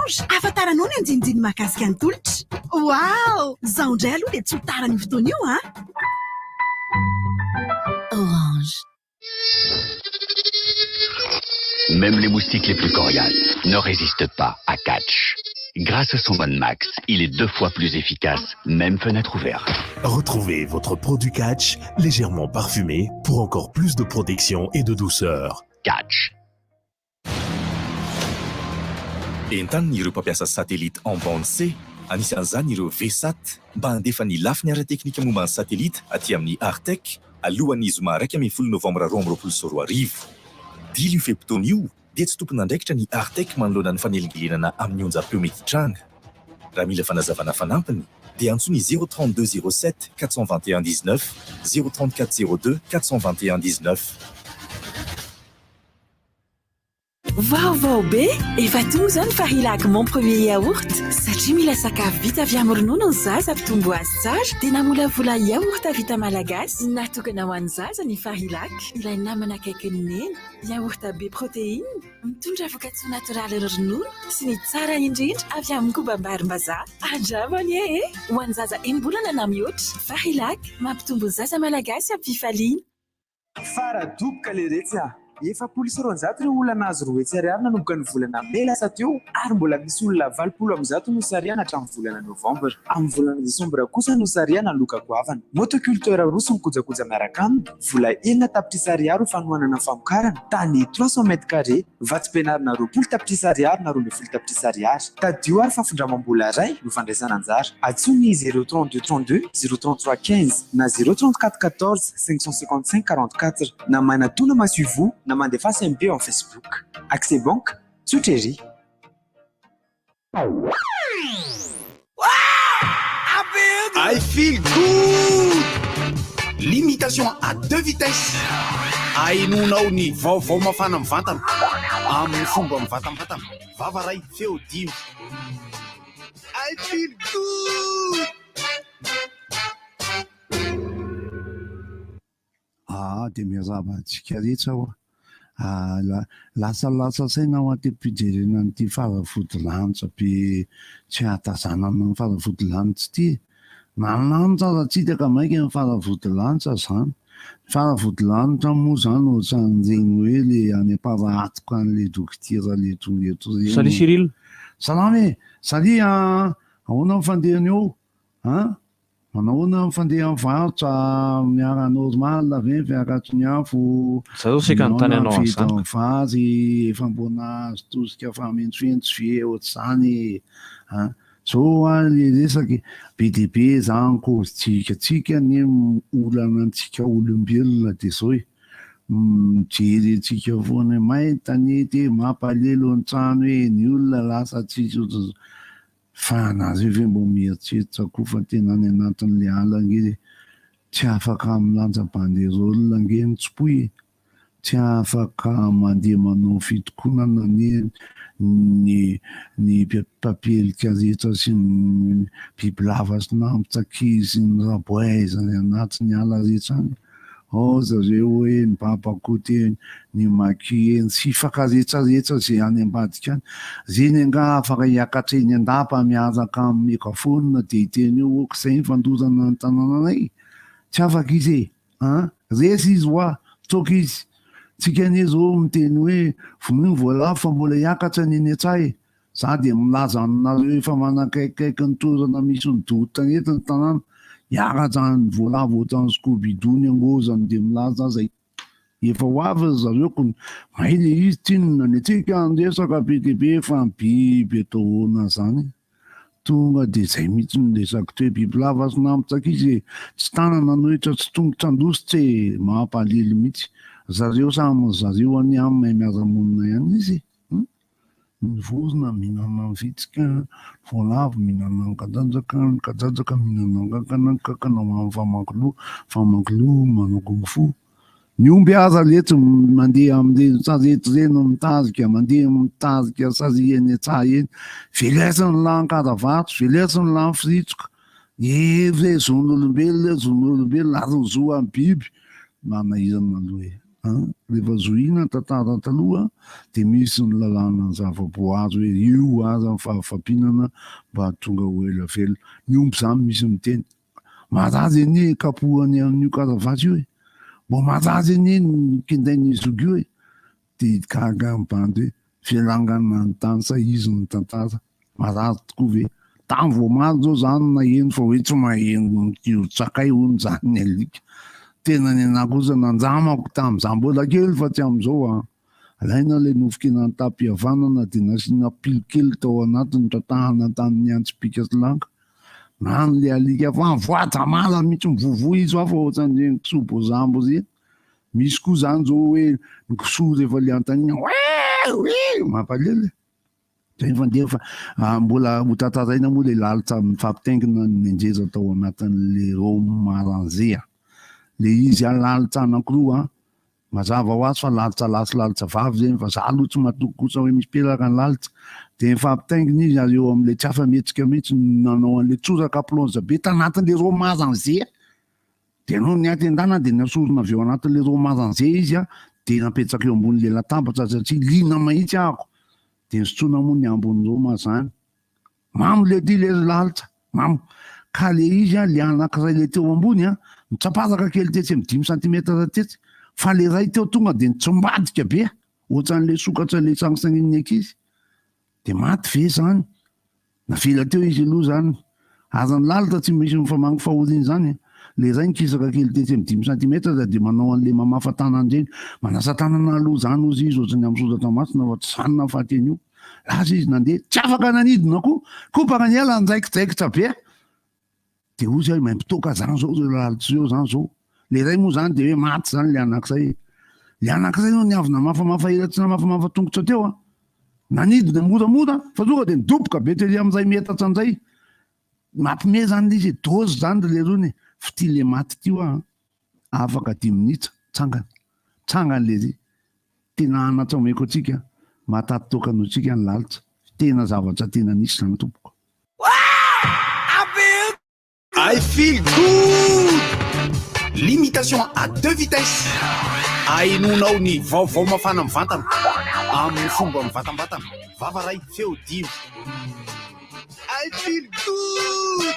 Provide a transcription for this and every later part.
Orange ahafantaranao ny andinindiny mahakasika ny tolotra. Wow! Izao indray aloha dia tsy ho tara an'io fotoana io an! Orange. Même les moustiques les plus coriaces ne résistent pas à Catch. Grâce à son One Max, il est deux fois plus efficace, même fenêtre ouverte. Retrouvez votre produit Catch légèrement parfumé pour encore plus de protection et de douceur. Catch. Entanina ireo mpampiasa satellite en bande C, anisan'izany ireo VSAT, mba handefa ny lafiny ara-teknika momba ny satellite aty amin'ny Artec alohan'ny zoma 11 novambra 2022. Dila io fe-potoana io dia tsy tompon'andraikitra ny Artec manoloana ny fanelingelenana amin'ny onjam-peo mety hitranga. Raha mila fanazavana fanampiny dia antsoy ny zéro 32 07 421 19, zéro 34 02 421 19. Vaovao be! Efa tonga izao ny Farilac Mon Premier Yaourt! Satria mila sakafo vita avy amin'ny ronono ny zaza hampitombo azy tsara dia namolavola yaourt vita malagasy natokana ho an'ny zaza ny Farilac, ilay namana akaikin'ny neny. Yaourt be protéine, mitondra vokatsoa natoraly ny ronono sy ny tsara indrindra avy amin'ny kobam-barimbazaha. Andramo anie e! Ho an'ny zaza enim-bolana na mihoatra, Farilac, mampitombo ny zaza malagasy am-pifaliana. Fara doboka leretsy a! 240 ireo olona nahazo 200 ariary nanomboka ny volana mey lasa teo ary mbola misy olona 180 nosarihana hatramin'ny volana novambra. Amin'ny volana desambra kosa nosarihana loka goavana. Motoculteur roa sy ny kojakoja miaraka aminy, vola 6 tapitrisa ariary ho fanohanana ny famokarana, tany 300 mètres carrés, vatsim-pianarana 20 tapitrisa ariary na 12 tapitrisa ariary. Tadidio ary fa findramam-bola iray no fandraisana anjara. Antsoy ny 0 32 32 0 33 15 na 0 34 14 555 44 na manatona masoivoho na mandefasa MP ao Facebook. Accès Bank, tsotra ery. I feel good! Limitation à deux vitesses. Ahenoanao ny vaovao mafana mivantana amin'ny fomba mivantambatana. Vava ray, feo dimy. I feel good! Aa dia miarahaba antsika rehetra hoa. Aa lasalasa saina aho aty am-pijerena an'ity faravodilanitra be tsy ahatazanana ny faravodilanitra ity e. Na ny lanitra aza tsy hita ka mainka ny faravodilanitra izany. Ny faravodilanitra moa izany ohatran'ireny hoe le any am-parahatoka an'ilay dokotera le tonga eto ireny. Salut Cyril. Salama e! Salut an! Ahoana ny fandehany eo? An? Manahoana ny fandehan'ny varotra? Miara normal ve ny fiakatry ny afo? Za zao saika hanontany Manahoana anao ny an'izany vidin'ny ka. vary? Efa mbo nahazo tosika famentsofentso ve ohatr'izany e? An? Zao hoa le resaka e, be dia be zany kôzintsika, tsika anie olana antsika olombelona de zao e, mijery antsika foana hoe may ny tanety e, mampalelo ny trano e, ny olona lasa tsisy ohatran'izao. Fa nareo ve mbo mieritreritra koa fa tena any anatin'le ala ange tsy afaka milanja banderole ange ny tsipoy e! Tsy afaka mandeha manao fitokonana anie ny ny mpampielika rehetra sy ny bibilava sy nampitsakizy sy ny raboaiza any anatin'ny ala rehetra any. Ao zareo hoe ny babakoto eny, ny maki eny, sifaka rehetra rehetra ze any ambadika any. Reny angaha afaka hiakatra eny an-dapa miaraka amin'ny megaphone dia hiteny eo ok zay ny fandorana ny tanànanay? Tsy afaka izy e! An! Resy izy hoa! Tsoaka izy! Tsika anie zao miteny hoe vonoy ny voalavo fa mbola hiakatra ny eny an-tsaha e! Za dia milaza aminareo efa manakaikikaiky ny toerana misy ny doro tanety ny tanàna, hiakatra any voalavo ohatran'ny Scooby-Doo ny angozany dia milaza aza efa ho avy ry zareo ko may le izy tsinona ny antsika ny resaka be dia be fa ny biby atao ahoana zany tonga dia zay mihitsy ny resako teo bibilava sy nampitsaka izy e tsy tanana anohitra tsy tongotra andositra e mampalely mihitsy zareo samy zareo anie any mahay miara-monina ihany izy e Ny vorona mihinana ny vitsika, ny voalavo mihinana ny kadradraka, ny kadradraka mihinana ny kankana, ny kankana ho an'ny famakiloha, ny famakiloha manao kung fu. Ny omby aza letsy mandeha amin'ireny sarety ireny mitarika, mandeha mitarika sary eny an-tsaha eny. Velesiny lahy ny karavato, velesiny lahy ny firitsoka. Hery re zon'olombelona, zon'olombelona ary ny zo an'ny biby. Manahirana aloha e. An, rehefa zohiana ny tantara taloha dia misy ny lalàna ny zava-boary hoe io aza ny fahafampinana mba hahatonga ho ela velona. Ny omby izany misy miteny, marary anie kapohany amin'io karavasy io e! Mba marary anie ny kendain'i zoky io e! Dia gaga ny bandy hoe fialangana ny tany sa izy no mitantara? Marary tokoa ve? Tany vao omaly zao za no naheno fa hoe tsy maheno mikiron-tsakay hono zany ny alika. Tena ny anah kosa nandramako tamin'izaho mbola kely fa tsy amin'izao an. Alaina ilay nofon-kena nitam-pihavanana dia nasiana pilo kely tao anatiny notatahana tamin'ny antsy pika sy langa. Nano ilay alika fa voajamala mihitsy mivovoa izy fa ohatran'ireny kisoa bozambo ireny. Misy koa zany zao hoe ny kisoa rehefa le antanina hoe hoe mampalelo e. Zay fa ndeha fa mbola ho tantaraina moa le lalitra mifampitaingina nenjeza tao anatin'le romaranze a. Le izy a lalitra anankiroa a, mazava ho azy fa lalitra lahy sy lalitra vavy zeny fa za aloha tsy matoky kosa hoe misy pelaka ny lalitra. De mifampitaingina izy ary eo am'le tsy afa-mihetsika mihitsy nanao an'le tsoraka plonge be tanatin'le romaranze. De noho ny hatendana de nasorina avy eo anatin'le romaranze izy a, de napetraka eo ambonin'le latabatra satria liana mahitsy ahako. Dia nisotroina moa ny ambiny roma zany. Mamo le ty le ry lalitra, mamo. Ka le izy an, le anakiray le teo ambony an, nitsapazaka kely tetsy amin'ny dimy centimètre tetsy, fa le ray teo tonga dia nitsimbadika be, ohatran'le sokatra le sangisangin'ny ankizy. Dia maty ve zany? Navela teo izy aloha zany. Ary ny lalitra tsy misy mifamangy fahoriana izany e. Le ray nikisaka kely tetsy amin'ny dimy centimètres dia manao an'le mamafa tanana ireny. Manasa tanana aloha zany ozy izy ohatran'ny amin'ny soratra masina fa tsy zany nahafaty an'io. Lasa izy nandeha, tsy afaka nanidina koa. Kopaka ny ela niraikiraikitra be. Dia hoy aho maimbo toaka zany zao ireo lalitra ireo zany zao. Le iray moa zany dia hoe maty zany le anankiray. Le anankiray no niavy namafamafa ela tsy namafamafa tongotra teo an. Nanidina moramora fa tonga dia nidoboka be tery amin'izay metatra indray. Mampime zany le izy e, dose zany ry lerony e. F'ity le maty ity hoa an, afaka dimy minitra, tsangana. Tsangana lery. Tena anatra omeko antsika, mahataty toaka noho tsika ny lalitra. Tena zavatra tena nisy zany tompoko. I feel good! Limitation à deux vitesses. Ahenoanao ny vaovao mafana mivantana amin'ny fomba mivantambatana. Vava ray, feo dimy. I feel good!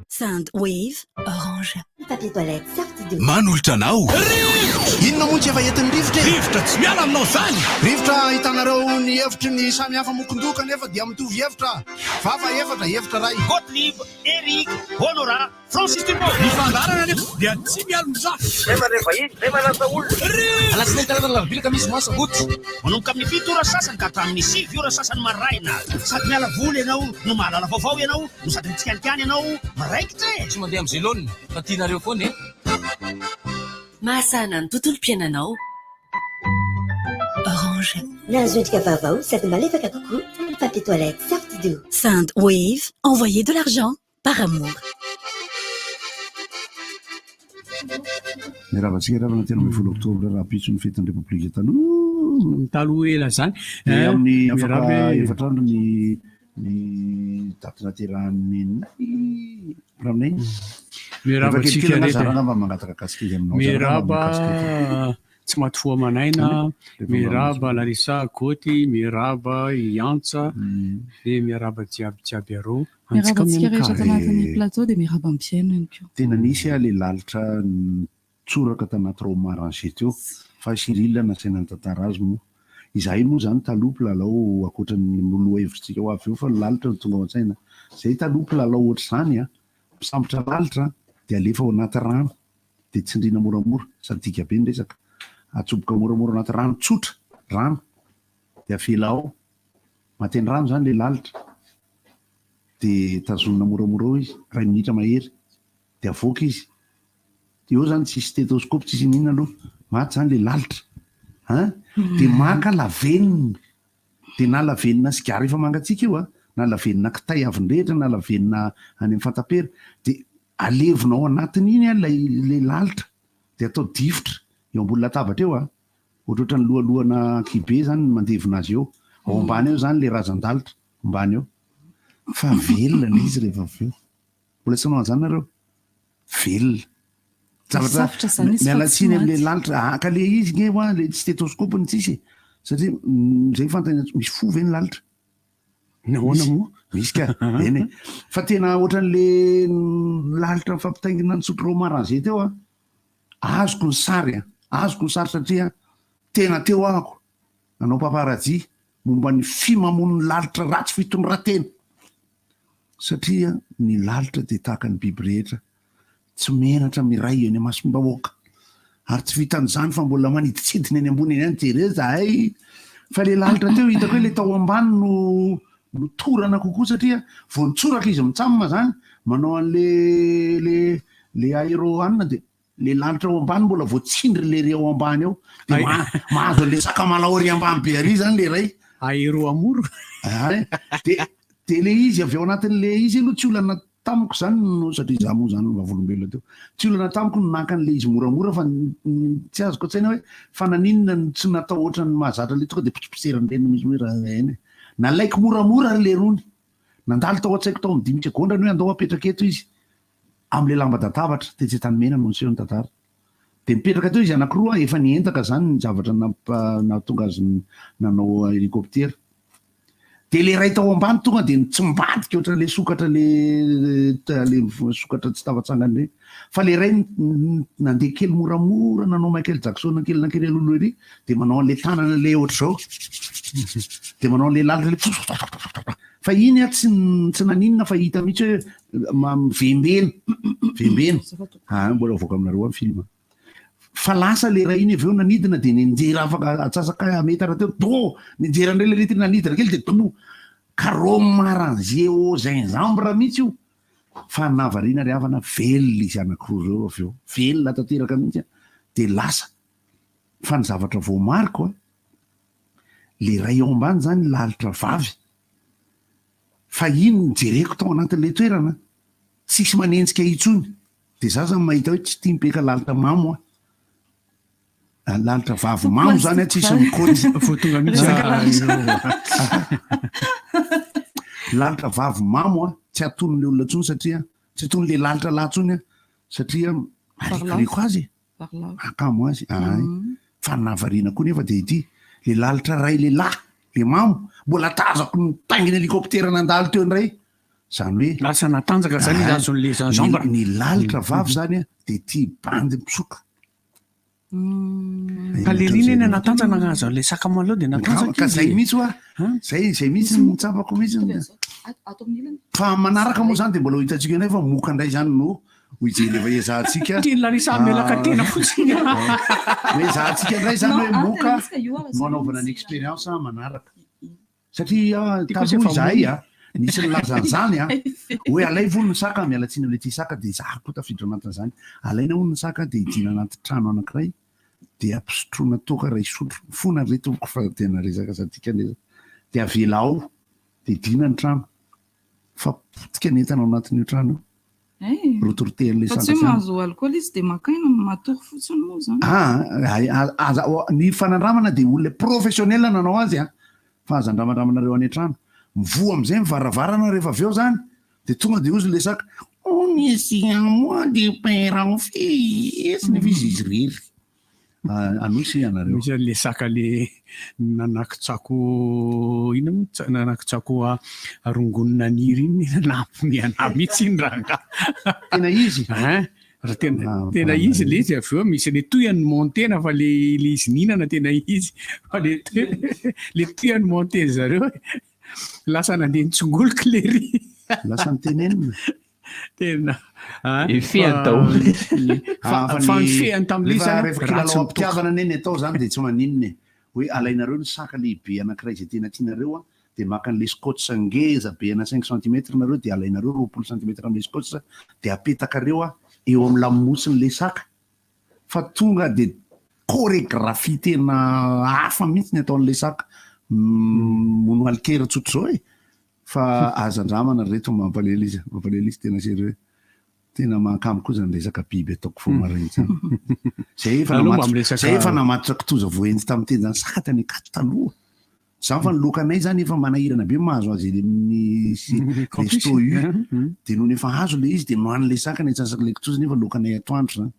Sound Wave Orange. Papier toilette sortie de. Manolotra anao. Rivotra! Inona moa tsy efa entin'ny rivotra e? Rivotra tsy miala aminao izany! Rivotra ahitanareo ny hevitry ny samy hafa mokon-doha kanefa dia mitovy hevitra. Vava efatra, hevitra iray. Gottlieb, Eric, Honorat, Francis Dumont. Ny fandaharana anefa dia tsy mialon-jafy. Zay mandray vahiny, zay manasa olona. Rivotra! Alatsinainy, talata, alarobia, alakamisy, zoma, sabotsy. Manomboka amin'ny fito ora sasany ka hatramin'ny sivy ora sasany maraina. Sady miala voly ianao no mahalala vaovao ianao no sady mitsikalikany ianao miraikitra e! Tsy mandeha amin'izay laoniny fa tianareo foana e! Mahasahana ny tontolom-piainanao. Orange. Nahazo endrika vaovao sady malefaka kokoa ny papier toilette Sortido. Sound Wave, envoyez de l'argent par amour. Miarahaba antsika ravana 13 oktobra rahampitso ny fetin'ny Repoblika taloha. Taloha ela zany. Dia amin'ny afaka efatra andro ny ny daty naterahan'ny neninay Raminay. Miarahaba antsika rehetra. Angamba mangataka kasikety aminao. Miarahaba tsy maty fo aman'aina, miarahaba Larissa Goty, miarahaba i Antsa, dia miarahaba jiaby jiaby arô. Miarahaba antsika rehetra ato anatin'ny plateau dia miarahaba ny mpihaino ihany koa. Tena nisy aho le lalitra nitsoraka tanaty romarange teo fa Cyril nasaina nitantara azy moa. Izahay moa izany taloha mpilalao ankoatra ny lohahevitsika ho avy eo fa ny lalitra no tonga ao an-tsaina. Izahay taloha mpilalao ohatr'izany an, mpisambotra lalitra dia alefa ao anaty rano dia tsindriana moramora, sadika be ny resaka, atsoboka moramora anaty rano tsotra, rano, dia avela ao, maty an-drano izany ilay lalitra. dia tazonina moramora ao izy, iray minitra mahery, dia avoaka izy. Dia eo zany tsisy stetoscope, tsisy inona aloha, maty zany le lalitra. Hein? Dia maka lavenona, dia na lavenona sigara efa mangatsiaka io an, na lavenona kitay avy nirehitra, na lavenona any amin'ny fatapera, dia alevina ao anatin'iny an ilay ilay lalitra, dia atao difotra eo ambony latabatra eo an, ohatrohatran'ny lohalohana ankihibe zany ny mandevina azy eo, ao ambany eo zany ilay razan-dalitra. Ambany eo. Fa velona ilay izy rehefa avy eo. Mbola tsy nanao an'izany nareo? Velona. Zavatra Sarotra izany izy fa miala tsy tsiny amin'ilay maty. lalitra. Ah, ka le izy nge hoa le stéthoscope ny tsisy e. Satria zay fantany misy fo ve ny lalitra? Nahoana Misy. moa? Misy ka. Eny e. Fa tena ohatran'le lalitra mifampitaingina ny sotro romarin teo a. Azoko ny sary a. Azoko ny sary satria tena teo ahako nanao paparazzi momba ny fimamoan'ny lalitra ratsy fitondran-tena. Satria ny lalitra dia tahaka ny biby rehetra, tsy menatra miray eny imasom-bahoaka. Ary tsy vitan'izany fa mbola manidintsidina eny ambony eny ihany, jereo izahay. Fa ilay lalitra teo hitako hoe ilay tao ambany no no torana kokoa satria vao nitsoraka izy mitsam izany, manao an'ilay le le aéro anona dia Le lalitra ao ambany mbola voatsindry le ry ao ambany ao de mahazo an'le sakamalaho ary ambany be ary zany le ray. Aéro amour. Ay, de de le izy avy ao anatin'le izy aloha tsy olana tamiko zany no satria za moa zany vavolombelona teo. Tsy olana tamiko no naka an'le izy moramora fa tsy azoko an-tsaina hoe fa naninona no tsy natao ohatran'ny mahazatra le tonga de potsipotserin'ireny mihitsy hoe raha eny e. Nalaiko moramora ry lerony. Nandalo tao an-tsaiko tao amin'ny dimy segondra ny hoe andao apetraka eto izy. Amin'ilay lamba-databatra tetsy Antanimena no niseho ny tantara. Dia mipetraka teo izy anankiroa, efa niendaka izany ny zavatra nahatonga azy nanao hélicoptère. Dia ilay iray tao ambany tonga dia nitsimbadika ohatran'ilay sokatra ilay sokatra tsy tafatsangana ireny. Fa ilay iray nandeha kely moramora nanao Michael Jackson kely nankery aloha ery dia manao an'ilay tanana ilay ohatr'izao. Dia manao an'ilay lalitra ilay Fa iny aho tsy tsy naninona fa hita mihitsy hoe mivembena, vembena. Ah, mbola avoaka aminareo any film. Fa lasa le ray iny avy eo nanidina dia nianjera afaka atsasaka metatra teo, do! Nianjera indray le rety nanidina kely dia do! Ka romarin au gingembre mihitsy io. Fa nahavariana ry havana, velona izy anankiroa ireo avy eo. Velona tanteraka mihitsy dia lasa. Fa ny zavatra voamariko an, Le ray ao ambany zany lalitra vavy fa iny no jereko tao anatin'le toerana tsisy manenjika intsony de za zany mahita hoe tsy tia mipeka lalitra mamo aho lalitra vavy mamo zany aho tsisy mikoty Vao tonga mihitsy lalitra vavy mamo aho tsy atonon'le olona intsony satria tsy atonon'le lalitra lahy intsony aho satria marikoriko azy e. Mahakamo azy ahay. Fa ny nahavariana koa nefa dia ity, le lalitra ray lehilahy, le mamo, mbola tazako nitaingina hélicoptère nandalo teo indray. Izany hoe. Lasa natanjaka zany izy azon'le gingembre. Ny lalitra vavy zany dia tia bandy mitsoka. Ka le ry neny natanjaka nahazo an'le sakamalaho dia natanjaka izy. Ka zay mihitsy hoa, zay zay mihitsy no tsapako mihitsy. Fa manaraka moa zany dia mbola ho hitantsika indray fa moka indray zany no Ho hijery ezahantsika. Tian'i Larissa hamelaka tena fotsiny. Ho ezahantsika indray izany hoe moka no hanaovana ny expérience manaraka. Satria taloha izahay a, nisy nilaza an'izany a, hoe alaivo hono ny saka, miala tsiny amin'ilay tia saka dia izaho koa tafiditra ao anatin'izany. Alaina hono ny saka dia hidiana anaty trano anankiray dia ampisotroina toaka iray sotro. Mifona re tompoko fa tena resaka sadika le dia avela ao dia hidiana ny trano. Fa potika ny entana ao anatin'io trano io. Eh! Rotorotehan'ilay Fa tsy hoe saka mahazo alcool izy dia maka aina, matory fotsiny moa izany. Ah, aza, ny fanandramana dia olona professionnel nanao azy an! Fa aza andramandramanareo any an-trano. Mivoha amin'izay ny varavarana rehefa avy eo izany, dia tonga dia hozy ilay saka, On est si à moi de père en fils, nefa izy izy irery. Anosy ianareo. Misy an'le saka le nanakitsako inona moa tsa- nanakitsako rongony naniry iny nampime anah mihitsy iny rangahy. Tena izy? Hein, raha tena tena izy le izy avy eo misy le tohiny montena fa le le izy nihinana tena izy fa le le tohiny monter zareo lasa nandeha nitsongoloka lery. Lasa nitenenina. Tena a. Efehany daholo. Fa fa ny fehany tamin'ilay izy zany Rehefa ratsy kilalao ny toaka. am-pitiavana anie ny atao zany dia tsy maninona e. Hoe alainareo ny saka lehibe anankiray izay tena tianareo an, dia maka an'ilay scotch ngeza be ana cinq centimètres nareo dia alainareo 20 centimètres amin'ilay scotch dia apetakareo an eo amin'ny lamosin'ilay saka fa tonga dia chorégraphie tena hafa mihitsy ny ataon'ilay saka. Mono alikera tsotr'izao e. Fa aza andramana ry reto mampalahelo izy, mampalahelo izy tena sérieux. Tena mahakamo koa zany resaka biby ataoko vao maraina zany. Zay efa Aleo mba namatotra, miresaka. zay efa namatotra kitoza voahenjy tamin'ny tendany saka tany Ankatso taloha. Zany fa ny lokanay zany efa manahirana be mahazo azy eny amin'ny Campus. resto U. Dia nony efa azo le izy dia nohanin'ilay saka ny antsasak'ilay kitoza nefa lokanay atoandro zany.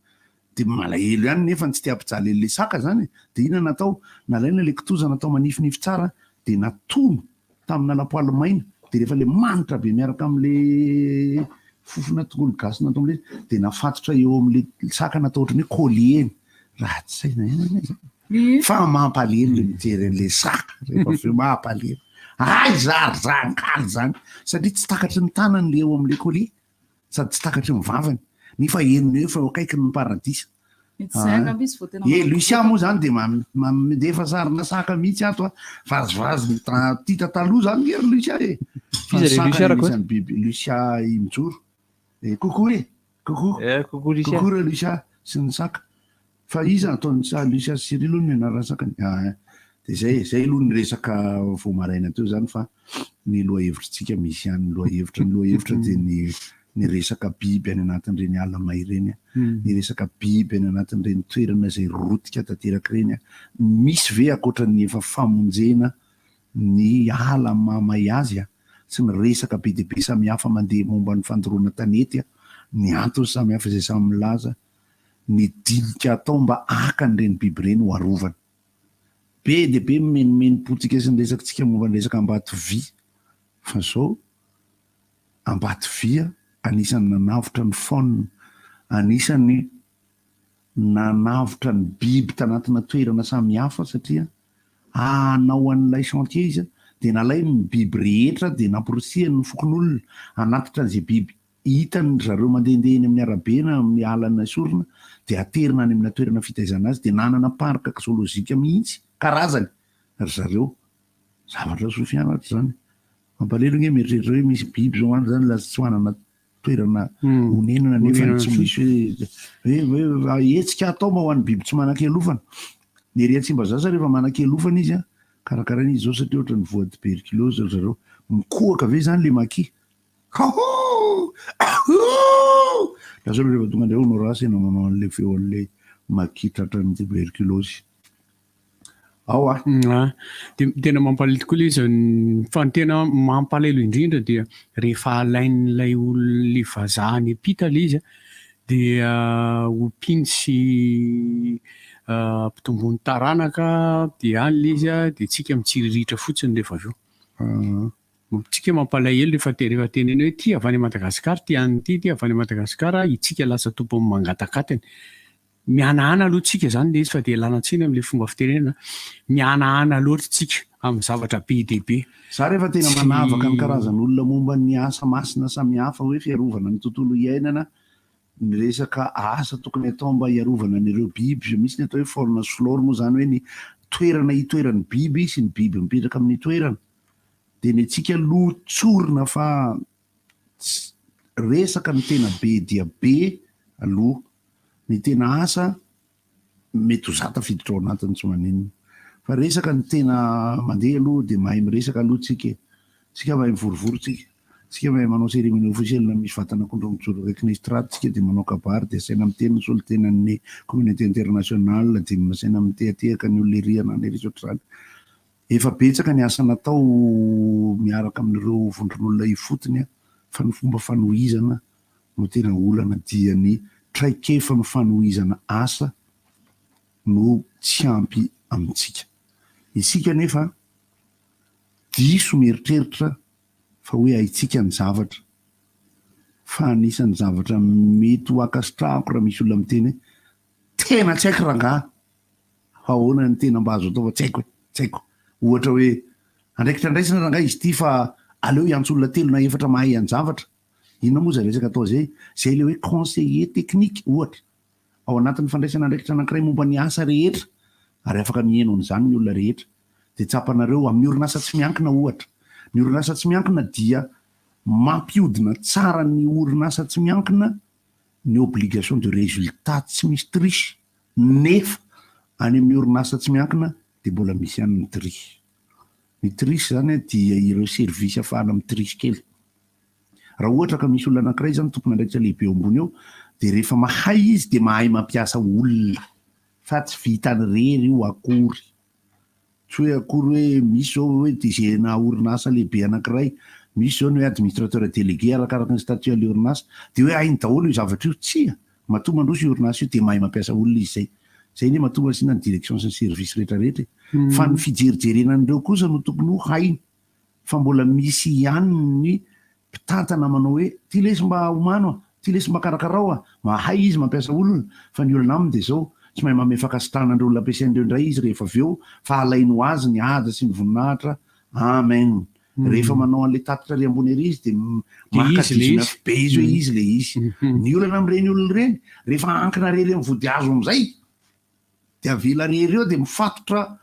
Dia malahelo ihany nefa tsy te hampijaly an'ilay saka izany e! Dia inona natao? Nalaina ilay kitoza natao manifinify tsara dia natono tamina lapoaly maina dia rehefa ilay manitra be miaraka amin'ilay fofona tongolo gasy natao amin'ilay izy dia nafatotra eo amin'ilay saka natao ohatran'ny hoe collier-ny. Ratsy saina ihany anie izany. Fa mampalahelo ilay mijery an'ilay saka rehefa avy eo mampalahelo. Aiza ary izany kaly izany? Satria tsy takatry ny tanany ilay eo amin'ilay collier. Sady tsy takatry ny vavany, nefa henony hoe efa eo akaiky ny paradisa. Mety izay angamba izy vao tena Eh, Lucia moa zany dia mandefa sarina saka mihitsy ato a. Vazivazy tita taloha zany nge ry Lucia e. Fa Iza ny le saka Lucia Rakoto? anisan'ny biby. Lucia Imijoro. Eh, coucou e. Coucou. Eh, coucou Lucia. Coucou ry Lucia sy ny saka. Fa iza nataon'i sa Lucia sy Cyril hono ny anaran'ny sakany? Ah, eh. Dia izay, izay aloha ny resaka vao maraina teo izany fa ny lohahevitritsika misy ihany ny lohahevitra. Ny lohahevitra dia ny ny resaka biby any anatin'ireny ala may ireny, ny resaka biby any anatin'ireny toerana izay rotika tanteraka ireny. Misy ve ankoatra ny efa famonjena ny ala mahamay azy sy ny resaka be dia be samihafa mandeha momba ny fandoroana tanety, ny antony samihafa izay samy milaza ny dinika atao mba haka an'ireny biby ireny ho arovana. Be dia be ny menomenom-pontsika sy ny resakitsika momba ny resaka Ambatovy fa zao Ambatovy anisan'ny nanavotra ny faune, anisan'ny nanavotra ny biby tanatina toerana samihafa satria hanao an'ilay chantier izy dia nalainy ny biby rehetra dia namporisihany ny fokonolona hanatitra an'izay biby Hitan dry zareo mandehandeha eny amin'ny arabe na amin'ny ala nesorina dia aterina any amina toerana fitaizana azy dia nanana parc zoologique mihitsy karazany ry zareo. Zavatra soa fianatra izany. Mampalahelo ange mieritreritra hoe misy biby zao any zany lasa tsy manana toerana honenana nefa tsy misy hoe hoe hetsika atao mba ho an'ny biby tsy manan-kialofana. Ny ery Tsimbazaza rehefa manan-kialofana izy an, karakaraina izy zao satria ohatran'ny voa tuberculose ry zareo. Mikohaka ve izany le maki? Ahoo! Ahoo! Lasa aloha rehefa tonga indray Honorat ianao manao an'ilay feo an'ilay maki tratran'ny tuberculose. Ao ah. Ah, dia tena mampalahelo tokoa ilay izy, fa ny tena mampalahelo indrindra dia rehefa alain'ilay olona vazaha any am-pita ilay izy dia ompiany sy ampitomboiny taranaka dia any ilay izy dia tsika mitsiriritra fotsiny rehefa avy eo. Tsika mampalahelo rehefa rehefa teneno hoe ty avy any Madagascar ty an'ny ty ty avy any Madagascar itsika lasa tompony mangatakatiny. Mihanahana aloha tsika zany le izy fa de ialana tsiny amle fomba fitenenana, mihanahana loatra tsika amin'ny zavatra be dia be. Za rehefa tena manavaka ny karazan'olona momba ny asa masina samihafa hoe fiarovana ny tontolo iainana, ny resaka asa tokony atao mba hiarovana an'ireo biby, misy ny atao hoe faune sy flore moa zany hoe ny toerana itoeran'ny biby sy ny biby mipetraka amin'ny toerana. Dia ny antsika aloha tsorina fa tsy resaka no tena be dia be aloha. Ny tena asa mety ho za tafiditra ao anatiny tsy maninona. Fa resaka no tena mandeha aloha dia mahay miresaka aloha tsika e. Tsika mahay mivorivory tsika. Tsika mahay manao cérémonie officielle misy vatan'akondro mijoro akaikin'ny estrade tsika dia manao kabary dia asaina miteny ny solontenan'ny communauté internationale dia asaina mitehatehaka ny olona ery anany ery sy ohatr'izany. Efa betsaka ny asa natao miaraka amin'ireo vondron'olona ifotony fa ny fomba fanohizana no tena olana dia ny traikefa amin'ny fanohizana asa no tsy ampy amintsika. Isika anefa diso mieritreritra fa hoe haintsika ny zavatra fa anisan'ny zavatra mety ho ankasitrahako raha misy olona miteny hoe tena tsy haiko rangaha Fa ahoana ny tena mba azo atao fa tsy haiko e, tsy haiko. Ohatra hoe andraikitra andraisana rangahy izy ity fa aleo hiantso olona telo na efatra mahay an-javatra. Inona moa izay resaka atao izay? Izay ilay hoe conseiller technique ohatra. Ao anatin'ny fandraisana andraikitra anankiray momba ny asa rehetra ary afaka miheno an'izany ny olona rehetra. Dia tsapanareo amin'ny orinasa tsy miankina ohatra. Ny orinasa tsy miankina dia mampihodina tsara ny orinasa tsy miankina ny obligation de résultat tsy misy triche. Nefa any amin'ny orinasa tsy miankina dia mbola misy ihany ny triche. Ny triche izany dia ireo service ahafahana mi-triche kely. Raha ohatra ka misy olona anankiray izany tompon'andraikitra lehibe eo ambony eo dia rehefa mahay izy dia mahay mampiasa olona fa tsy vitany irery io akory. Tsy hoe akory hoe misy izao hoe DG-na orinasa lehibe anankiray, misy izao ny hoe administrateur délégué arakaraka ny statut an'ilay orinasa, dia hoe hainy daholo io zavatra io. Tsia! Matoa mandroso io orinasa io dia mahay mampiasa olona izy izay. Izay anie matoa asiana ny direction sy ny service rehetra rehetra e. Fa ny fijerijerena an'ireo kosa no tokony ho hainy fa mbola misy ihany ny mpitantana manao hoe ty lesy mba omano a, ty lesy mba karakarao a, mahay izy mampiasa olona fa ny olana aminy dia izao, tsy mahay manome fankasitrahana an'ireo olona ampiasainy ireo indray izy rehefa avy eo fa alainy ho azy ny haja sy ny voninahitra, amen. Rehefa manao an'ilay tatitra ery ambony ery izy dia maka 19 be izy hoe izy ilay izy. Ny olana amin'ireny olona ireny, rehefa ankina rery amin'ny vodihazo amin'izay dia avela rery eo dia mifatotra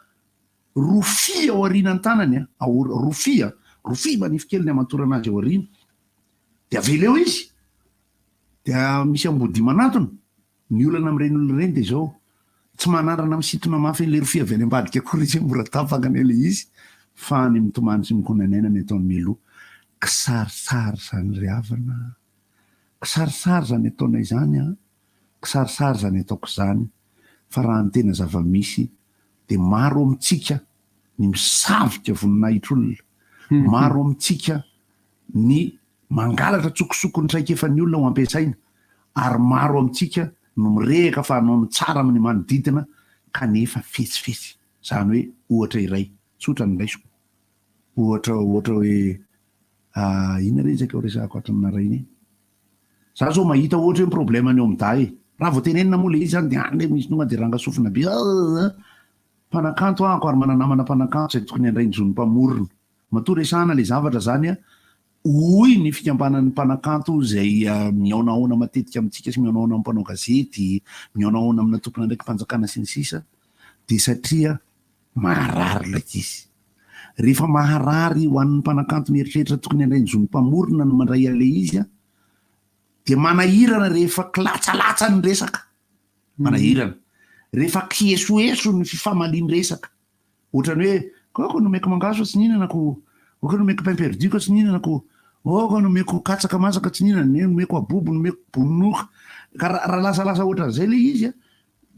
rofia ao aoriana ny tanany an, rofia, rofia manify kely ny hamantorana azy ao aoriana. Dia avela eo izy, dia misy ambodia manantona. Ny olana amin'ireny olona ireny dia izao, tsy manandrana misintona mafy an'ilay rofia avy any ambadika akory izy hoe mora tapaka anie ilay izy, fa ny mitomany sy mikonanaina ny ataony mialoha. Kisarisary izany ry havana a! Kisarisary izany ataonay izany an! Kisarisary izany ataoko izany, fa raha ny tena zava-misy dia maro amintsika ny misavika voninahitr'olona, maro amintsika ny Mangalatra an-tsokosoko ny traikefan'ny olona ho ampiasaina, ary maro amintsika no mirehaka fa hanao ny tsara amin'ny manodidina kanefa fetsifetsy. Izany hoe ohatra iray tsotra no raisiko. Ohatra ohatra hoe inona re izy akeo resahako ato amin'ny naraina iny? Za zao mahita ohatra hoe ny problème ny OMDA e. Raha vao tenenina moa le izy zany dia any le misy tonga dia ranga sofina be. Mpanakanto ahako ary mana-namana mpanakanto izay tokony handray ny zon'ny mpamorona. Matoa resahana ilay zavatra izany an, hoy ny fikambanan'ny mpanakanto izay mihaonahaona matetika amintsika sy mihaonahaona amin'ny mpanao gazety, mihaonahaona amina tompon'andraiki-panjakana sy ny sisa dia satria maharary ilay izy. Rehefa maharary ho an'ny mpanakanto mieritreritra tokony handray ny zon'ny mpamorona no mandray an'ilay izy an, dia manahirana rehefa kilatsalatsa ny resaka. Manahirana. Rehefa kiesoeso ny fifamalian-dresaka. Ohatrany hoe, koko nomeko mangahazo fa tsy nihinana ko, ok nomeko pain perdu ka tsy nihinana ko, ok nomeko katsaka masaka tsy nihinana, nomeko abobo, nomeko bononoka. Ka raha lasalasa ohatran'izay ilay izy an,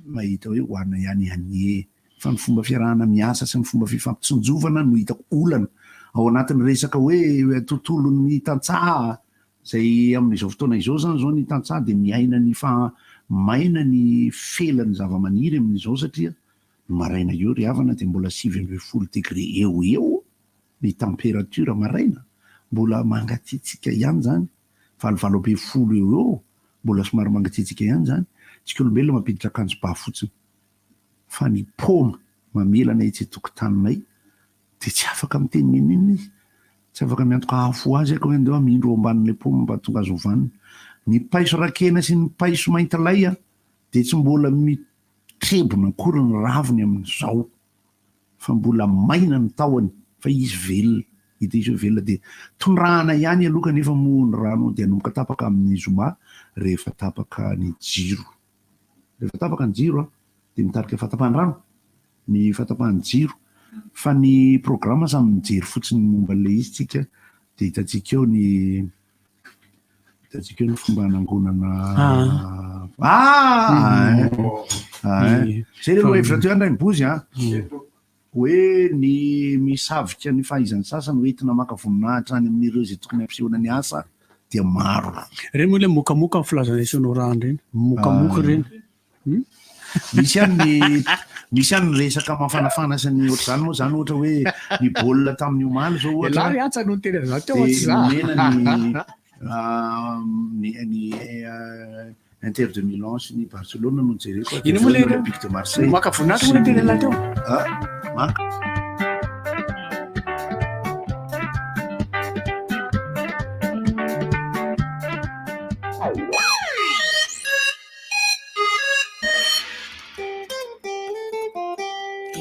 mahita hoe hohanina ihany anie. Fa ny fomba fiarahana miasa sy ny fomba fifampitsinjovana no hitako olana. Ao anatin'ny resaka hoe tontolon'ny tantsaha izay amin'izao fotoana izao izany izao ny tantsaha dia miaina ny faha maina ny felan'ny zavamaniry amin'izao satria Ny maraina eo ry havana dia mbola 19 degré eo ho eo ny température maraina, mbola mangatsiatsiaka ihany izany, valo 18 eo ho eo, mbola somary mangatsiatsiaka ihany izany, tsika olombelona mampiditra akanjo ba fotsiny, fa ny paoma mamelana etsy an-tokotaninay dia tsy afaka miteny n'inon'inona izy, tsy afaka miantoka afo ho azy aho hoe ndeha hamindro eo ambanin'ilay paoma mba tonga azo hovanina. Ny paiso rakena sy ny paiso maintilay dia tsy mbola Trebona akory ny raviny amin'izao fa mbola maina ny tahony fa izy velona, hita izy hoe velona dia tondrahana ihany aloha kanefa moa ny rano dia hanomboka tapaka amin'ny zoma rehefa tapaka ny jiro. Rehefa tapaka ny jiro dia mitarika fahatapahan-drano ny fahatapahan'ny jiro fa ny programa samy mijery fotsiny momba an'ilay izy tsika dia hitantsika eo ny Hitantsika eo ny fomba hanangonana ah! Ah! Zay le lohahevitra teo ihany Rainibozy an! Hoe ny misavika ny fahaizan'ny sasany ho entina maka voninahitra any amin'ireo izay tokony hampisehoana ny asa dia maro. Ireny moa ilay mokamoka ny filazana ison'orahana ireny. Mokamoka ireny. Misy ihany ny misy ihany ny resaka mafanafana sy ny ohatr'izany moa izany ohatra hoe ny baolina tamin'ny omaly izao ohatra. Ialahy ry Antsa no niteny an'izany teo fa tsy za. Dia nomena ny ny ny Inter de Milan sy ny Barcelone no nojereko. Inona moa ilay Olympique de Marseille. Maka voninahitra moa ilay teny an'lah teo? Ah, maka.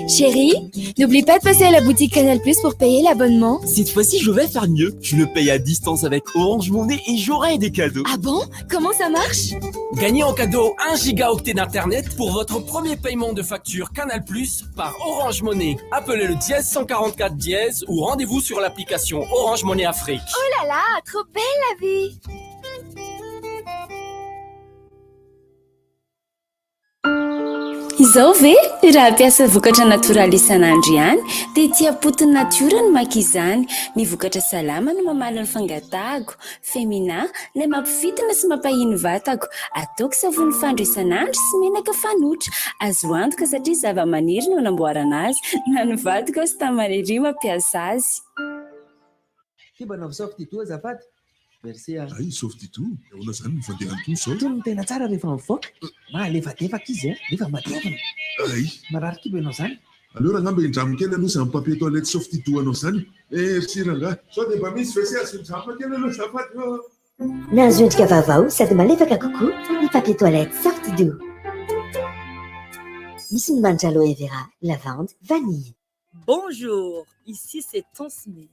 Chérie, n'oublie pas de passer à la boutique Canal Plus pour payer l'abonnement. Cette fois-ci, je vais faire mieux. Je le paye à distance avec Orange Money et j'aurai des cadeaux. Ah bon Comment ça marche Gagnez en cadeau 1 gigaoctet d'internet pour votre premier paiement de facture Canal Plus par Orange Money. Appelez le dièse 144 dièse ou rendez-vous sur l'application Orange Money Afrique. Oh là là, trop belle la vie Izao ve? Raha hampiasa vokatra natoraly isan'andro ihany dia ety am-potony natiora no maka izany. Ny vokatra salama no mamaly ny fangatahako. Femina, ilay mampifintina sy mampahia ny vatako. Ataoko savony fandro isan'andro sy menaka fanoitra. Azo antoka satria zavamaniry no anamboarana azy. Na ny vadiko aza tamariria mampiasa azy. Ty mba anaovy soft-doux azafady. Merci a. Hay soft-doux, ahoana zany ny fandehany toa zao? Itony no tena tsara rehefa mivoaka. Mahalefadefaka izy a, nefa matevina. Hay. Marary kibo ianao zany? Aleo rangah mba hindramiko kely aloha zany papier toilette soft-doux anao zany. Merci rangah. Sao dia mba misy WC azo hindramina kely aloha azafady ô. Nahazo endrika vaovao sady malefaka kokoa ny papier toilette Soft-Doux. Misy ny manitra aloe vera, lavande, vanille. Bonjour, ici c'est Tansmina.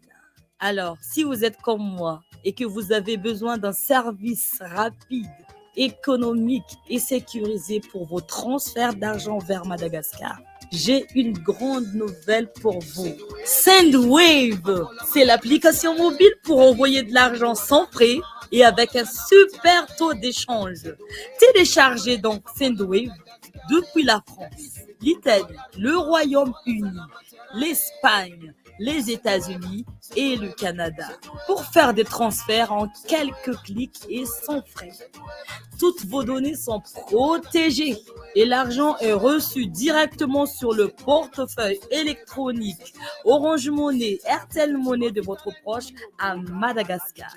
Alors, si vous êtes comme moi et que vous avez besoin d'un service rapide, économique et sécurisé pour vos transferts d'argent vers Madagascar, j'ai une grande nouvelle pour vous. Sendwave, c'est l'application mobile pour envoyer de l'argent sans frais et avec un super taux d'échange. Téléchargez donc Sendwave depuis la France, l'Italie, le Royaume-Uni, l'Espagne, les États-Unis et le Canada pour faire des transferts en quelques clics et sans frais. Toutes vos données sont protégées et l'argent est reçu directement sur le portefeuille électronique Orange Money, Airtel Money de votre proche à Madagascar.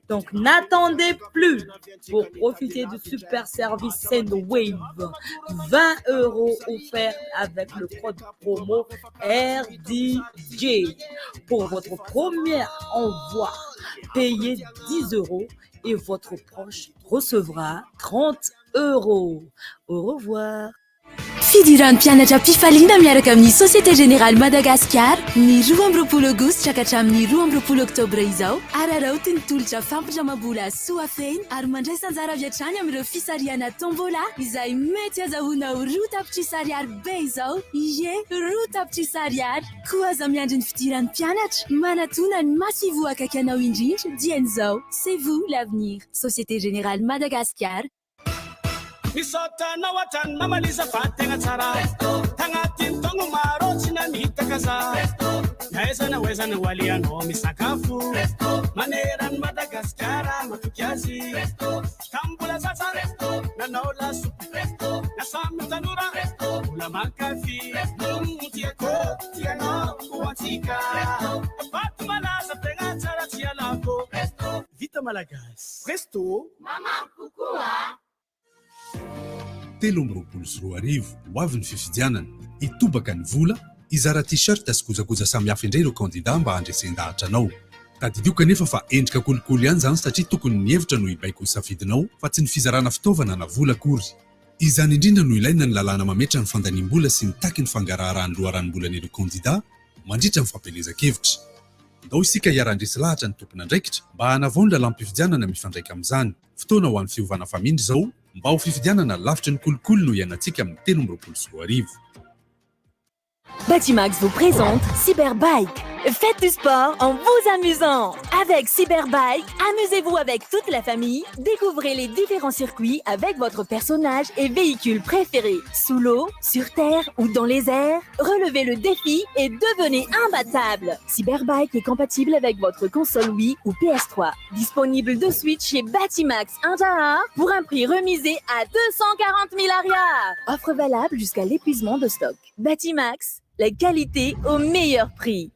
Donc n'attendez plus pour profiter du super service Sendwave. 20 euros offerts avec le code promo RDJ. Pour votre premier envoi, payez 10 euros et votre proche recevra 30 euros. Au revoir. Fidiran'ny mpianatra am-pifaliana miaraka amin'ny Société Générale Madagascar ny 22 aogositra ka hatramin'ny 22 oktobra izao. Araraoty ny tolotra fampindramam-bola soa feno ary mandraisa anjara avy hatrany amin'ireo fisarihana tombola izay mety hazahoanao 2 tapitrisa ariary be izao. Ie, 2 tapitrisa ariary. Koa aza miandry ny fidiran'ny mpianatra. Manatona ny masoivoho akaiky anao indrindra dieny izao. C'est vous l'avenir. Société Générale Madagascar. Misaotra anao hatrany mamalisa fa tegna tsara tagnatin'ny taogno maro tsy namitaka za na aiza na aiza na hoalianao misakafo manerany Madagasikara matoky azy tambola zaza nanao lasopy na samy tanora mbola mankafy tiako tianao ho antsika vato malaza tegna tsara tsy alako vita malagasy Resto. Mamamy kokoa. 2023 ho avy ny fifidianana hitobaka ny vola izara t-shirt sy kojakoja samihafa indray ireo kandida mba handresen-dahatra anao. Tadidio kanefa fa endrika kolikoly ihany izany satria tokony ny hevitra no hibaiko ny safidinao fa tsy ny fizarana fitaovana na vola akory. Izany indrindra no ilaina ny lalàna mametra ny fandaniam-bola sy mitaky ny fangaraharahan'ny loharanom-bolan'ireo kandida mandritra ny fampielezan-kevitra. Ndao isika hiara-handresy lahatra ny tompon'andraikitra mba hanavao ny lalàm-pifidianana mifandraika amin'izany. Fotoana ho an'ny fiovana famindra izao mba ho fifidianana lavitry ny kolikoly no iainantsika amin'ny 2023. Batimax vous présente Cyberbike. Faites du sport en vous amusant. Avec Cyberbike, amusez-vous avec toute la famille. Découvrez les différents circuits avec votre personnage et véhicule préféré. Sous l'eau, sur terre ou dans les airs, relevez le défi et devenez imbattable. Cyberbike est compatible avec votre console Wii ou PS3. Disponible de suite chez Batimax 1 pour un prix remisé à 240 000 ariary. Offre valable jusqu'à l'épuisement de stock. Batimax, la qualité au meilleur prix.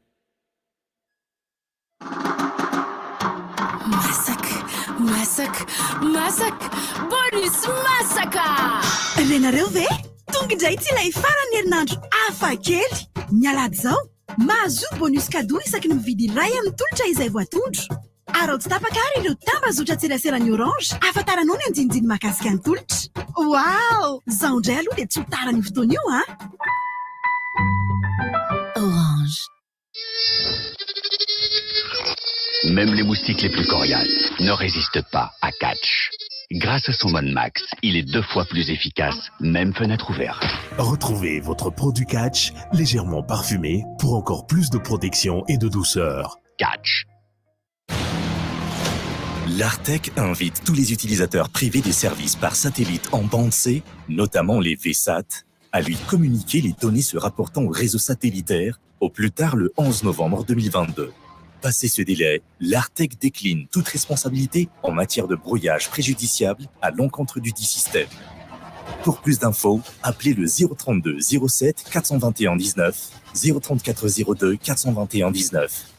Masaka, masaka, masaka, bonus masaka! Renareo ve? Tonga indray ty ilay farany herinandro hafa kely. Ny alahady izao, mahazo bonus cadeau isaky ny mividy iray amin'ny tolotra izay voatondro. Ary ao tsy tapaka ary ireo tambazotra tseraseran'ny Orange ahafantaranao ny andinindiny mahakasika ny tolotra. Wow! Zaho indray aloha dia tsy ho tara ny fotoana io, a! Orange. Même les moustiques les plus coriaces ne résistent pas à Catch. Grâce à son Mode Max, il est deux fois plus efficace, même fenêtre ouverte. Retrouvez votre produit Catch légèrement parfumé pour encore plus de protection et de douceur. Catch. L'Artec invite tous les utilisateurs privés des services par satellite en bande C, notamment les VSAT, à lui communiquer les données se rapportant au réseau satellitaire au plus tard le 11 novembre 2022. Passé ce délai, l'Artec décline toute responsabilité en matière de brouillage préjudiciable à l'encontre du dit système. Pour plus d'infos, appelez le 032 07 421 19 034 02 421 19.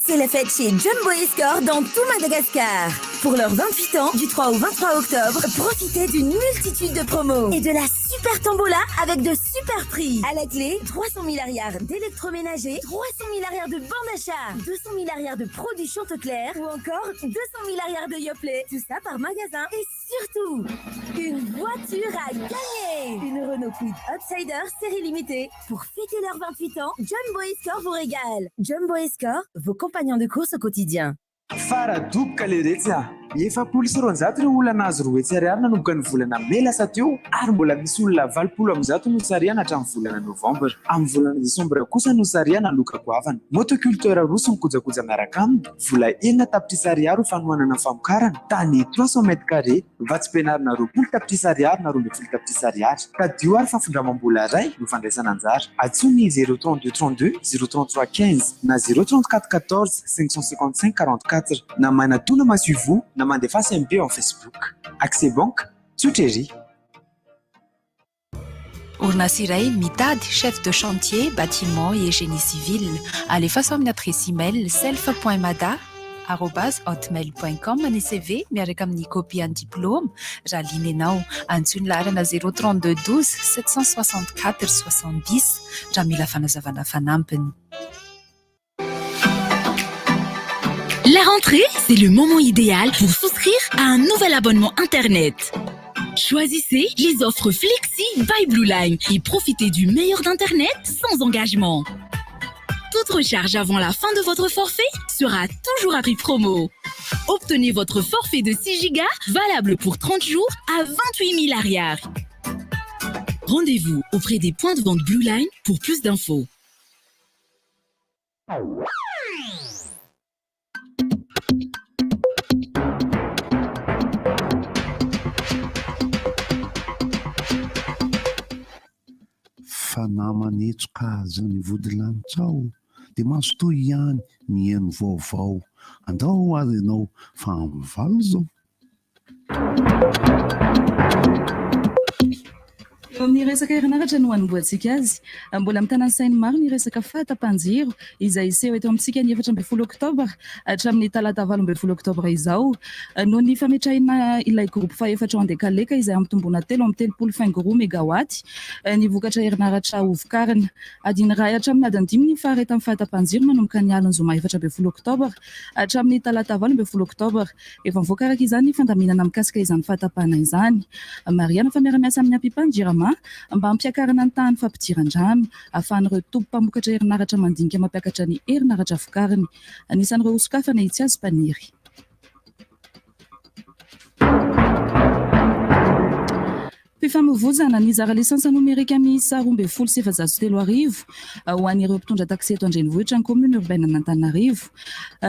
C'est la fête chez Jumbo Escort dans tout Madagascar. Pour leurs 28 ans, du 3 au 23 octobre, profitez d'une multitude de promos et de la super tombola avec de super prix. À la clé, 300 000 ariary d'électroménager, 300 000 ariary de bons d'achat, 200 000 ariary de produits Chanteclair ou encore 200 000 ariary de Yoplait. Tout ça par magasin et surtout, une voiture à gagner. Une Renault Kwid Outsider série limitée. Pour fêter leurs 28 ans, Jumbo Escort vous régale. Jumbo Escort, vos compagnons de course au quotidien. Faradoboka le retsy a! 240 ireo olona nahazo 200 ariary nanomboka ny volana mey lasa teo ary mbola misy olona 180 nosarihana hatramin'ny volana novambra. Amin'ny volana desambra kosa nosarihana loka goavana. Motoculteur roa sy ny kojakoja miaraka aminy, vola 6 tapitrisa ariary ho fanohanana ny famokarana, tany 300 mètres carrés, Vatsim-pianarana 20 tapitrisa ariary na 12 tapitrisa ariary. Tadidio ary fa findramam-bola iray no fandraisana anjara. Antsoy ny 0 32 32 0 33 15 na 0 34 14 555 44 na manatona masoivoho na mandefasa MP ao Facebook. Accès Banque, tsotra ery. Orinasa iray mitady chef de chantier bâtiment et génie civil. Alefaso amin'ny adresse email self point mada arobase hotmail point com ny CV miaraka amin'ny kopia ny diplaoma raha liana ianao. Antsoy ny laharana 0 32 12 764 70 raha mila fanazavana fanampiny. La rentrée, c'est le moment idéal pour souscrire à un nouvel abonnement Internet. Choisissez les offres Flexi by Blue Line et profitez du meilleur d'Internet sans engagement. Toute recharge avant la fin de votre forfait sera toujours à prix promo. Obtenez votre forfait de 6 gigas valable pour 30 jours à 28 000 ariary. Rendez-vous auprès des points de vente Blue Line pour plus d'infos. Fa namanetsoka azy ny vodilanitra ao dia mazotoa ihany mihaino vaovao. Andao ary ianao fa amin'ny valo izao. Eo amin'ny resaka herinaratra no hanombohantsika azy. Mbola mitana ny sain'ny maro ny resaka fahatapahan-jiro izay hiseho eto amintsika ny 14 oktobra hatramin'ny talata 18 oktobra izao. Noho ny fametrahina ilay groupe fahefatra ao Andekaleka izay hampitomboana 33 faingo roa megawatt ny vokatra herinaratra hovokarina. Adiny iray hatramin'ny adiny dimy ny faharetan'ny fahatapahan-jiro manomboka ny alin'ny zoma 14 oktobra hatramin'ny talata 18 oktobra. Efa mivoaka araka izany ny fandaminana mikasika izany fahatapahana izany. Marihana fa miara-miasa amin'ny Apipa ny Jirama mba hampiakarana ny tahan'ny fampidiran-drano, ahafahan'ireo toby mpamokatra herinaratra mandinika mampiakatra ny herinaratra vokariny. Anisan'ireo hosokafana i Tsiazompaniry. Fifamoivoizana, Nizara lisansa nomerika miisa 3412 ho an'ireo mpitondra taxi eto an-drenivohitra ny commune urbaine an'Antananarivo.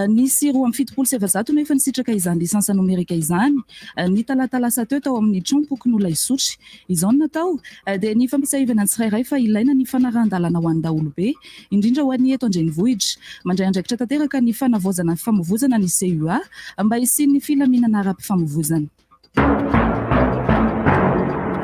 Nisy 472 no efa nisitraka izany lisansa nomerika izany ny talata lasa teo tao amin'ny Tranompokonolona Isotry. Izao no natao dia ny fampitsiahivana ny tsirairay fa ilaina ny fanarahan-dalàna ho an'ny daholobe, indrindra ho an'ny eto an-drenivohitra. Mandray andraikitra tanteraka ny fanavaozana ny fifamoivoizana ny CUA mba hisian'ny filaminana ara-pifamoivoizana.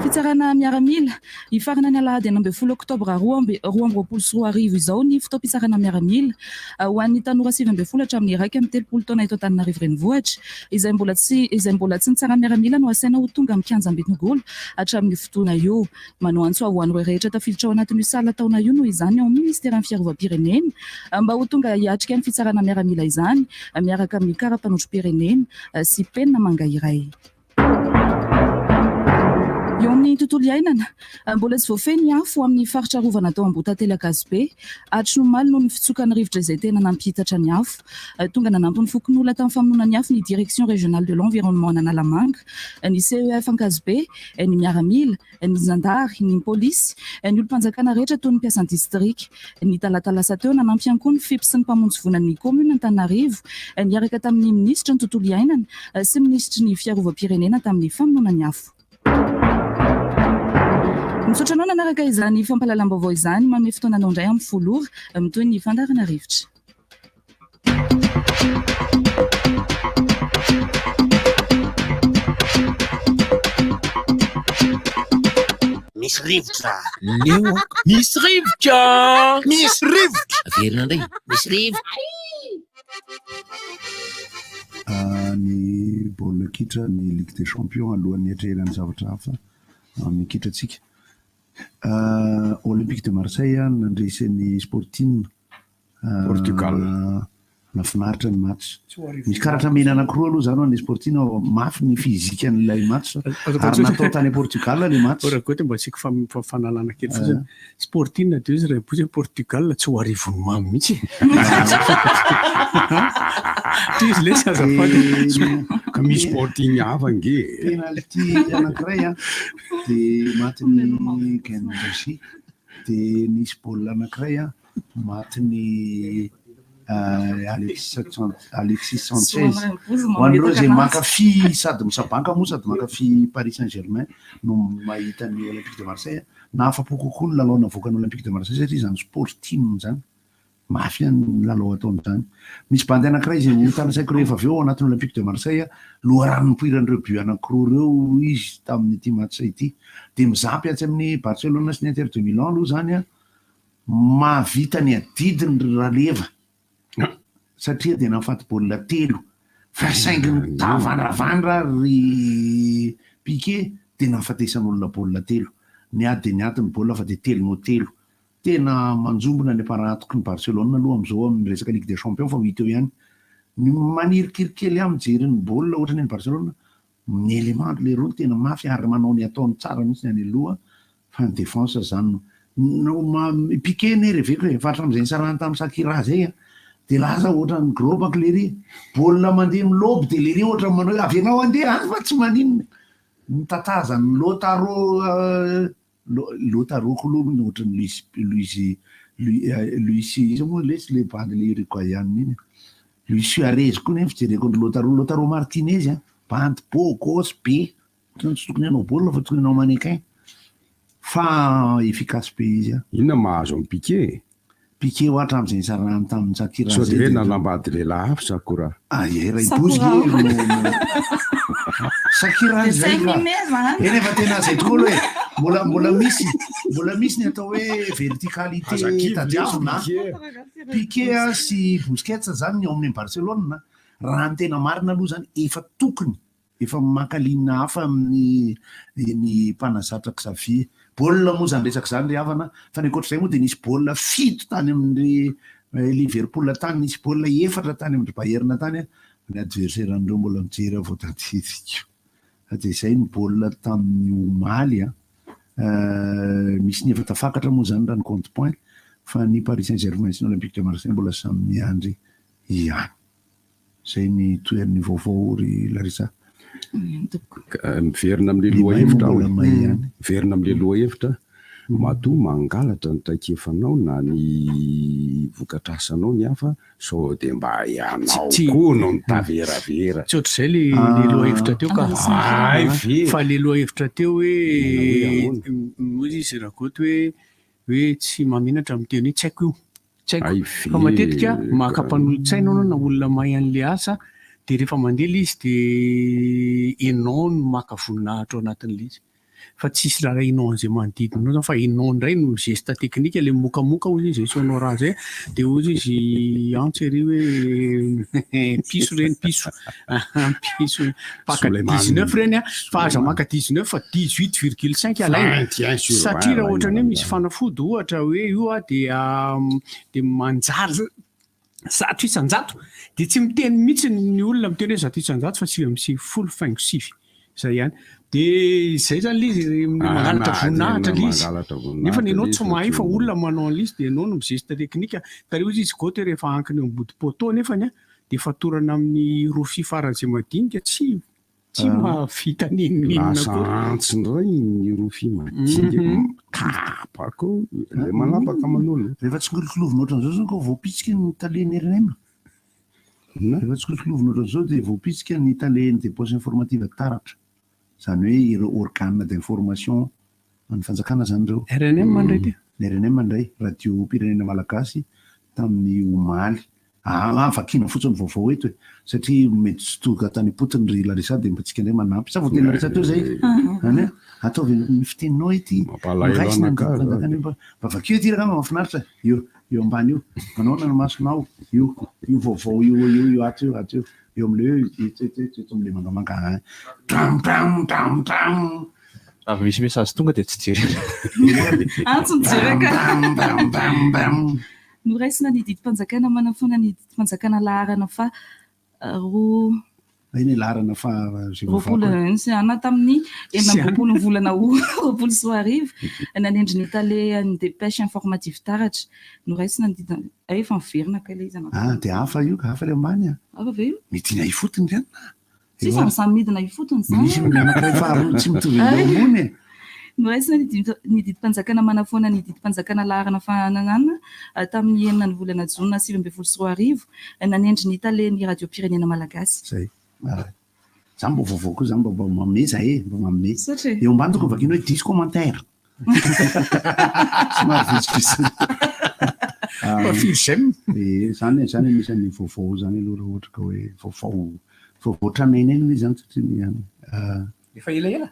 Fitsarana miaramila, Hifarana ny alahady 16 oktobra 2022 izao ny fotoam-pitsarana miaramila ho an'ny tanora 19 hatramin'ny 31 taona eto Antananarivo Renivohitra. Izay mbola tsy izay mbola tsy nitsara miaramila no asaina ho tonga amin'ny kianja Ambitinigolo hatramin'io fotoana io. Manao antso avo ho an'ireo rehetra tafiditra ao anatin'io salan-taona io noho izany ao amin'ny Ministeran'ny Fiarovam-pirenena mba ho tonga hiatrika ny fitsarana miaramila izany miaraka amin'ny kara-panondrom-pirenena sy penina manga iray. Eo amin'ny tontolo iainana, mbola tsy voafehy ny afo amin'ny faritra arovana tao Ambohitantely Ankazobe hatry ny omaly noho ny fitsokan'ny rivotra izay tena nampihitatra ny afo. Tonga nanampy ny fokonolona tamin'ny famonoana ny afo ny Direction Régionale de l'Environnement an'Analamanga, ny CEF Ankazobe, ny miaramila, ny zandary, ny polisy, ny olom-panjakana rehetra toy ny mpiasan'ny distrika. Ny talata lasa teo, nanampy ihany koa ny FIP sy ny mpamonjy voinan'ny kaominina Antananarivo, niaraka tamin'ny minisitry ny tontolo iainana sy minisitry ny fiarovam-pirenena tamin'ny famonoana ny afo. Misaotra anao nanaraka izany fampahalalam-baovao izany. Manome fotoana anao indray amin'ny 10 ora mitohy ny fandaharana rivotra. Misy rivotra. Leo aho. Misy rivotra. Misy rivotra. Averina indray. Misy rivotra. Ny baolina kitra, ny Ligue des champions alohan'ny hiatrehana ny zavatra hafa amin'ny kitrantsika. Olympique de Marseille nandresy an'i Sporting. Portugal. Nafinaritra ny match. Misy karatra mena anankiroa aloha izany ho an'ny Sporting, mafy ny physique an'ilay match. Ary natao tany Portugal ilay match. Ragoty mba asiako fanalana kely fotsiny. Sporting dia izy raha mipoitra Portugal tsy ho arivony mamy mihitsy. Ty izy lesy azafady. Ka misy Sporting hafa ange e. Penalty anankiray an, dia matin'i Guendouzi. Dia nisy baolina anankiray an, matin'i Alexis Sanchez. Ho an'ireo izay mankafy sady misabanka moa sady mankafy Paris Saint Germain no mahita ny Olympique de Marseille. Nahafa-po kokoa ny lalao navoakan'ny Olympique de Marseille satria izany Sporting izany. Mafy ihany ny lalao ataony izany. Misy bandy anankiray izay ho tanisaiko rehefa avy eo ao anatin'ny Olympique de Marseille, loharano nipoiran'ireo but anankiroa ireo izy tamin'ity match ity. Dia mizapy atsy amin'ny Barcelone sy ny Inter de Milan aloha izany an. Mahavita ny adidiny ry Raleva satria dia nahafaty baolina telo fa saingy nitavandravandra ry Piqué dia nahafatesan'olona baolina telo. Niady dia niady ny baolina fa dia telo no telo. Tena manjombona ny aparahatoky ny Barcelone aloha amin'izao amin'ny resaka Ligue des Champions fa ho hita eo ihany. Ny manirikiry kely ahy mijery ny baolina ohatran'ny an'i Barcelone, ny élément ry leroa no tena mafy ary manao ny ataony tsara mihitsy ny any aloha Fa ny défense zany no no ma piqué ne reveko e, fa hatramin'izay nisarahany tamin'i Shakira zay an, de lasa ohatran'ny gros manko lery, baolina mandeha milobe de lery ohatran'ny manao hoe avelao handeha any fa tsy maninona, nitatazan'i Lautaro Lautaro koa aloha ohatran'ny Luis Luis Luis iza moa lesy le bandy le Uruguayan iny, Luis Suarez koa nefa fijereko an'i Lautaro, Lautaro Martinez an, bandy beau gosse be. Tena tsy tokony hanao baolina fa tokony hanao mannequin fa efficace be izy an. Inona mahazo an'i Piqué e? Piqué hoa hatramin'izay nisarahany tamin'i Shakira Sao zay dia hoe dia nanambady lehilahy hafa Sakura? Ah eh raha i Bozy nge no Shakira Dia izay saingy ka. mime zany. Eny efa tena zay tokoa aloha e. Mbola mbola misy mbola misy ny atao hoe verticalité Aza kivy lesy tadiavina. Piqué e. Piqué sy Busquets zany ny ao amin'ny Barcelone. Raha ny tena marina aloha zany efa tokony Efa maka ligne hafa amin'ny ny mpanazatra Xavier. Baolina moa izany resaka izany ry havana, fa ny ankoatr'izay moa dia nisy baolina fito tany amin-dry Liverpool tany, nisy baolina efatra tany amin-dry Bayern tany, ny adversaire an'ireo mbola mijery aho vao tadidiko. Fa dia izay ny baolina tamin'ny omaly an. Misy ny efa tafakatra moa izany raha ny compte point, fa ny Paris Saint Germain sy ny Olympique de Marseille mbola samy miandry ihany. Zay ny tohian'ny vaovao ry Larissa. Miverina amin'ilay lohahevitra aho e. Miverina amin'ilay lohahevitra, matoa mangalatra ny traikefanao na ny vokatr'asanao ny hafa, sao dia mba ianao koa no mitaveravera. Tsy ohatr'izay le le lohahevitra teo ka. Hay ve? Fa le lohahevitra teo hoe, hoy izy Rakoto hoe, hoe tsy mahamenatra miteny hoe tsy haiko io. Tsy haiko. Fa matetika maka mpanolotsaina anao na olona mahay an'ilay asa dia rehefa mandeha ilay izy dia ianao no maka voninahitra ao anatin'ilay izy. Fa tsisy rarahianao an'izay manodidina anao zany fa ianao indray no geste technique ilay mimokamoka hozy izy izay sonora izay dia hozy izy antso ery hoe piso ireny piso. Piso mpaka 19 ireny an, fa aza maka 19 fa 18 virgule 5 alaina. Satria raha ohatra ny hoe misy fanafody ohatra hoe io an dia dia manjary 100% dia tsy miteny mihitsy ny olona miteny hoe 100% fa 99 faingo 9 zay ihany. Dia izay zany ilay izy mangalatra voninahitra ilay izy. Nefa ianao tsy mahay fa olona manao an'ilay izy dia ianao no mi-geste technique. Ka ilay izy goty rehefa ankina eo ambody poteau nefany an dia fatorana amin'ny rofia faran'izay madinika tsy tsy mahavita n'inon'inona Lasa akory. antsy indray ny rofia madinika, tapaka eo, ilay manapaka manolo. Rehefa tsy kolokolovina ohatran'izao zao ka voapitsika ny talen'ny rnm. Rehefa tsy kolokolovina ohatran'izao dia voapitsika ny talen'ny dépense informative taratra. Izany hoe ireo organe d'information. An'ny fanjakana izany ireo. Rnm indray ity. Ny rnm indray, Radiom-pirenena Malagasy tamin'ny omaly. Aa vakiana fotsiny ny vaovao eto e! Satria mety tsy tonga tany am-potony ry Larissa dia mba tsika indray manampy. Sa vao teny Larissa teo izay? Any an! Ataovy ny fiteninao ety. Mampalahelo Noraisina ny anakahy didim-panjakana io mba mba vakio ety rangahy mahafinaritra. Io eo ambany io. Manao ahoana ny masonao? Io io vaovao io io io ato io ato io. Eo amin'ilay hoe eto eto eto eto amin'ilay mangamanga an! Dram dram dram dram. Raha vao misy message tonga dia tsy jerena. Antso ny jereka. Dram dram dram dram. Noraisina ny didim-panjakana manafoana ny didim-panjakana laharana faha roa. Eny e, laharana faha izay voavaky. 20 sy ana tamin'ny 26 ny volana août 2020, nanendry ny tale an'ny Dépêche Informative Taratra. Noraisina ny didim-, hay efa miverina kay ilay izy anatiny. Ah, dia hafa io ka, hafa ilay ambany a. Hafa ve io? Midina ifotony ry anona. Tsy izy samy midina ifotony izany. Misy ny anankiray faharoa tsy mitovy amin'ny eo ambony e. Noraisina ny ny didim-panjakana manafoana ny didim-panjakana laharana fahananana tamin'ny enina ny volana jona 2019, nanendry ny talen'ny Radiom-pirenena Malagasy. Zay. Za mba vaovao koa za mba mba manome za e, mba manome. Misaotra e. Eo ambany tokony vakiana hoe 10 commentaires. Somary vitsivitsy. Fa firy j'aime? Eh, zany zany anisan'ny vaovao zany aloha raha ohatra ka hoe vaovao vaovao tranainy eny ilay izy zany satria ny Efa elaela?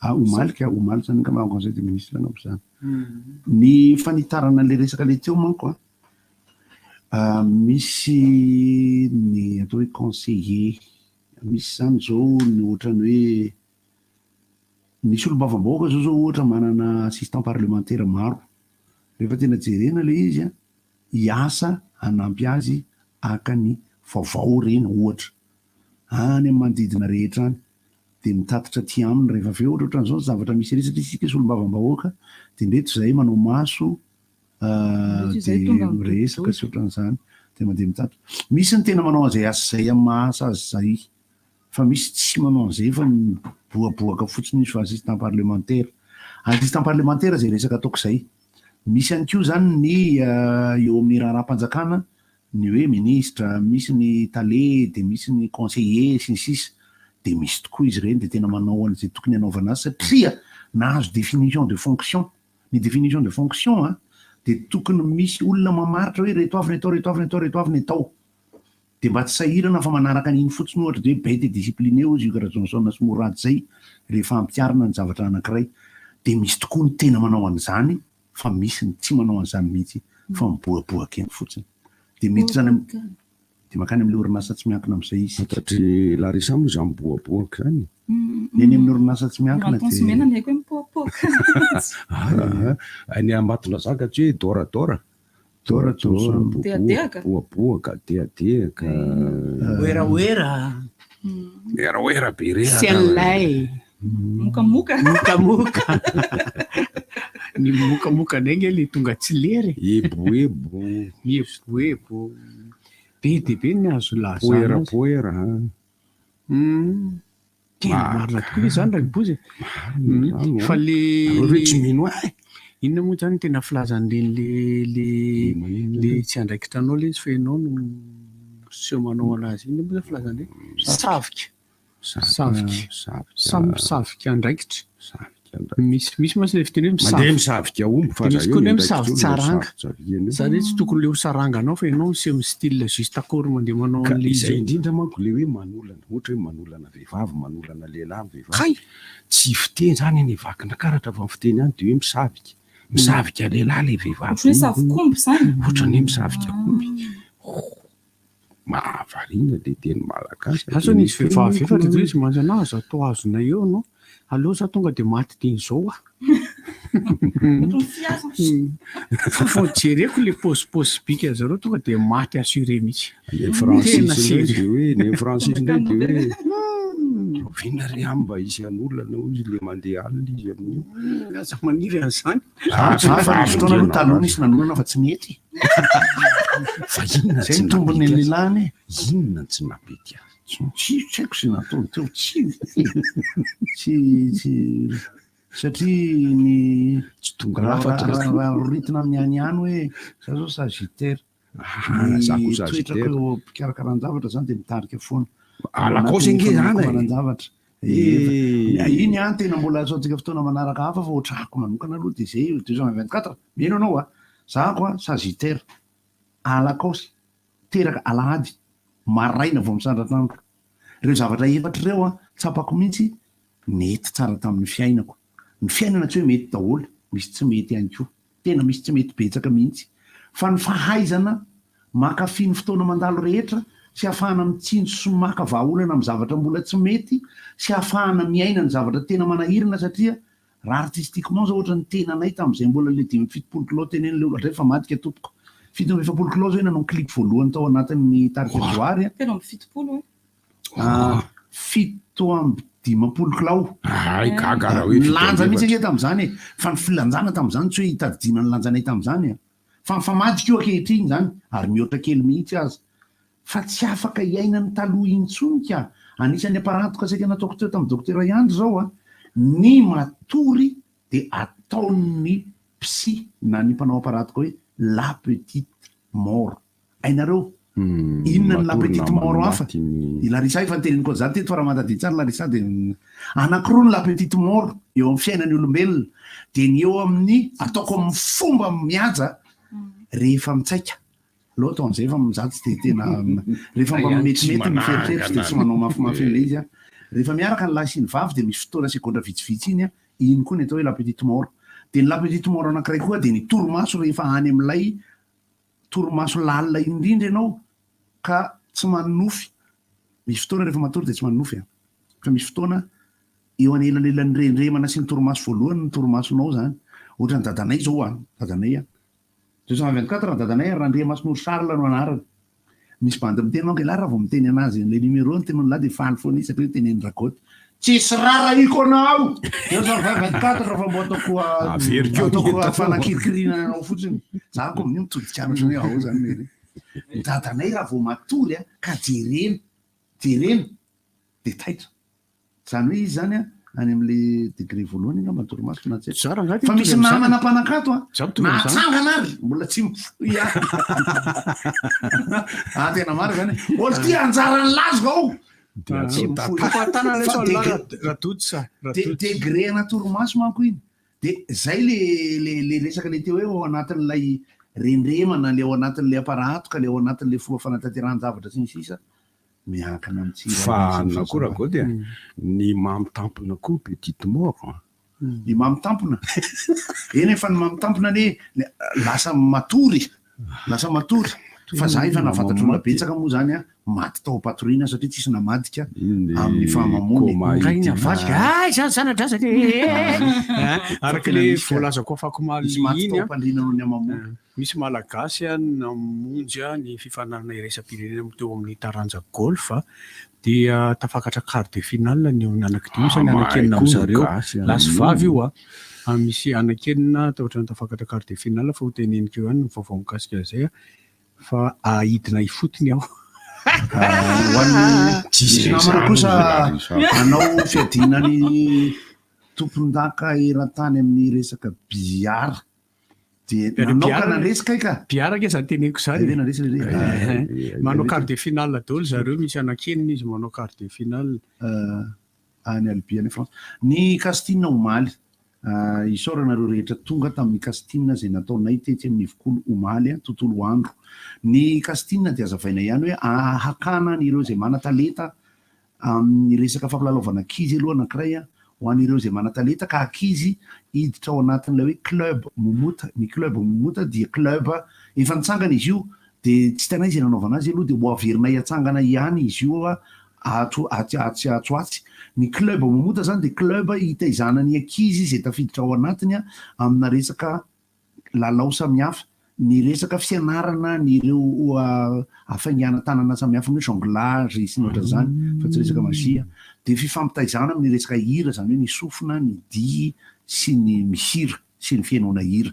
Ah, omaly ka, omaly zany angamba en conseil des ministres angamba zany. Ny fanitarana an'ilay resaka ilay teo manko an, misy ny atao hoe conseiller, misy zany zao ny ohatran'ny hoe ny solombavambahoaka zao zao ohatra manana assistant parlementaire maro, rehefa tena jerena ilay izy an, hiasa hanampy azy haka ny vaovao ireny ohatra, any amin'ny manodidina rehetra any, dia mitatitra aty aminy rehefa avy eo, ohatra ohatran'izao ny zavatra misy ery satria isika solombavambahoaka dia ndreto izahay manao maso dia miresaka sy ohatran'izany dia mandeha mitatitra. Misy ny tena manao an'izay asa izay amin'ny maha asa azy izay fa misy tsy manao an'izay fa mibohabohaka fotsiny izy fa assistant parlementaire. Assistant parlementaire izay resaka ataoko izay. Misy ihany koa izany ny eo amin'ny raharaham-panjakana ny hoe ministra, misy ny tale, dia misy ny conseiller sy ny sisa dia misy tokoa izy ireny dia tena manao an'izay tokony hanaovana azy satria nahazo définition de fonction, ny définition de fonction an dia tokony misy olona mamaritra hoe ireto avy ny atao, ireto avy ny atao, ireto avy ny atao, dia mba tsy sahirana fa manaraka an'iny fotsiny ohatra dia hoe bête et discipliné hozy io Rajohnson sy Mourad izay rehefa ampiharina ny zavatra anankiray, dia misy tokoa ny tena manao an'izany fa misy ny tsy manao an'izany mihitsy fa mibohabohaka eny fotsiny dia miditra any am dia mankany amin'ilay orinasa tsy miankina amin'izay izy. Fantatr'i Larissa moa izany mibohabohaka izany e. Ny eny amin'ny orinasa tsy miankina dia. Raton mena ny haiko hoe mipoapoaka. Aa, any Ambatondrazaka tsy hoe dora dora. Dora dora, Dehadehaka. miboaboaka, dehadehaka. Werawera. Werawera be reraka. Selay. Mokamoka. Mokamoka. Ny mokamoka indray nge le tonga tsy lery e. Eboebo. Mieboebo. Be dia be ny azo lazana. Poera poera. Tena marina tokoa ve izany Rainibozy e? Marina izany. Fa le Nareo ve tsy mino ahy? Inona moa izany no tena filazan'ireny le le le tsy andraikitra anao le izy fa ianao no miseho manao anazy iny? Inona moa izany filazan'ireny? Savika. Savika. Samy misavika andraikitra. Misy misy mantsy ilay fiteny hoe misavika. Mandeha misavika omby fa Dia misy za eo koa ny hoe ny misavi-tsaranga. andraikitra Izany hoe tsy tokony le ho saranganao fa ianao miseho mi-style juste akory mandeha manao Ka an'ilay izy izay eo. indrindra manko le hoe manolana, ohatra hoe manolana vehivavy, manolana lehilahy ny vehivavy. Kay! Tsy fiteny izany anie vakinankaratra fa ny fiteny ihany dia hoe misavika. Misavika lehilahy ilay vehivavy. Ohatran'ny hoe savikomby izany. Ohatran'ny hoe misavika komby. Mahavariana le teny malagasy. Asa nisy vehivavy efa dia izy mantsy anah aza atao azonay eo anao, aleo za tonga dia maty dieny izao ah. Fa vao jereko le paozipaozy bika zareo tonga dia maty assuré mihitsy. Ny francis indray dia hoe, ny francis indray dia hoe oviana ry any mba hisy hanolana hoy izy le mandeha alina izy amin'io. Aza maniry an'izany. Za fa nisy fotoana aloha taloha nisy nanolana fa tsy nety. Fa inona Zay tsy ny tombony nampety azy? lehilahy anie. Inona no tsy nampety azy? Tsy tsy haiko izay nataony teo, tsy tsy tsy satria ny Tsy tonga raha lafatra raha zany. raha roritina amin'ny any ihany hoe za zao sagittaire, Ah, za ny koa toetrako sagittaire. eo am-pikarakaran-javatra zany dia mitarika foana. Ah, lakôsy ange zany e. Fanomanan-javatra. Efa iny an tena mbola ataontsika fotoana manaraka hafa fa ohatrako manokana aloha dia zay io 224 mino anao a zahako a sagittaire alakaosy teraka alahady maraina vao misandratra andro ireo zavatra efatra ireo an tsapako mihitsy nety tsara tamin'ny fiainako ny fiainana tsy hoe mety daholo misy tsy mety ihany koa tena misy tsy mety betsaka mihitsy fa ny fahaizana mankafy ny fotoana mandalo rehetra sy ahafahana mitsinjo sy maka vahaolana amin'ny zavatra mbola tsy mety sy ahafahana miaina ny zavatra tena manahirana satria raha artistiquement zao ohatra ny tenanay tamin'izay mbola le 75 kilao tenen'le olona dray fa madika tompoko 47 kilao zao nanao clip voalohany tao anatin'ny tarika Voary a 73 eh? Ah, 57 kilao. Hay gaga raha hoe Ny lanja mihitsy 74. ange tamin'izany e. Fa ny filanjana tamin'izany tsy hoe hitadidiana ny lanjanay tamin'izany a. Fa mifamadika io ankehitriny izany ary mihoatra kely mihitsy aza. Fa tsy afaka hiaina ny taloha intsony ka. Anisan'ny aparantoka saika nataoko teo tamin'ny dokotera Andry izao a, ny matory dia ataon'ny psy na ny mpanao aparatoka hoe la petite mort. Hainareo? Inona ny la petite mort hafa? I Larissa efa niteneniko an'izany teto fa raha mahatadidy tsara Larissa dia anankiroa ny la petite mort eo amin'ny fiainan'ny olombelona dia ny eo amin'ny ataoko amin'ny fomba mihaja rehefa mitsaika aleo atao an'izay fa za tsy dia tena rehefa mba metimety ny feritreritra dia tsy manao mafimafy an'ilay izy aho. Rehefa miaraka ny lahy sy ny vavy dia misy fotoana segondra vitsivitsy iny iny koa ny atao hoe la petite mort. Dia ny la petite mort anankiray koa dia ny torimaso rehefa any amin'ilay torimaso lalina indrindra ianao ka tsy manonofy, misy fotoana rehefa matory dia tsy manonofy an, fa misy fotoana eo anelanelan'ny rendremana sy ny torimaso voalohany ny torimasonao zany, ohatran'ny dadanay zao an, dadanay an, 224 ny dadanay ary Randriamasinoro Charles no anarany, Misy bandy miteny manko elah raha vao miteny anazy an'ilay numéro ny tenon'lah dia faly foana izy satria hoe tenenin'i Ragoty. Tsisy rarahiko anao! 224 fa mbo ataoko Averiko eo ataoko ny entana. fanakirikirinana anao fotsiny. Za ko amin'io mitodika any ohatran'ny hoe ao zany le Ny dadanay raha vao matory a, ka jerena, jerena dia taitra. Zany hoe izy zany any amle degré voalohany angamba ny torimaso na tsy haiko. Za rangahy Fa mitovy misy amin'izany. namana mpanankato a, Za mitovy amin'izany. nahatsangana ary mbola tsy mifoha ihany. Ah tena marina zany. Olo ty anjaran'ny lahy zao. Dia Tsy atao mifoha. Fahatana ilay Fa sao degré- Radojo sa de- degré ana torimaso manko iny. De zay le le le resaka le teo hoe ao anatin'ilay rendremana, le ao anatin'ilay aparahatoka, le ao anatin'ilay fomba fanatanterahan-javatra sy ny sisa. Miankina amin'ny tsirairay Fa sy ny anona koa Ragoty a, ny mamy tampona koa petite mort an. Ny mamy tampona? Eny e, fa ny mamy tampona anie lasa matory, lasa matory. Fa za efa nahafantatra olona betsaka moa zany an, maty tao am-patoriana satria tsisy namadika amin'ny fahamamoana e. Nga iny avadika, ay zany zana-drazana e! Araka ilay voalazako afakomaly Misy maty iny tao an. am-pandriana noho ny hamamoana. Misy Malagasy namonjy ny fifaninanana iraisam-pirenena teo amin'ny taranja golf dia tafakatra quart de finale ny anankidimy sa ny anankenina amin-dry zareo. Lahy sy vavy io an! Misy anankenina ohatran'ny tafakatra quart de finale fa ho teneniko eo ihany ny vaovao mikasika an'izay fa hidina ifotony aho. Ho an'ny misy namana kosa hanao fiadiana ny tompondaka eran-tany amin'ny resaka billard. Dia nanao ka nandresy kay ka. Billard ange zany teneniko zany. Dia nandresy le e. Manao quart de finale daholo zareo, misy anankenina izy manao quart de finale. Any Albi any France. Ny casting omaly. Isaorana ireo rehetra tonga tamin'ny casting izay nataonay tetsy amin'ny Ivokolo omaly tontolo andro. Ny casting dia azavaina ihany hoe hakana an'ireo izay manan-talenta Amin'ny resaka fampilalaovana ankizy aloha anankiray an, ho an'ireo izay manan-talenta ka ankizy hiditra ao anatin'ilay hoe club Momota. Ny club Momota dia club efa nitsangana izy io dia tsy hitanay izay nanaovana azy aloha dia ho averinay hatsangana ihany izy io ato atsy atsy atsy ho atsy. Ny club Momota izany dia club hitaizana ny ankizy izay tafiditra ao anatiny amina resaka lalao samihafa, ny resaka fianarana ny ireo hafainganan-tanana samihafa ny hoe jonglage sy ny ohatran'izany fa tsy resaka magie, dia fifampitaizana amin'ny resaka hira, izany hoe ny sofina, ny dihy sy ny mihira sy ny fihainoana hira.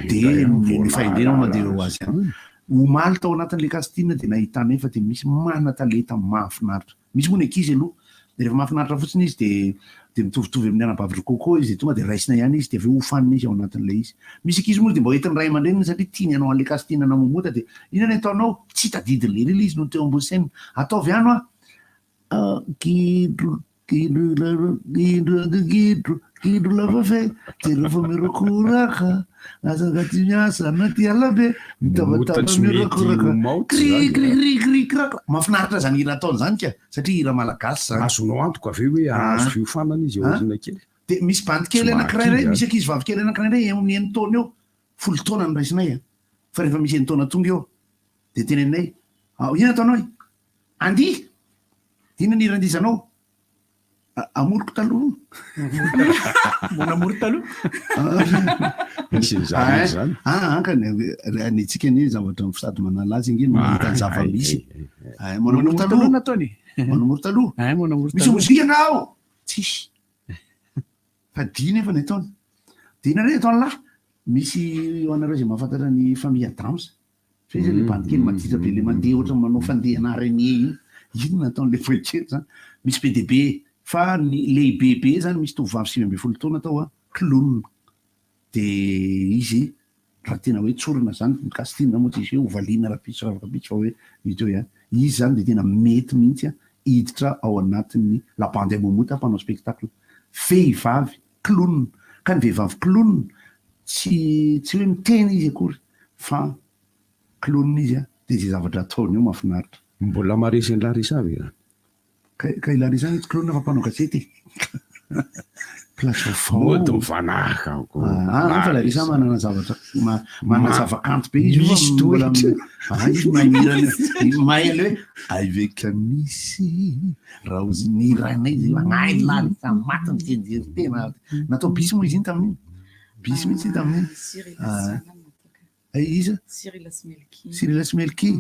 Dia ny fahendrena moa mandeha ho azy ihany. Omaly tao anatin'ilay casting dia nahitana fa dia misy manan-talenta mahafinaritra. Misy moa ny ankizy aloha dia rehefa mahafinaritra fotsiny izy dia dia mitovitovy amin'ny anabavy ry Coco izy dia tonga dia raisina ihany izy dia avy eo hofanina izy ao anatin'ilay izy. Misy ankizy moa dia mba entin'ny ray aman-dreniny satria tiany hanao an'ilay casting ana Momota dia inona ny ataonao? Tsy tadidiny lery ilay izy nony teo ambony scène. Ataovy ihany hoa. Gidro. Gidro lava gidro gidro gidro lava fe jereo fa mirokoraka asa ka tsy miasa na ty ala be mitabataba mirokoraka kri kri kri kri krak mahafinaritra zany hira ataony zany ka satria hira malagasy zany. Azonao antoka ve hoe hahazo fiofanana izy aoriana kely? Dia misy bandy kely anankiray indray, misy ankizy vavy kely anankiray indray eo amin'ny enin-taona eo, 10 taona no raisinay a! Fa rehefa misy enin-taona tonga eo dia teneninay, inona ataonao e? Andihy! Inona ny hira andihizanao? Amoroko taloha. Mon amour taloha. Misy an'izany izy zany. Ah, anka ny ny antsika anie zavatra sady manala azy ange no mahita ny zava-misy. Mon amour taloha nataony. Mon amour taloha. Ay, mon amour Misy taloha. mozika nga ao? Tsisy. Fa dihy nefa ny ataony. Dia inona indray ataon'ny lahy? Misy ho anareo izay mahafantatra ny famille Adams. Fa iza le bandy kely maditra be le mandeha ohatran'ny manao fandehana araignée iny? Inona ataon'le boy kely zany? Misy be dia be fa ny lehibe be zany misy tovovavy 19 taona tao a, clown. Dia izy raha tena hoe tsorina zany, ny casting moa tsisy hoe hovaliana rahampitso rahampitso fa hoe hita eo ihany. Izy zany dia tena mety mihitsy hiditra ao anatin'ny la bande à Momota mpanao spectacle. Vehivavy clown. Ka ny vehivavy clown tsy tsy hoe miteny izy akory fa clown izy a, dia izay zavatra ataony eo mahafinaritra. Mbola maharesy an'i Larissa ve zany? Ka ka i Larissa anie tsy clown fa mpanao gazety e! Mpilaza vaovao. Mody mifanahaka amiko. Ah, fa Larissa manana zavatra manana zava-kanto be izy io fa Misy mbola toetra. ah, izy mahay mihira ny- mahay an'ilay hoe Avec misy Raozy ny hirainay izy io, agnahy Larissa maty ny fijery tena. Natao bisy moa izy iny tamin'iny. Bisy mihitsy iny tamin'iny. Cyril Ah. sy Anna. Eh, iza? Cyril sy Melky. Cyril sy Melky.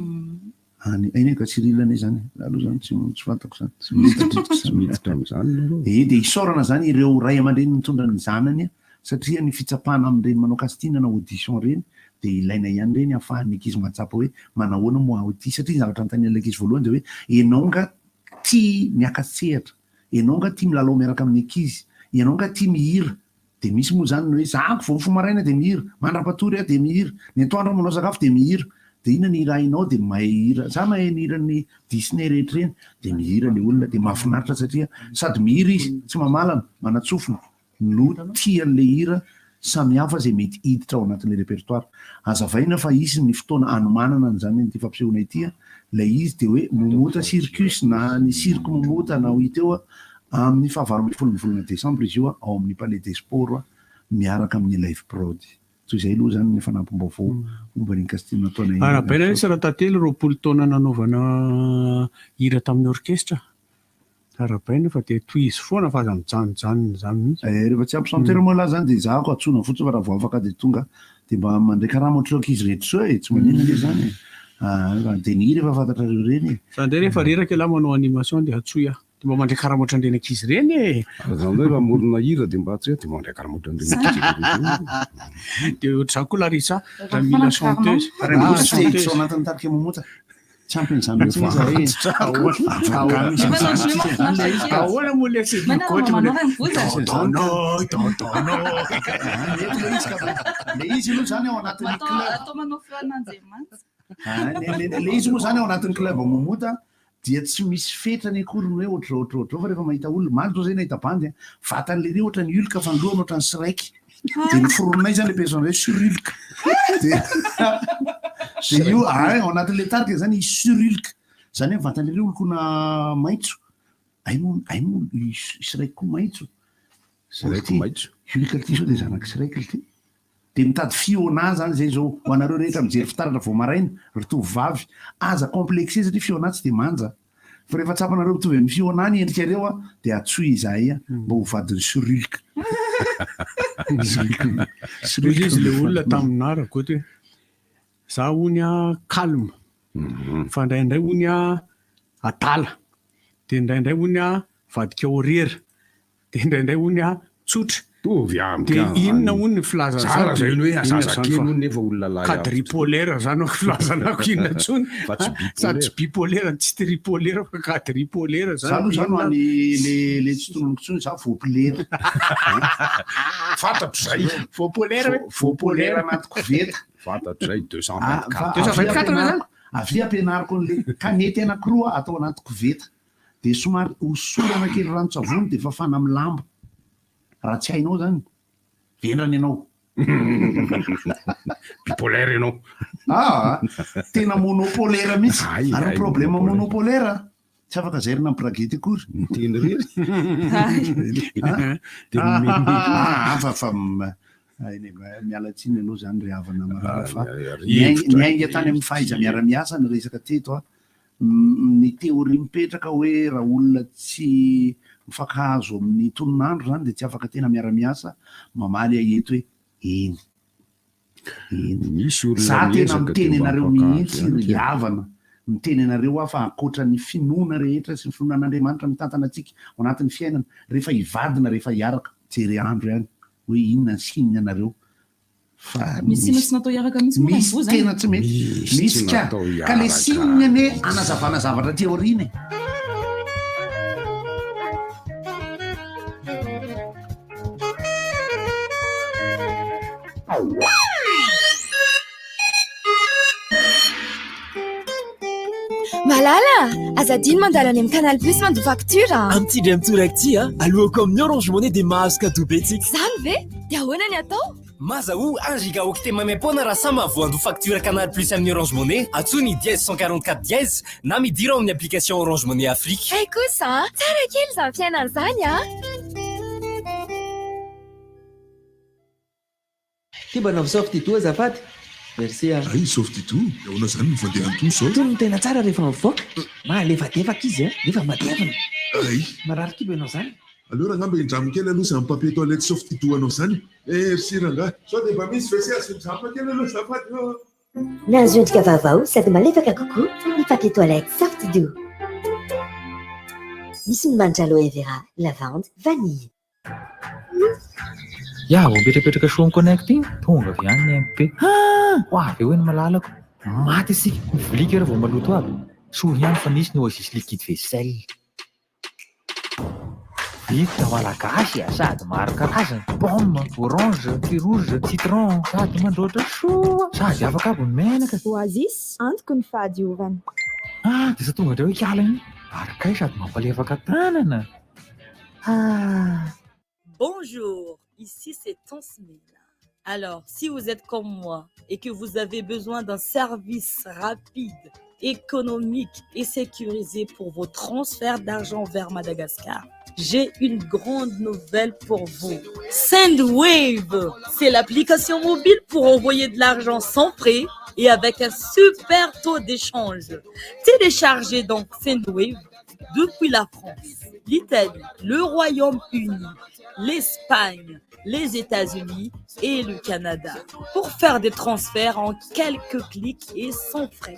Any eny ka Cyril anie zany. Za aloha zany tsy tsy fantako zany. Tsy miditra Tsy miditra amin'izany nareo. Eh, dia isaorana zany ireo ray aman-dreny nitondra ny zanany satria ny fitsapana amin'ireny manao casting na audition ireny dia ilaina ihany ireny ahafahan'ny ankizy mahatsapa hoe manahoana moa aho ity satria ny zavatra anontanian'ilay ankizy voalohany dia hoe ianao nga tia miaka-tsehatra, ianao nga tia milalao miaraka amin'ny ankizy, ianao nga tia mihira, dia misy moa izany ny hoe za vao mifoha maraina dia mihira, mandra-patory aho dia mihira, ny atoandro aho manao sakafo dia mihira, dia inona ny hira hainao dia mahay hira, za mahay ny hiran'ny Disney rehetra ireny, dia mihira ilay olona dia mahafinaritra satria sady mihira izy, tsy mamalana, manatsofina, no tia an'ilay hira samihafa izay mety hiditra ao anatin'ilay répertoire. Hazavaina fa hisy ny fotoana hanomanana an'izany ity fampisehoana ity, ilay izy dia hoe Momota Circus na ny Cirque Momota na ho hita eo amin'ny faha 18 ny volana desambra izy io ao amin'ny Palais des Sports miaraka amin'ny Live Prod. Toy izay aloha izany ny fanampim-baovao momba an'iny casting nataonay iny. Arahabaina lesy Ratantely, 20 taona nanaovana hira tamin'ny orkestra. Arahabaina fa dia tohizo foana fa aza mijanonjanona izany mihitsy. Eh, rehefa tsy ampy chanteur moa lahy zany dia zahako antsoina fotsiny fa raha vao afaka dia tonga dia mba mandray karama ohatr'ireo ankizy rehetra ireo e, tsy maninona anie zany e. Ah, dia ny hira efa fantatrareo ireny e. Za indray rehefa reraka ialahy manao animation dia antsoy aho. Dia mba mandray karama ohatran'ireny ankizy ireny e. Za indray raha mamorona hira dia mba antsoy aho dia mandray karama ohatran'ireny ankizy ireny. Dia ohatr'izany koa Larissa, raha mila chanteuse. Raha mbola tsy te hiditra ao anatin'ny tarika Momota. Tsy ampy an'izany mihitsy izy ahay e. Ahoana moa ilay tsy migoatra Manao raha mivoza. Tonton, tonton. Le izy aloha zany ao anatin'ny Atao club. atao manao feon'Andriamanitra. Ah, Le izy moa zany ao anatin'ny club Momota dia tsy misy fetrany akory ny hoe ohatr'izao ohatr'izao ohatr'izao fa rehefa mahita olona omaly zao zay nahita bandy a, vatan'le ry ohatran'ny Hulk fa ny lohany ohatran'ny Shrek. Dia noforoninay zany le personnage hoe Surhulk. Dia dia io ah, ao anatin'le tarika zany i Surhulk. Zany hoe vatan'le ry olokona maitso. Ay moa ay moa i Shrek koa maitso. Shrek maitso. Hulk ity sao dia zanak'i Shrek ity. Dia mitady Fiona zany zay zao ho anareo rehetra mijery fitaratra vao maraina ry tovovavy aza complexé satria Fiona tsy dia manja fa rehefa tsapanareo mitovy amin'i Fiona ny endrikareo a dia antsoy izahay a mba ho vadin'i Surulk. Hoy izy le olona taminà Rakoto hoe za hony a calme fa indraindray hony a adala dia indraindray hony a vadika horera Dia indraindray hono aho tsotra. Mitovy amiko Dia ihany. inona hono ny filazana Zara izany? zay hoe Inona izany zazakely fa hono nefa olona lahy avy. Quadripolaire izany no filazanako inona intsony. Fa tsy Sady tsy bipolaire no tsy tripolaire fa quadripolaire Za izany. aloha zany ho an'ny le le tsy tononiko intsony za voapolera. Fantatro zay. Voapolera ve? Voapolera anaty koveta. Fantatro zay, Ah, 224. fa 224 ve zany? Avia ampianariko an'le kanety anankiroa atao anaty koveta. Dia somary hosorana kely ranon-tsavony dia fafana amin'ny lamba. Raha tsy hainao izany, vendrana ianao. Bipolaire ianao. Ah, tena monopolaire mihitsy. Hay, Ary ny hay, problème monopolaire. monopolaire, tsy afaka zairina amin'ny braguette akory. Miteny irery. Ah? Dia nomeny. Ah, hafa fa m- ay, miala tsiny aloha izany ry havana malala fa Ah, rivotra. niainga niainga tany amin'ny fahaiza-miara-miasa ny resaka teto a. Ny théorie mipetraka hoe raha olona tsy mifankahazo amin'ny tonon'andro izany dia tsy afaka tena miara-miasa, mamaly ahy eto hoe eny. Eny. Misy olona Za tena miezaka miteny dia mba anareo mifankahazo mihitsy ihany ry kely. havana, miteny anareo aho fa ankoatra ny finoana rehetra sy ny finoana an'Andriamanitra mitantana antsika ao anatin'ny fiainana, rehefa hivadina, rehefa hiaraka, jere andro ihany hoe inona ny signe anareo Fa Misy signe tsy natao hiaraka mihitsy moa misy raha voa tena tsy mety. Misy tsy Misy ka. natao Ka le hiaraka. signe anie anazavana zavatra aty aoriana e. Malala, aza adino mandalo any amin'ny Canal Plus mandoa facture a. Amin'ity indray mitoraka ity a, aloako amin'ny Orange Money dia mahazo cadeau be tsika. Izany ve? Dia ahoana ny atao? Mazahoa un gigaoctet maimaimpoana raha samy mahavoandoa facture Canal Plus amin'ny Orange Money. Antsoy ny dièse 144 dièse na midira ao amin'ny application Orange Money Afrique. Hay kosa an! Tsara kely izany fiainana izany an! Ty mba anaovy soft doux azafady. Merci a. Hay soft doux, ahoana zany ny fandehan'ny toa zao? Itony no tena tsara rehefa mivoaka. Mahalefadefaka izy a, nefa matevina. Hay. Marary kibo ianao zany. Aleo rangah mba hindramo kely aloha izany papier toilette soft doux anao izany e. Merci rangah. Sao dia mba misy WC azo hindramina kely aloha azafady ô. Nahazo endrika vaovao sady malefaka kokoa ny papier toilette soft doux. Misy ny manitra aloe vera, lavande, vanille. Ya, vao mipetrapetraka soa am connect iny, tonga avy any ny MP. Ah! Ho avy eo eny malalako. Maty isika, ny vilia kera vao maloto aby. Soa ihany fa nisy ny Oasis liquide vaisselle. Vita malagasy a, sady maro karazany, pomme, orange, fruits rouge, citron, sady mandroatra soa, sady afaka aby ny menaka. Oasis, antoky ny fahadiovana. Ah, dia sa tonga indray hoe kala iny. Ary kay sady mampalefaka tanana. Ah. Bonjour, ici c'est Tansmil. Alors, si vous êtes comme moi et que vous avez besoin d'un service rapide, économique et sécurisé pour vos transferts d'argent vers Madagascar, j'ai une grande nouvelle pour vous. Sendwave, c'est l'application mobile pour envoyer de l'argent sans frais et avec un super taux d'échange. Téléchargez donc Sendwave depuis la France, l'Italie, le Royaume-Uni, l'Espagne, les États-Unis et le Canada pour faire des transferts en quelques clics et sans frais.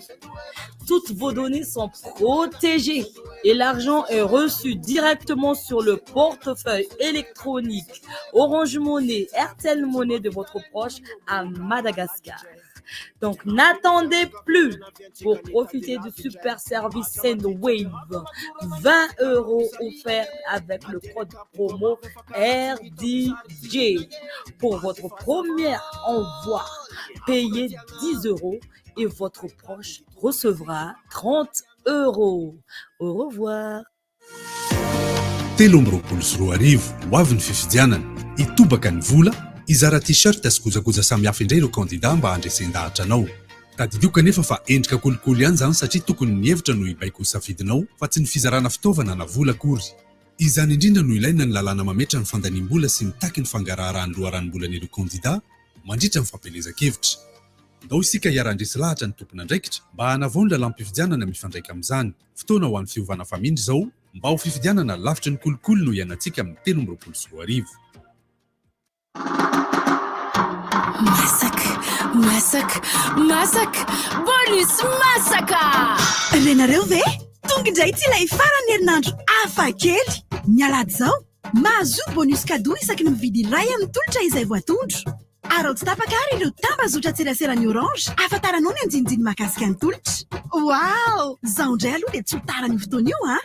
Toutes vos données sont protégées et l'argent est reçu directement sur le portefeuille électronique Orange Money, Airtel Money de votre proche à Madagascar. Donc n'attendez plus pour profiter du super service Sendwave. 20 euros offerts avec le code promo RDJ. Pour votre premier envoi, payez 10 euros et votre proche recevra 30 euros. Au revoir. 2023, ho avy ny fifidianana. Hitobaka ny vola, hizara t-shirt sy kojakoja samihafa indray ireo kandida mba handresen-dahatra anao. Tadidio kanefa fa endrika kolikoly ihany izany satria tokony ny hevitra no hibaiko ny safidinao fa tsy ny fizarana fitaovana na vola akory. Izany indrindra no ilaina ny lalàna mametra ny fandaniam-bola sy mitaky ny fangaraharahan'ny loharanom-bolan'ireo kandida mandritra ny fampielezan-kevitra. Ndao isika hiara-handresy lahatra ny tompon'andraikitra mba hanavao ny lalàm-pifidianana mifandraika amin'izany. Fotoana ho an'ny fiovana famindra izao mba ho fifidianana lavitry ny kolikoly no iainantsika amin'ny 2023. Masaka, masaka, masaka, bonus masaka! Renareo ve? Tonga indray ity ilay faran'ny herinandro hafa kely! Ny alahady izao, mahazoa bonus cadeau isaky ny mividy iray amin'ny tolotra izay voatondro. Araho tsy tapaka ary ireo tambazotran-tseraseran'ny Orange ahafantaranao ny andinindiny mahakasika ny tolotra. Wow! Izaho indray aloha dia tsy ho tara an'io fotoana io an!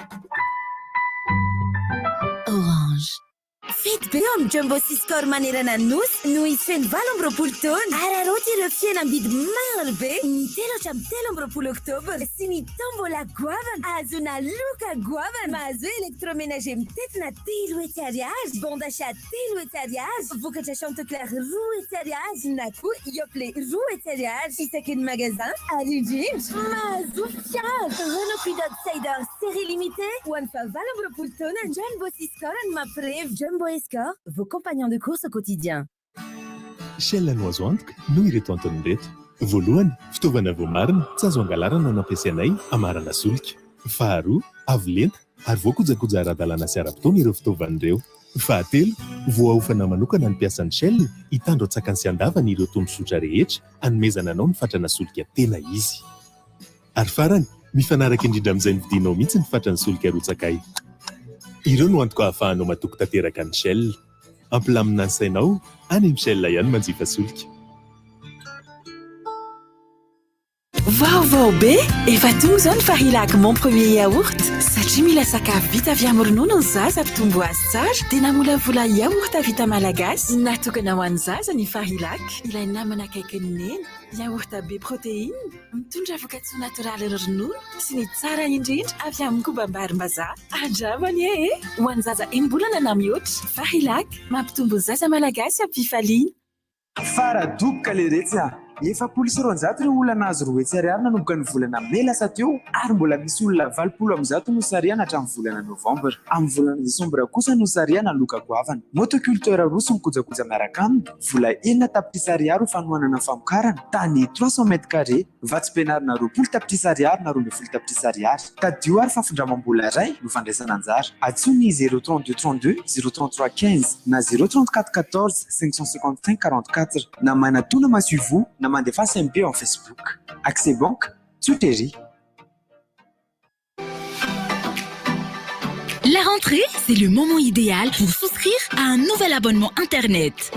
Orange. Fety be ao amin'ny Jumbo sy Score manerana ny Nosy noho izy feno 28 taona. Araraoty ireo fihenam-bidy maro be ny 3 hatramin'ny 23 oktobra sy ny tombola goavana ahazoana loka goavana. Mahazo électroménager mitentina 300 ariary, bon d'achat 300 ariary, vokatra Chantecler 200 ariary na koa Yoplait 200 ariary isaky ny magasin ary indrindra mahazo fiara Renault Kwid Outsider série limitée ho an'ny faha 28 taona. Jumbo sy Score no mampirevy. Jumbo et Score, vos compagnons de course au quotidien. Shell no azo antoka noho ireto antony ireto. Voalohany, fitaovana voamarina tsy azo angalarana no ampiasainay hamarana solika. Faharoa, avo lenta ary voakojakoja ara-dalàna sy ara-potoana ireo fitaovana ireo. Fahatelo, voaofana manokana ny mpiasan'ny Shell hitandro an-tsakany sy an-davany ireo tondrozotra rehetra hanomezana anao ny fatrana solika tena izy. Ary farany, mifanaraka indrindra amin'izay novidianao mihitsy ny fatran'ny solika arotsakay. Ireo no antoka ahafahanao matoky tanteraka ny Shell. Ampilamina ny sainao, any amin'ny Shell ihany manjifa solika. Vaovao be! Efa tonga izao ny Farilac Mon Premier Yaourt. Satria mila sakafo vita avy amin'ny ronono ny zaza hampitombo azy tsara, dia namolavola yaourt vita malagasy natokana ho an'ny zaza ny Farilac, ilay namana akaikin'ny neny. Yaourt be protéine, mitondra vokatsoa natoraly ny ronono sy ny tsara indrindra avy amin'ny kobam-barimbazaha. Andramo anie e! Ho an'ny zaza enim-bolana na mihoatra, Farilac, mampitombo ny zaza malagasy am-pifaliana. Faradoboka leretsy a! 240 ireo olona nahazo 200 ariary nanomboka ny volana mey lasa teo ary mbola misy olona 180 nosarihana hatramin'ny volana novambra. Amin'ny volana desambra kosa nosarihana loka goavana. Motoculteur roa sy ny kojakoja miaraka aminy, vola 6 tapitrisa ariary ho fanohanana ny famokarana, tany 300 mètres carrés, vatsim-pianarana 20 tapitrisa ariary na 12 tapitrisa ariary. Tadidio ary fa findramam-bola iray no fandraisana anjara. Antsoy ny 0 32 32 0 33 15 na 0 34 14 555 44 na manatona masoivoho na mandefa SMP en Facebook. Accès Banque, tsotra ery. La rentrée, c'est le moment idéal pour souscrire à un nouvel abonnement Internet.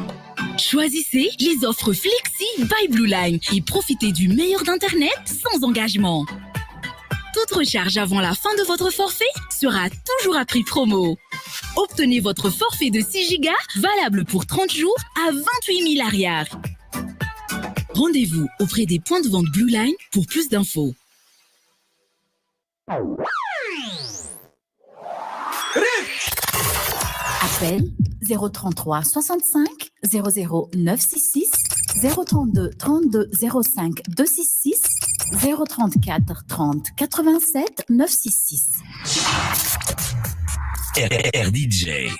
Choisissez les offres Flexi by Blue Line et profitez du meilleur d'Internet sans engagement. Toute recharge avant la fin de votre forfait sera toujours à prix promo. Obtenez votre forfait de 6 Go valable pour 30 jours à 28 000 ariary. Rendez-vous auprès des points de vente Blue Line pour plus d'infos. Appel 033 65 00 966 032 32 05 266 034 30 87 966. RDJ.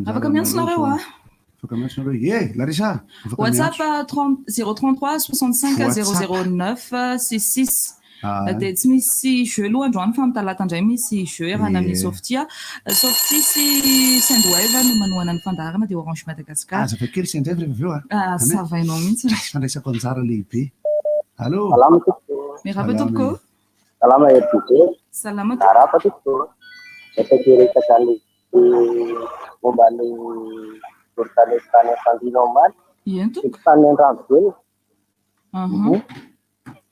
Afaka miantso nareo a. Afaka miantso nareo. E, Larissa. Afaka WhatsApp miantso. 30 033 65 WhatsApp. 009 66. Ah. Dia tsy misy jeu aloha androany fa amin'ny talata indray misy jeu erana amin'ny Ie. Softia. Softia sy Sendwave no manohana ny fandaharana dia Orange Madagascar. Aza fa kely Sendwave rehefa avy eo a. Ah, Amen. savainao mihitsy. Fandraisako anjara lehibe. Allô. Salama tompoko. Miarahaba tompoko. Salama RDJ. Salama tompoko. Miarahaba tompoko. Resaka resaka ny momba ny doro-tanety tany Ampandriana omaly. Eny tompoko. Tany Andranovelona. Aha.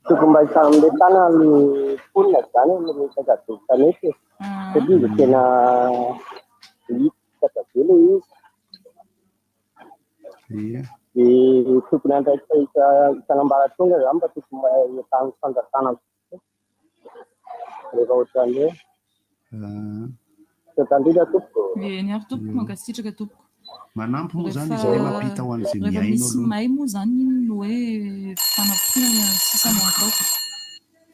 Tokony mba hifanomezana ny mponina izany amin'ny resaka doro-tanety e. Satria dia tena hita be ilay izy. Ia. Dia tokony andraikitra isan'ambaratonga izany mba tokony mba hiatan'ny fanjakana rehefa ohatran'ny hoe. Misaotra indrindra tompoko. Eny ary tompoko, mankasitraka tompoko. Manampy moa zany Rehefa- izahay mampita ho an'izay rehefa mihaino misy aloha. may moa zany iny no hoe fanampiana sisa no atao.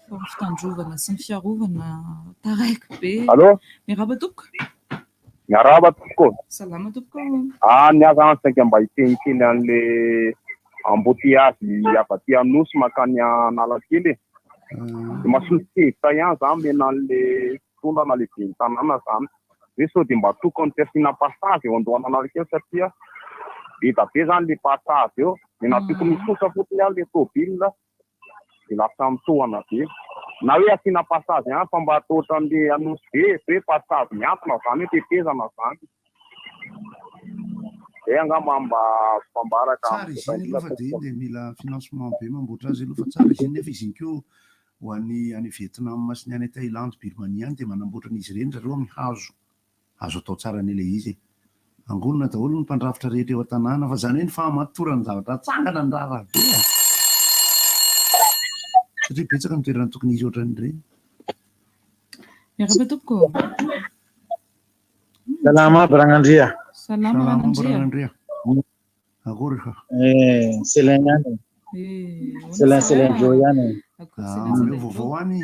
Fa ny fitandrovana sy ny fiarovana taraiky be. Allô? Miarahaba tompoko. Miarahaba tompoko. Salama tompoko. Ah, ny ahy zany saika mba hiteny kely an'le embouteillage avy aty Anosy mankany Analakely e. Dia mahasoso-kevitra ihany za omena an'le mpitondra na le ben'ny tanàna zany. Hoe sao dia mba tokony tsy asiana passage eo andohan'Analakely satria be dia be zany le passage eo. Dia na tokony hisosa fotsiny ary le tôbila dia lasa mitohana be. Na hoe asiana passage ihany fa mba atao ohatran'le Anosy be, hoe passage mihantona zany hoe tetezana zany. Zay angamba mba azoko ambara ka Tsara izy iny aloha fa dia iny dia mila financement be mamboatra azy aloha fa tsara izy iny nefa izy iny koa. Ho an'ny any Vietnam sy ny any Thaïlande, Birmanie any dia manamboatra an'izy ireny zareo amin'ny hazo. Azo atao tsara anie ilay izy e. Angonina daholo ny mpandrafitra rehetra eo an-tanàna fa izany hoe ny fahamatoran'ny zavatra atsangana ny raharaha be a! Satria betsaka ny toerana tokony hisy ohatran'ireny. Miarahaba tompoko. Salama aby Ragnandria. Salama Ragnandria. Akory fa. Eh, Selin ihany. Eh, Selin Selin Joe ihany. Ah, omeo vaovao any.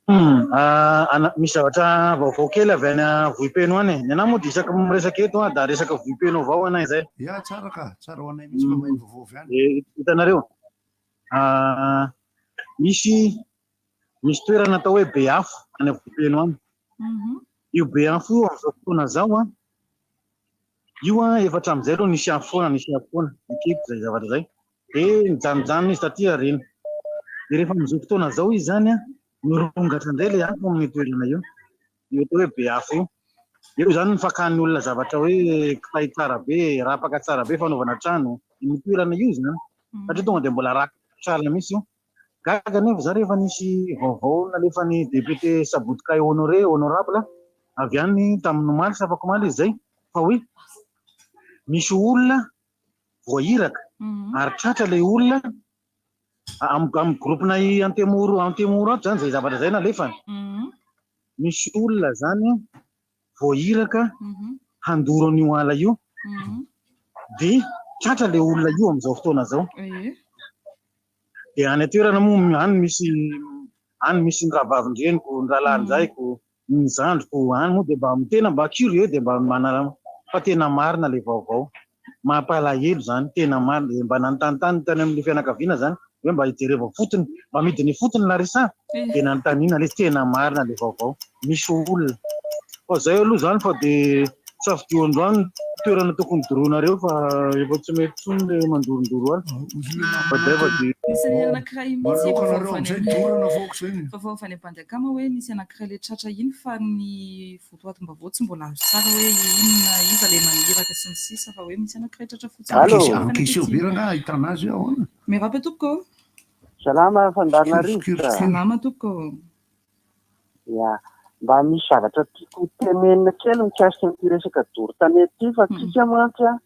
Hmm, ah, ana, misy zavatra vaovao kely avy any Vohipeno any. Ny anah moa dia isaky miresaka eto ah, da resaka Vohipeno avao anay izay. Ya, tsara ka, tsara ho anay mihitsy mba maheno vaovao avy any. Eh, hitanareo. Ah, misy misy toerana atao hoe Beafo any Vohipeno any. Io Beafo io amin'izao fotoana izao an, Io an, efa hatramin'izay aloha nisy afo foana, nisy afo foana, ekeko izay zavatra izay. Dia nijanonjanona izy taty aoriana. Dia rehefa amin'izao fotoana izao izy izany an, mirongatra indray ilay afo amin'io toerana io. Io atao hoe be afo io. Eo izany ny fakan'ny olona zavatra hoe kitay tsara be, rapaka tsara be fanaovana trano. Io toerana io izany. Satria tonga dia mbola rakotra ala mihitsy io. Gaga anefa za rehefa nisy vaovao nalefan'ny député Sabodikay Honoré, honorable, avy any tamin'ny omaly sa afakomaly izy izay fa hoe misy olona voahiraka ary tratra ilay olona amin'ny groupe-nay Antemoro Antemoro ato izany izay zavatra izay nalefany. Misy olona izany voahiraka handoro an'io ala io dia tratra ilay olona io amin'izao fotoana izao. Dia any an-toerana moa any misy any misy ny rahavavin-dreniko, ny rahalahin-draiko, ny zandriko, any moa dia mba tena mba curieux dia mba manara fa tena marina ilay vaovao. Mampalahelo izany, tena marina. Dia mba nanontanontany tany amin'ilay fianakaviana izany hoe mba hijereva fotony, mba midina ifotony la resa. Dia nanontaniana ilay izy, tena marina ilay vaovao. Misy olona. Fa izay aloha izany fa dia safidio androany ny toerana tokony doroinareo fa efa tsy mety intsony ilay mandorondoro azy. Fa izay fa dia. Nisy anankiray mihitsy Maloka anareo amin'izay dorana foako izay ny. Vaovao avy any Ampandiakama hoe nisy anankiray ilay tratra iny fa ny votoatim-baovao tsy mbola azo tsara hoe inona iza ilay maniraka sy ny sisa fa hoe misy anankiray tratra fotsiny. Allo. Ankeseo be rangaha ahitana azy hoe ahoana. Miarahaba tompoko ô. Salama fandaharana rivotra. Salama tompoko ô. Ya, mba misy zavatra tiako ho tenenina kely mikasika an'ity resaka doro tanety ity fa tsika mantsy an,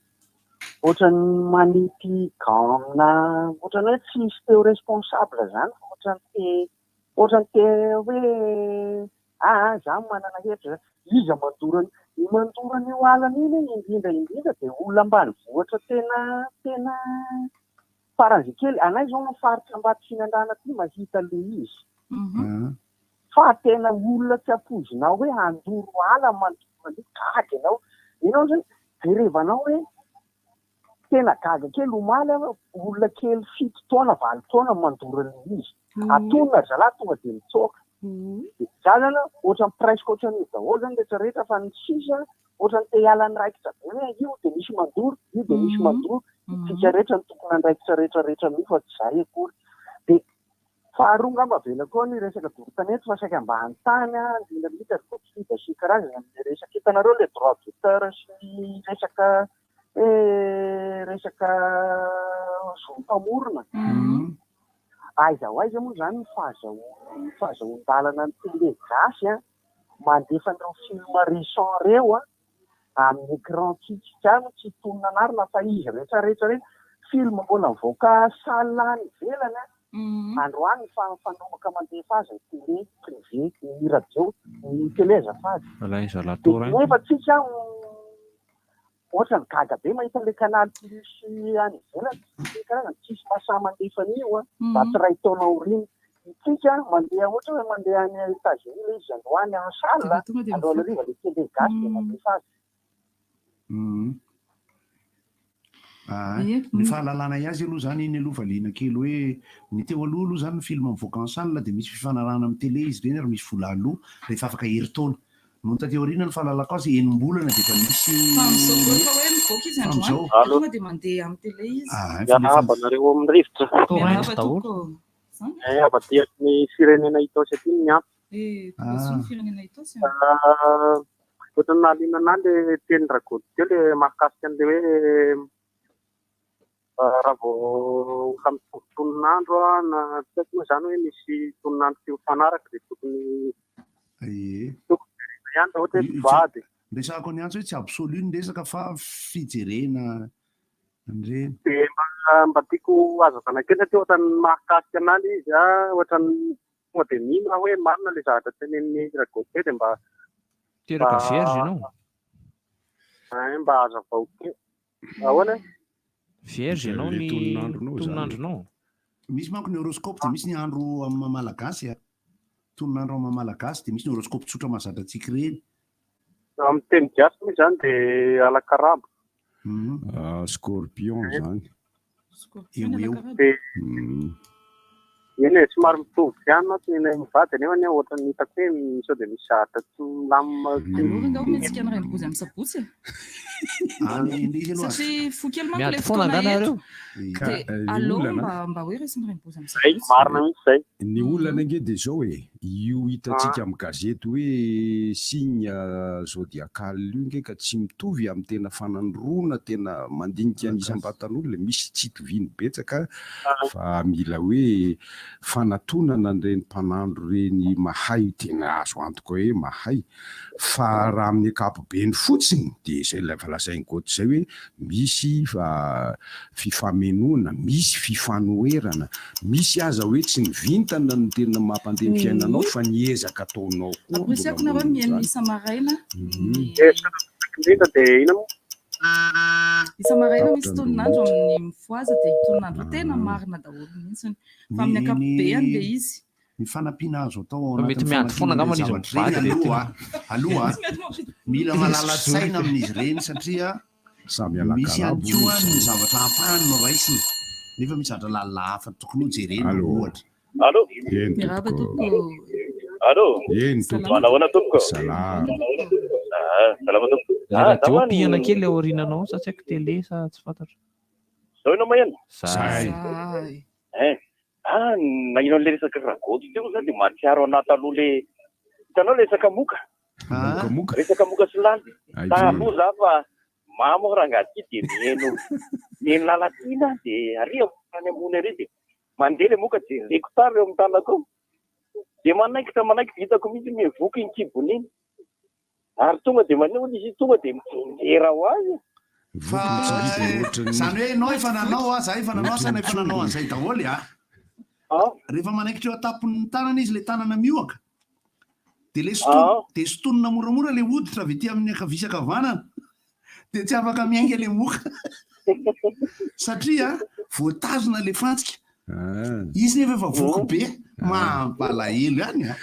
ohatran'ny manipy gant amina, ohatran'ny hoe tsisy te ho responsable zany fa ohatran'ny te, ohatran'ny te hoe aa za manana hevitra zany, iza mandoro an'io, ny mandoro an'io alana iny indrindra indrindra dia olona ambanivohitra tena tena faran'izay kely, anay zao amin'ny faritra Ambatofinandrahana aty mahita le izy. Fa tena olona tsy ampoizinao hoe handoro ala mandoro an'io, gaga ianao. Ianao zany jerevanao hoe tena gaga kely omaly aho olona kely fito taona valo taona mandoro an'ilay izy. Atonina ry zalahy tonga dia mitsoaka. Dia za zany ohatran'ny presque ohatran'io daholo zany rehetra rehetra fa ny sisa ohatran'ny te hiala ny raikitra be hoe io dia misy mandoro, io dia misy mandoro. Isika rehetra no tompon'andraikitra rehetra rehetra amin'io fa tsy izahay akory. Dia Faharoa angamba avela koa ny resaka doro tanety fa saika mba hanontany aho indrindra mihitsy ry Godfried sy ny karazany amin'ilay resaka hitanareo ilay droit d'auteur sy ny resaka hoe resaka zo mpamorona. Aiza ho aiza moa izany ny fahazahoan fahazahoan-dalana ny télé gasy an mandefa an'ireo film récent ireo an amin'ny écran tsitsika any tsy hitonona anarana fa izy rehetra rehetra ireny film mbola mivoaka salle any ivelany an androany fa mifanomboka mandefa azy ny télé privé ny radio ny télé azafady Ilay dia nefa tsika ohatrany gaga be mahita an'ilay canal plus any ivelany sy karazany tsisy mahasahy mandefa an'io an raha tsy iray taona aoriana Isika mandeha ohatra hoe mandeha any Etats Unis ilay izy androany en salle, androany hariva ilay télé gasy dia mandefa azy. Ny fahalalanay azy aloha izany iny aloha valiana kely hoe ny teo aloha aloha izany ny film mivoaka en salle dia misy fifanarahana amin'ny télé izy ireny ary misy vola aloa rehefa afaka herintaona. Nony taty aoriana ny fahalalako azy enim-bolana dia efa misy Fa amin'izao ohatra hoe mivoaka izy Fa androany amin'izao. dia tonga dia mandeha amin'ny télé izy. Ah, efa Miarahaba anareo amin'ny rivotra. Miarahaba tompoko. Zany? Eh, avy aty amin'ny firenena Itaosy aty ny ampy. Eh, tonga soa ny firenena Itaosy an. Ah, ohatran'ny nahaliana anah le tenin-dRagodo teo le mahakasika an'le hoe ah, Raha vao olona mitovy tonon'andro na tsy haiko moa izany hoe misy tonon'andro tsy mifanaraka dia tokony Ie. tokony jerena ihany raha ohatra hoe mpivady. Resahako ny antso hoe tsy absolu ny resaka fa fijerena an'ireny. Dia mba mba tiako hazavana kely satria ohatran'ny mahakasika an'ahy ilay izy an, ohatran'ny tonga dia mino aho hoe marina ilay zavatra tenenin'i Ragote dia mba Teraka vierge ianao? Ein, mba hazavao kely. Ahoana e? Vierge ianao ny tonon'andronao? Misy manko ny horoscope dia misy ny andro amin'ny maha malagasy a. Tonon'andro amin'ny maha malagasy dia misy ny horoscope tsotra mahazatra antsika ireny. Amin'ny teny gasy moa izany dia alakarabo. Ah, scorpion izany. Eo ho eo. Dia eny e, somary mitovy ihany mantsy ny anay mivady anefa anie ohatran'ny hitako hoe sao dia misy zavatra tsy milamina tsy Aleo angaha ometsika ny rainibozy amin'ny sabotsy e. Any indrisy aloha. Satria fohy kely manko Miady ilay foana fotoana angaha eto. nareo? Ka Dia ny aleo olana mba mba hoe resin'ny rainibozy amin'ny Zay, sabotsy. marina mihitsy zay. Ny olana ange dia izao e, io hitantsika amin'ny gazety hoe signe zodiacal io nge ka tsy mitovy amin'ny tena fanandroana tena mandinika ny isam-batan'olona, misy tsy itoviany betsaka fa mila hoe fanatonana an'ireny mpanandro ireny mahay tena azo antoka hoe mahay fa raha amin'ny ankapobeny fotsiny dia izay ilay efa lazain'i Goty izay hoe misy fifamenoana, misy fifanoherana, misy aza hoe tsy ny vintana no tena mampandeha ny fiainanao fa ny ezaka ataonao koa mbola Amporisihako nareo ambony mihaino izany. isa-maraina ny Indrindra dia inona moa? Isa-maraina misy Tapitra ny tonon'andro roa amin'ny mifohaza dia tonon'andro tena marina daholo mihitsy fa amin'ny ankapobeany ilay izy. Ny fanampiana azo atao ao Fa mety anatin'ny miady foana famakiana angambany ireny izy zavatra mivady ireny le aloha tena. aloha Tsy mety mampidi- mila malala-tsaina amin'izy ireny satria Samy misy ihany alakarabo koa izy ny zao. zavatra ampahany no raisina nefa misy zavatra lalina hafa tokony ho jerena Allô. ohatra. Allô. Eny Miarahaba tompoko. tompoko. Allô. Eny Salama tompoko. Manahoana tompoko? Salama. Ah, salama tompoko. Le Ah, radio za pihana man kely aoriananao sa tsy haiko télé sa tsy fantatro. Zao ianao maheno? Zay. Zay. Eh. Ah, naheno an'le resaka ragoty teo za dia mahatsiaro anah taloha le hitanao le resaka moka? Moka moka. Resaka moka sy laly. Ay, Taloha za fa mamo aho rangahy ty dia miheno miheno lalatiana dia ary any ambony ary dia mandeha le moka jereko tsara eo amin'ny tanako eo. Dia manaikitra manaikitra hitako mihitsy mivoky iny kibony iny. Ary tonga dia maneho izy tonga dia mijenjera ho azy. Fa zany hoe ianao efa nanao a, za efa nanao, saina efa nanao an'izay daholo a. Rehefa manaikitra eo an-tampon'ny tanana izy, le tanana miohaka, de le sintonina, de sintonina moramora le hoditra avy ety amin'ny ankavia sy ankavanana, de tsy afaka miainga le moka. Satria voatazona le fantsika. Izy nefa efa voky be, mampalahelo ihany a.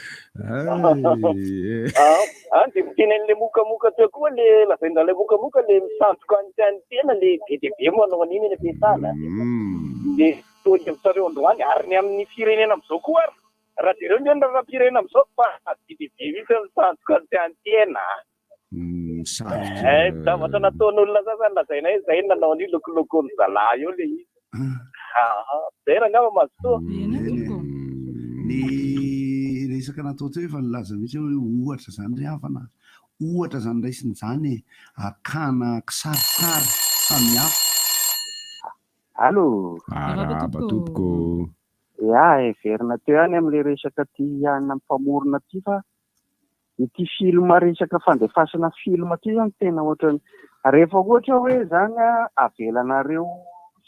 Ah, dia miteny an'ilay mokamoka teo koa le lazain-dralay mokamoka le misandoka any any tena le be dia be manao an'iny eny am-piasana. Dia toa hevitrareo androany ary ny amin'ny firenena amin'izao koa ary raha jereo ny raharaham-pirenena amin'izao fa be dia be mihitsy ny misandoka any any tena. Eh, zavatra nataon'olona sasany lazaina hoe zay no nanao an'io lokolokon'ny zalahy io le izy. Ah, zay rangamba mazotoa. Ny resaka natao teo efa nilaza mihitsy hoe ohatra izany ry havana, ohatra izany raisina izany e, akana kisarisary samihafa. Allo. Arahaba tompoko. Ya, heverina teo ihany amin'ilay resaka ty anona mpamorona ty fa Ity film resaka fandefasana film ity zany tena ohatran'ny rehefa ohatra hoe zany avelanareo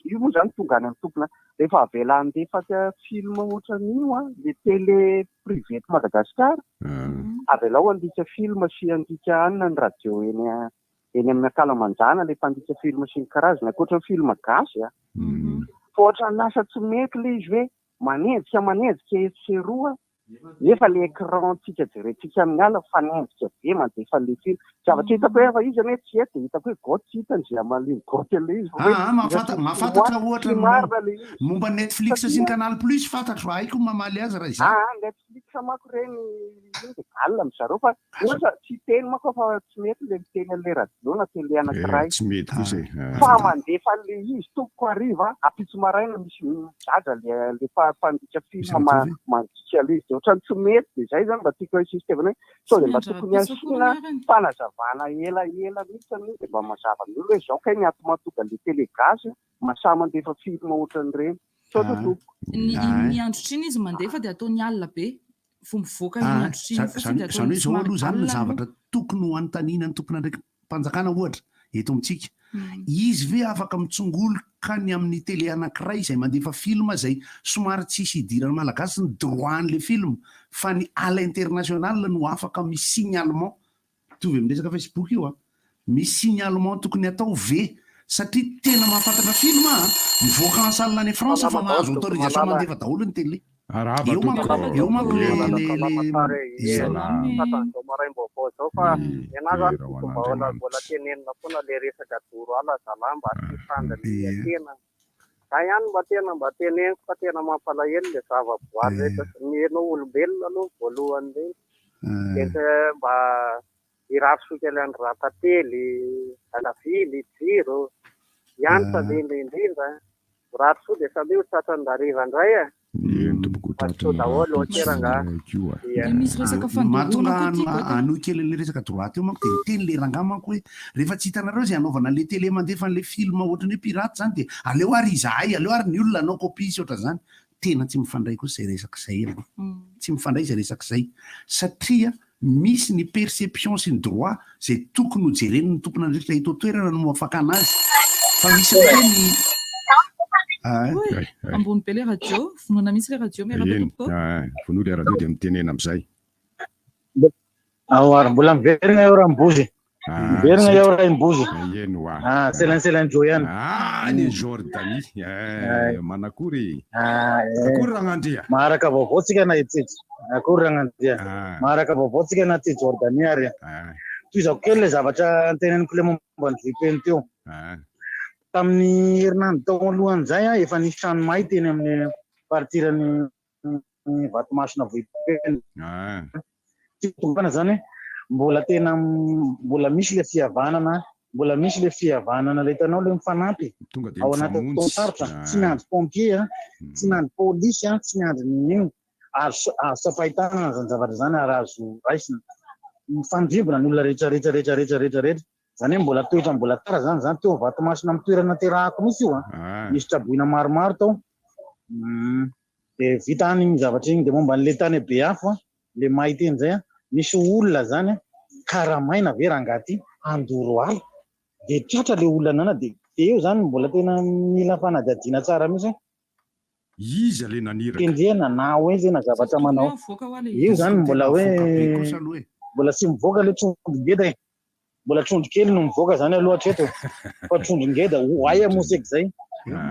io moa zany tonga any amin'ny tompona rehefa avela handefa film ohatran'io an le télé privé eto Madagascar avelao handika film sy handika anona ny radio eny eny amin'ny ankalamanjana le mpandika film sy ny karazany ankoatra ny film gasy a fa ohatran'ny lasa tsy mety le izy hoe manenjika manenjika etsy sy eroa Nefa le écran tsika jerentsika amin'ny alina mifanenjika be mandefa an'le film. Zavatra hitako hoe efa izy anie tsy eto dia hitako hoe goth tsy hitany izay hamaliany goth an'le izy fa hoe Aa, mahafanta- mahafantatra ohatra tsy ny marina le izy. momba ny Netflix sy ny Canal Plus fantatro, haiko ny mamaly azy raha izany. Aa, Netflix Sa manko ireny iny dia galona amin-dry zareo fa ohatra tsy hiteny manko aho fa tsy mety ilay miteny an'ilay radio na télé anankiray. Eh, tsy mety kosa e. Fa mandefa an'ilay izy tompoko hariva, ampitso maraina misy migadra ilay ilay mpandika film mandika an'ilay izy dia ohatran'ny tsy mety dia izay izany mba tiako insistevana hoe sao dia mba tokony asiana fanazavana elaela mihitsy aloha dia mba mazava amin'ny olona hoe izao kay ny ato mahatonga an'ilay télé gasy mahasahy mandefa film ohatran'ireny. Misaotra tompoko. Ny ny androtr'iny izy mandefa dia ataony alina be vao mivoaka iny androtr'iny fotsiny dia Zany ataony hoe izao somary aloha izany ny alina aloha. zavatra tokony ho anontaniana ny tompon'andraiki-panjakana ohatra eto amintsika. Izy ve afaka mitsongoloka ny amin'ny télé anankiray izay mandefa film izay somary tsisy idiran'ny Malagasy ny droit an'ilay film fa ny à l'international no afaka mi-signalement Mitovy amin'ny resaka Facebook io an! Misy signalement tokony atao ve? Satria tena mahafantatra film aho an! Mivoaka en salle any France fa mahazo autorisation mandefa daholo ny télé. Arahaba Eo manko tompoko. eo manko le le le Salama. Tratran'izao maraim-baovao izao fa ny anah zany Dera ho tiako mba mbola an'Andriamanitra. tenenina foana le resaka doro ala zalahy mba tsy fandinihan-tena. Za ihany mba tena mba teneniko fa tena mampalahelo le zava-boary rehetra sy ny enao olombelona aloha voalohany indrindra. Dia mba hirary soa kely an'i Ratately, Anavily, Jiro, ihany fa indrindra indrindra. Mirary soa dia samia ho tratran'ny hariva indray e. Eny tompoko Mazotoa tratran'ny daholo rahampitso ok rangahy. indray koa. Dia. Dia misy resaka fandoroana Mahatonga koa ity Goethe. hanohy kely an'ilay resaka droit teo manko dia niteny ilay rangahy manko hoe rehefa tsy hitanareo izay hanaovana an'ilay télé mandefa an'ilay film ohatran'ny hoe pirate izany dia aleo ary izahay, aleo ary ny olona hanao copie sy ohatran'izany. Tena tsy mifandray kosa izay resaka izay aloha. Tsy mifandray izay resaka izay satria misy ny perception sy ny droit izay tokony ho jeren'ny tompon'andraikitra eto an-toerana no afakana azy fa misy koa ny Oy, ambony be le radio, vonoina mihitsy le radio, miarahaba Eny, tompoko. vonoy le radio dia mitenena amin'izay. Ao ary mbola miverina eo Rambozy. Miverina eo Raimbozy. Eny hoa. Ah, selanselan-jo ihany. Any Jordanie. Eh, manakory. Akory Ragnandria. Maharaka vaovao tsika na ety. Akory Ragnandria. Maharaka vaovao tsika na aty Jordanie ary. Tohizako kely ilay zavatra noteneniko ilay momba ny vohipeno teo. Tamin'ny herinandro tao alohan'izay, efa nisy trano may teny amin'ny partir-n'ny Vatomasina Vohipeno. Tiako tongavana zany hoe mbola tena mbola misy le fihavanana, mbola misy le fihavanana le hitanao le mifanampy Tonga dia ao anatin'ny mifamonjy. fotoan-tsarotra, tsy miandry pompier, tsy miandry polisy, tsy miandry n'inon'inona. Azo azo tsapain-tanana zany zavatra zany ary azo raisina. Mifandrimbona ny olona rehetra rehetra rehetra rehetra rehetra rehetra. Zany hoe mbola toetra mbola tsara zany zany teo Vatomasina amin'ny toerana terahako mihitsy io an. Nisy traboina maromaro tao. Dia vita any iny zavatra iny. Dia momba an'ilay tany Beafo an, ilay may teny izay an, nisy olona izany an, karamaina ve rangahy ity handoro ala? Dia tratra ilay olona nana dia dia eo izany mbola tena mila fanadihadiana tsara mihitsy hoe Iza ilay naniraka? Kendrena na hoe izay na zavatra manao. Io izany mbola hoe mbola tsy mivoaka ilay trondro ngeda e. Mbola trondro kely no mivoaka zany aloha hatreto e. Fa trondro ngeda, ho aia moa seka zay?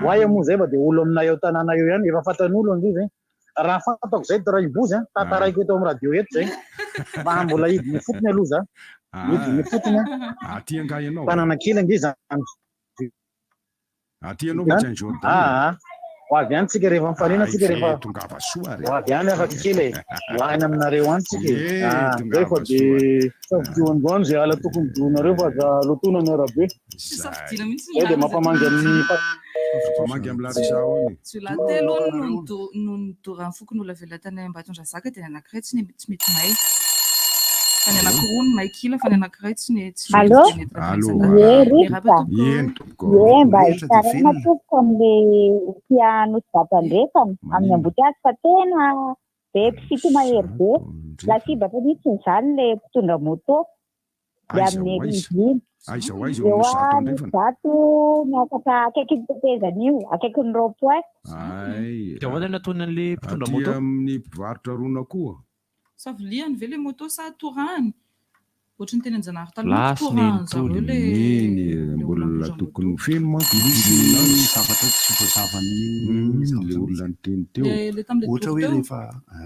Ho aia moa zay fa dia olo aminay ao tanàna eo ihany, efa fantan'olo ange zay. Raha fantako zay Raimbozy an, tantaraiko eto amin'ny radio eto zay. Fa mbola hidina ifotony aloha za. Hidina ifotony an. Aty angaha ianao? Tanàna kely ange zany. Aty ianao fa tsy any Jordanie. Aa, ho avy any tsika rehefa mifanena tsika rehefa. Tongava soa ary. Ho avy any afaka kely e. Ho any aminareo any tsika e. Ah, Zay fa de safidio androany zay ala tokony donareo fa aza lotoina ny arabe. Zay de mampamangy amin'ny Mampamangy amin'ny Larissa ao ny. Jiolahy telo hono no no nodoran'ny fokonolona velona tany Ambatondrazaka dia ny anankiray tsy tsy mety may. Fa ny anankiroa no may kila fa ny anankiray tsy ny tsy Allô? mety nentina tany Allô? zandary. Ie, Miarahaba Rivotra. tompoko. Eny tompoko. Ie, mba Rehetra dia hitaraina velona. tompoko amin'ilay ety Anosizato Andrefana, amin'ny Maninona? embouteillage fa tena be mpisito mahery be. Anosizato Andrefana. Lasibatra mihitsy izany ilay mpitondra moto. Dia Aiza amin'ny ho aiza? herizo iny. Aiza ho aiza eo Eo Anosizato Andrefana? Anosizato miakatra akaikin'ny tetezana io, akaikin'ny rond point. Ay. Dia ahoana no nataony an'ilay mpitondra Aty moto? amin'ny mpivarotra ron'akoho. Sa viliany ve le moto sa torahany? Ohatry ny teny Anjanahary taloha manko Lasa torahan zareo nenitoa le Neny le mbola olona mpitondra moto. tokony ho feno manko ity Misy le olona zavatra tsy voazavan'ny le zavatra misy. olona niteny teo. Le le tamin'le Ohatra doro hoe teo. rehefa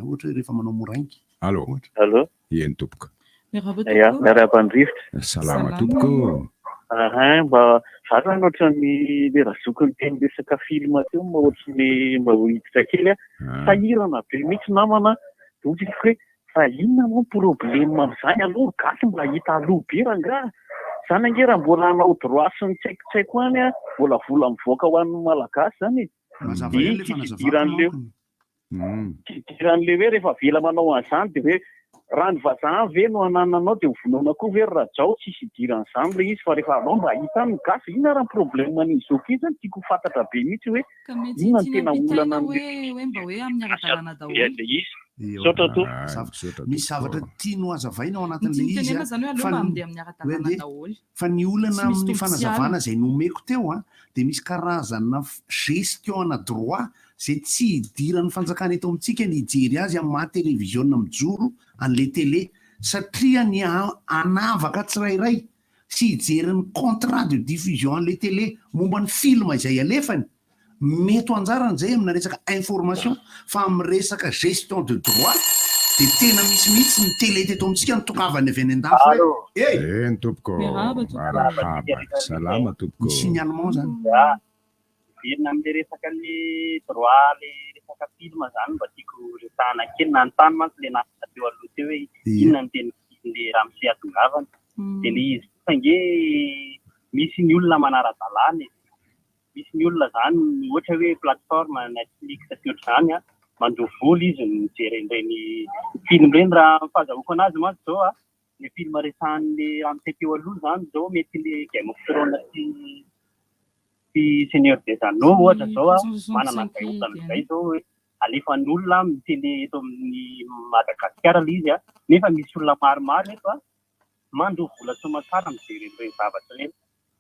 ohatra hoe rehefa manao moraingy. Allô? Ohatra. Allô? Eny tompoko. Miarahaba Ya, tompoko. miarahaba an'i Rivotra. Salama Salama. tompoko. Ahin, mba za zany ohatran'ny le razoky niteny resaka film teo mba ohatran'ny mba ho hiditra kely a. Sahirana be mihitsy namana. Dia hoy izy hoe fa inona moa ny problème amin'izany aloha ny gasy mbola hita aloha be rangaha. Izany ange raha mbola hanao droit sy ny tsy haiko tsy haiko any an, mbola vola mivoaka ho an'ny malagasy izany e. Mazava Dia ihany ilay tsisy fanazavako idiran'ileo. manko. Tsy idiran'ilay hoe rehefa avela manao an'izany dia hoe raha ny vazaha ve no anananao dia ho vonoina koa ve ry Rajao, tsisy idiran'izany ilay izy fa rehefa alao mba hahita ny gasy, inona ary ny problème an'iny zoky iny izany tiako ho fantatra be mihitsy hoe Ka mety inona no tiana tena ampitaina olana hoe amin'ilay hoe mba hoe amin'ny ara-dalàna daholo. ilay izy. Misaotra tompoko. Zavatra, misy zavatra tiany ho hazavaina ao Ny anatin'ilay tiany izy tenenina an, izany hoe aleo fa mba ny handeha amin'ny hoe ara-dalàna andeha, daholo. fa ny olana Tsy misy amin'ny tompo tsy fanazavana ala. izay nomeko teo an, dia misy karazana gestion ana droit izay tsy idiran'ny fanjakana eto amintsika ny hijery azy amin'ny maha televiziona mijoro an'ilay tele satria ny hanavaka tsirairay sy hijery ny contrat de diffusion an'ilay tele momba ny film izay alefany, mety ho anjarany izay amina resaka information fa amin'ny resaka gestion de droit dia tena misy mihitsy ny tele teto amintsika no tongavany avy any an-dafy hoe hey! Eny tompoko, Miarahaba tompoko. arahaba, salama tompoko. Ny signalement zany. Ya, miverina amin'ilay resaka ny droit le resaka film zany mba tiako resahana kely, nanontany mantsy le namana teo aloha teo hoe inona no tena tian'le ramose hatongavana, dia le izy kosa ange misy ny olona manara-dalàna e, misy ny olona zany ohatra hoe plateforme Netflix sy ohatr'izany an, mandoa vola izy mijery an'ireny film ireny, raha ny fahazahoako anazy mantsy zao an, le film resahan'le ramose teo aloha zany zao mety le Game of Thrones sy sy Seigneur des Anneaux ohatra zao an, manana an'izay olana izay zao hoe alefan'olona amin'ny télé eto amin'ny Madagasikara le izy an, nefa misy olona maromaro eto an, mandoa vola soamatsara mijery an'ireny zavatra ireny,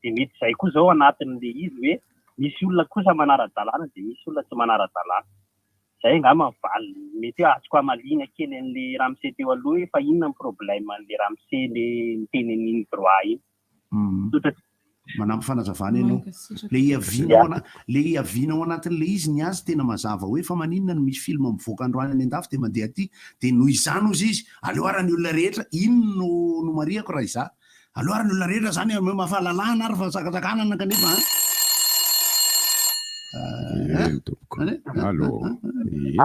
dia mety izay koa izao anatin'ilay izy hoe misy olona kosa manara-dalàna dia misy olona tsy manara-dalàna. Izay angamba ny valiny mety hoe azoko hamaliana kely an'ilay ramose teo aloha hoe fa inona ny problème an'ilay ramose le niteny an'iny droit iny. Misaotra. Manampy fanazavana ianao. Le hiaviana ao ana- le hiaviana ao anatin'le izy ny azy tena mazava hoe fa maninona no misy film mivoaka androany any andafy dia mandeha aty dia noho izany hozy izy aleo ara ny olona rehetra iny no nomarihako raha izaho aleo ara ny olona rehetra zany omeo mahafahalalahana ary fa sakatsakanana kanefa an Eny tompoko. Allô.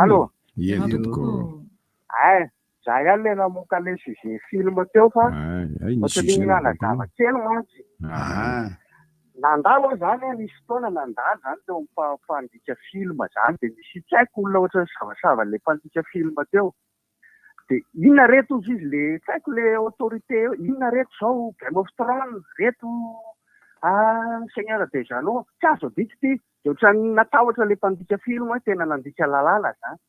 Allô. Eny tompoko. Ay, za ihany le namoaka le sujet film teo fa Ay, nisy ohatran'ny sujet nanazava navoakanao. kely mantsy. Ah. Nandalo aho zany an, nisy fotoana nandalo zany teo amin'ny mpandika film zany dia nisy tsy haiko olona ohatran'ny savasava le mpandika film teo. Dia inona reto ozy izy le tsy haiko le autorité eo, inona reto zao Game of Thrones, reto ah Seigneur des Anneaux, tsy azo adika ity. Dia ohatran'ny natahotra le mpandika film hoe tena nandika lalàna zany.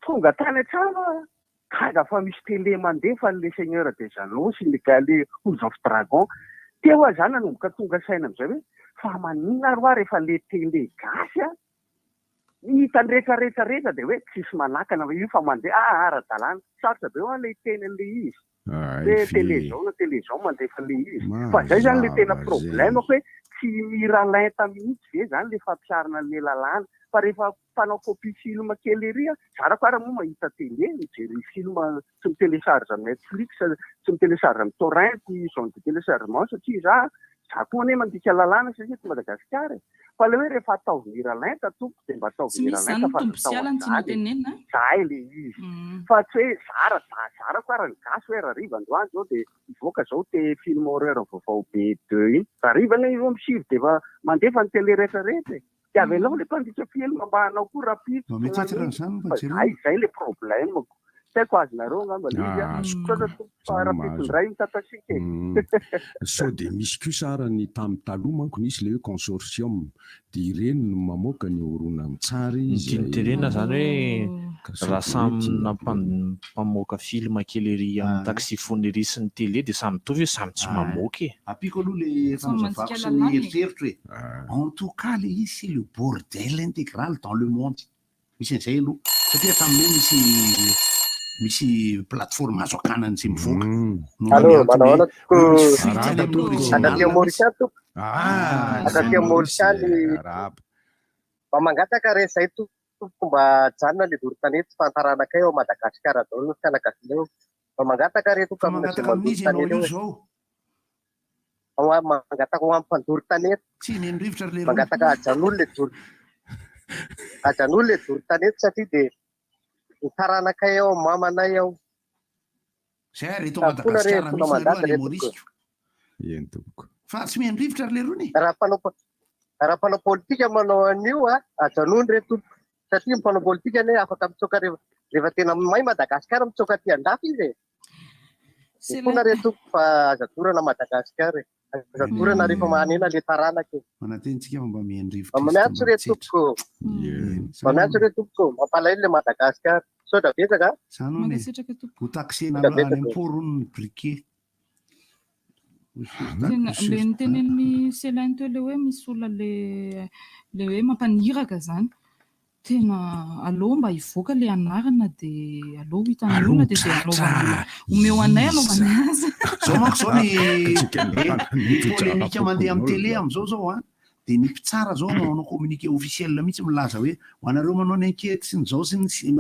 Tonga tany an-trano aho, gaga fa misy télé mandefa an'ilay Seigneur des Anneaux sy ny le House of Dragon. Teo aho izany nanomboka tonga saina amin'izay hoe fa maninona ary hoa rehefa ilay télé gasy an, ny hitan'ny rehetra rehetra rehetra dia hoe tsisy manakana fa io fa mandeha, ah ara-dalàna. Sarotra be hoa ilay hiteny an'ilay izy. Hoe télé zao na télé zao mandefa le izy. Fa zay zany le tena problème hoe tsy miralenta mihitsy ve zany le fampiharana an'le lalàna. Fa rehefa mpanao copie film kely ery a, zarako ara moa mahita télé mijery film tsy mi-télécharge amin'ny Netflix, tsy mi-télécharge amin'ny torrent, zone de téléchargement satria za za koa anie mandika lalàna satria eto Madagasikara e. Fa le hoe rehefa ataovy miralenta tompoko dia mba ataovy Tsy misy izany miralenta ny fa tompo aza sy atao ala no tianao an'izany e. tenenina a. Zay le izy. Fa tsy hoe zara za zarako ara ny gasy hoe rariva androany zao dia hivoaka zao te film horreur vaovao be deux iny. Rariva anie io am sivy dia efa mandefa ny télé rehetra rehetra e. Dia avelao le mpandika film mba hanao koa rahampitso Mba tsy mety manino izany mba fa jereo. zay zay le problème-ko. Tsy haiko azonareo angamba le izy a. Azoko. Misaotra tompoko fa Zany rahampitso mahazo. indray mitatasika e. Sao dia misy kosa ara ny tamin'ny taloha manko nisy ilay hoe consortium dia ireny no mamoaka ny horonantsary Ny tiany izay tenenina izany hoe Ka sao raha dia samy hoe tiana mpamoaka film kely ery amin'ny taxiphone ery sy ny télé dia samy mitovy hoe samy tsy mamoaka e. Ampiako aloha le Samy fanazavako mandika sy ny lalàna e. eritreritro e. En tout cas le izy c'est le bordel intégral dans le monde. Misy an'izay aloha satria hatramin'ny hoe misy misy plateforme azo akana an'izay mivoaka noho Allô, ny antony manao hoe ahoana tompoko? hoe misy fuite any Arahaba amin'ny tompoko. original Aty mihitsy. Maurice tompoko. Ah, Aty izay Maurice Maurice any. arahaba. Mba mangataka re zay tompoko mba ajanona le doro tanety fa taranakay ao Madagasikara daholo ny fianakaviana eo. Mba mangataka re tompoko Fa amin'izay mangataka mandoro amin'iza ianao tanety io eo e. zao? Ao a- mangataka ho amin'ny mpandoro tanety. Tsy mino rivotra ry leroa. Mangataka ajanony le doro. Ajanony le doro tanety satria dia Ny taranakay ao, mamanay ao. Zay ary eto Samy fona re, Madagasikara fona mihitsy nareo mandady any re Maurice tompoko. ko. Eny tompoko. Fa tsy mihaino rivotra ry lerony e. Raha mpanao raha mpanao politika manao an'io a, ajanony re tompoko. Satria ny mpanao politika anie afaka mitsoaka rehefa rehefa tena may Madagasikara mitsoaka aty andafy izy e. Mifona re tompoko fa aza dorana Madagasikara e. Aza dorana rehefa manena le taranaka e. Manantena tsika fa mba mihaino rivotra Mba izy miantso mba re mitsetra. tompoko. Mba miantso re tompoko. Mampalahelo le Madagasikara. Misaotra betsaka a. Zany hono e. Mankasitraka tompoko. Ho taxena Misaotra any betsaka. amin'ny port hono ny briquet. Tena le nitenenin'i Céline teo le hoe misy olona le le hoe mampaniraka zany. Tena aleo mba hivoaka le anarana de aleo ho hitan'ny Aleo olona de zay tratra anaovany omeo anay anaovany azy. Zao manko zao ny ny polémique mandeha amin'ny télé amin'izao zao an, dia ny mpitsara zao manao communiqué officiel mihitsy milaza hoe ho anareo manao ny enquête sy ny zao sy ny sy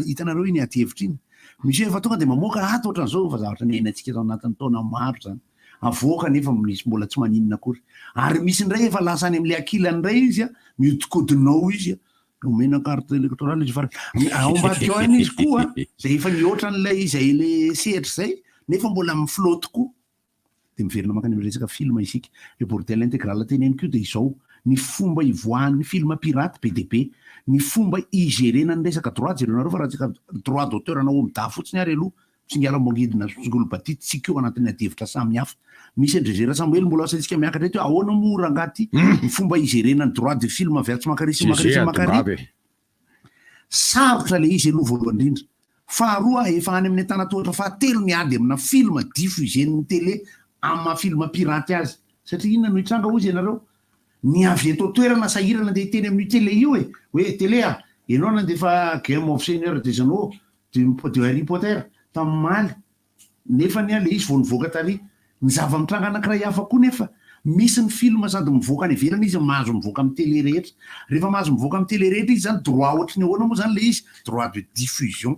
hitanareo iny adihevitra iny. Misy hoe efa tonga dia mamoaka ato ohatran'izao fa zavatra niainantsika tao anatin'ny taona maro izany. Avoaka nefa misy mbola tsy maninona akory. Ary misy indray efa lasa any amin'ilay ankilany indray izy an, mihodinkodina ao izy an, omena carte électorale izy farany. Ao ambadika ao ihany izy koa an, izay efa nihoatra an'ilay izay ilay sehatra izay nefa mbola mi-flotte koa. Dia miverina mankany amin'ny resaka film isika. Io bordel intégral teneniko io dia izao, ny fomba ivoahan'ny film pirate be dia be, ny fomba i-gerena ny resaka droit, jerenareo fa raha resaka droit d'auteur ana OMDA fotsiny ary aloha, Tsingalam-bongidina sy Tsingolobatity tsy koa anatin'ny adihevitra samihafa. Misy an-dry Zera Samoely mbola asaintsika miakatra eto hoe ahoana moa rangahy ity ny fomba higerena ny droit de film avy atsy Makary sy Makary sy Makary. Sarotra ilay izy aloha voalohany indrindra. Faharoa, efa any amin'ny antanatohatra fahatelo ny ady amina film diffuser-n'ny télé amin'ny maha film piraty azy. Satria inona no hitranga hozy ianareo? Ny avy eto an-toerana sahirana andeha hiteny amin'io télé io e! Hoe télé a! Ianao nandefa Game of Seigneur des Anneaux de Harry Potter tamin'ny omaly, nefa anie ilay izy vao nivoaka tary. Ny zava-mitranga anankiray hafa koa nefa, misy ny film sady mivoaka any ivelany izy no mahazo mivoaka amin'ny télé rehetra. Rehefa mahazo mivoaka amin'ny télé rehetra izy izany, droit ohatry ny ahoana moa izany ilay izy? Droit de diffusion.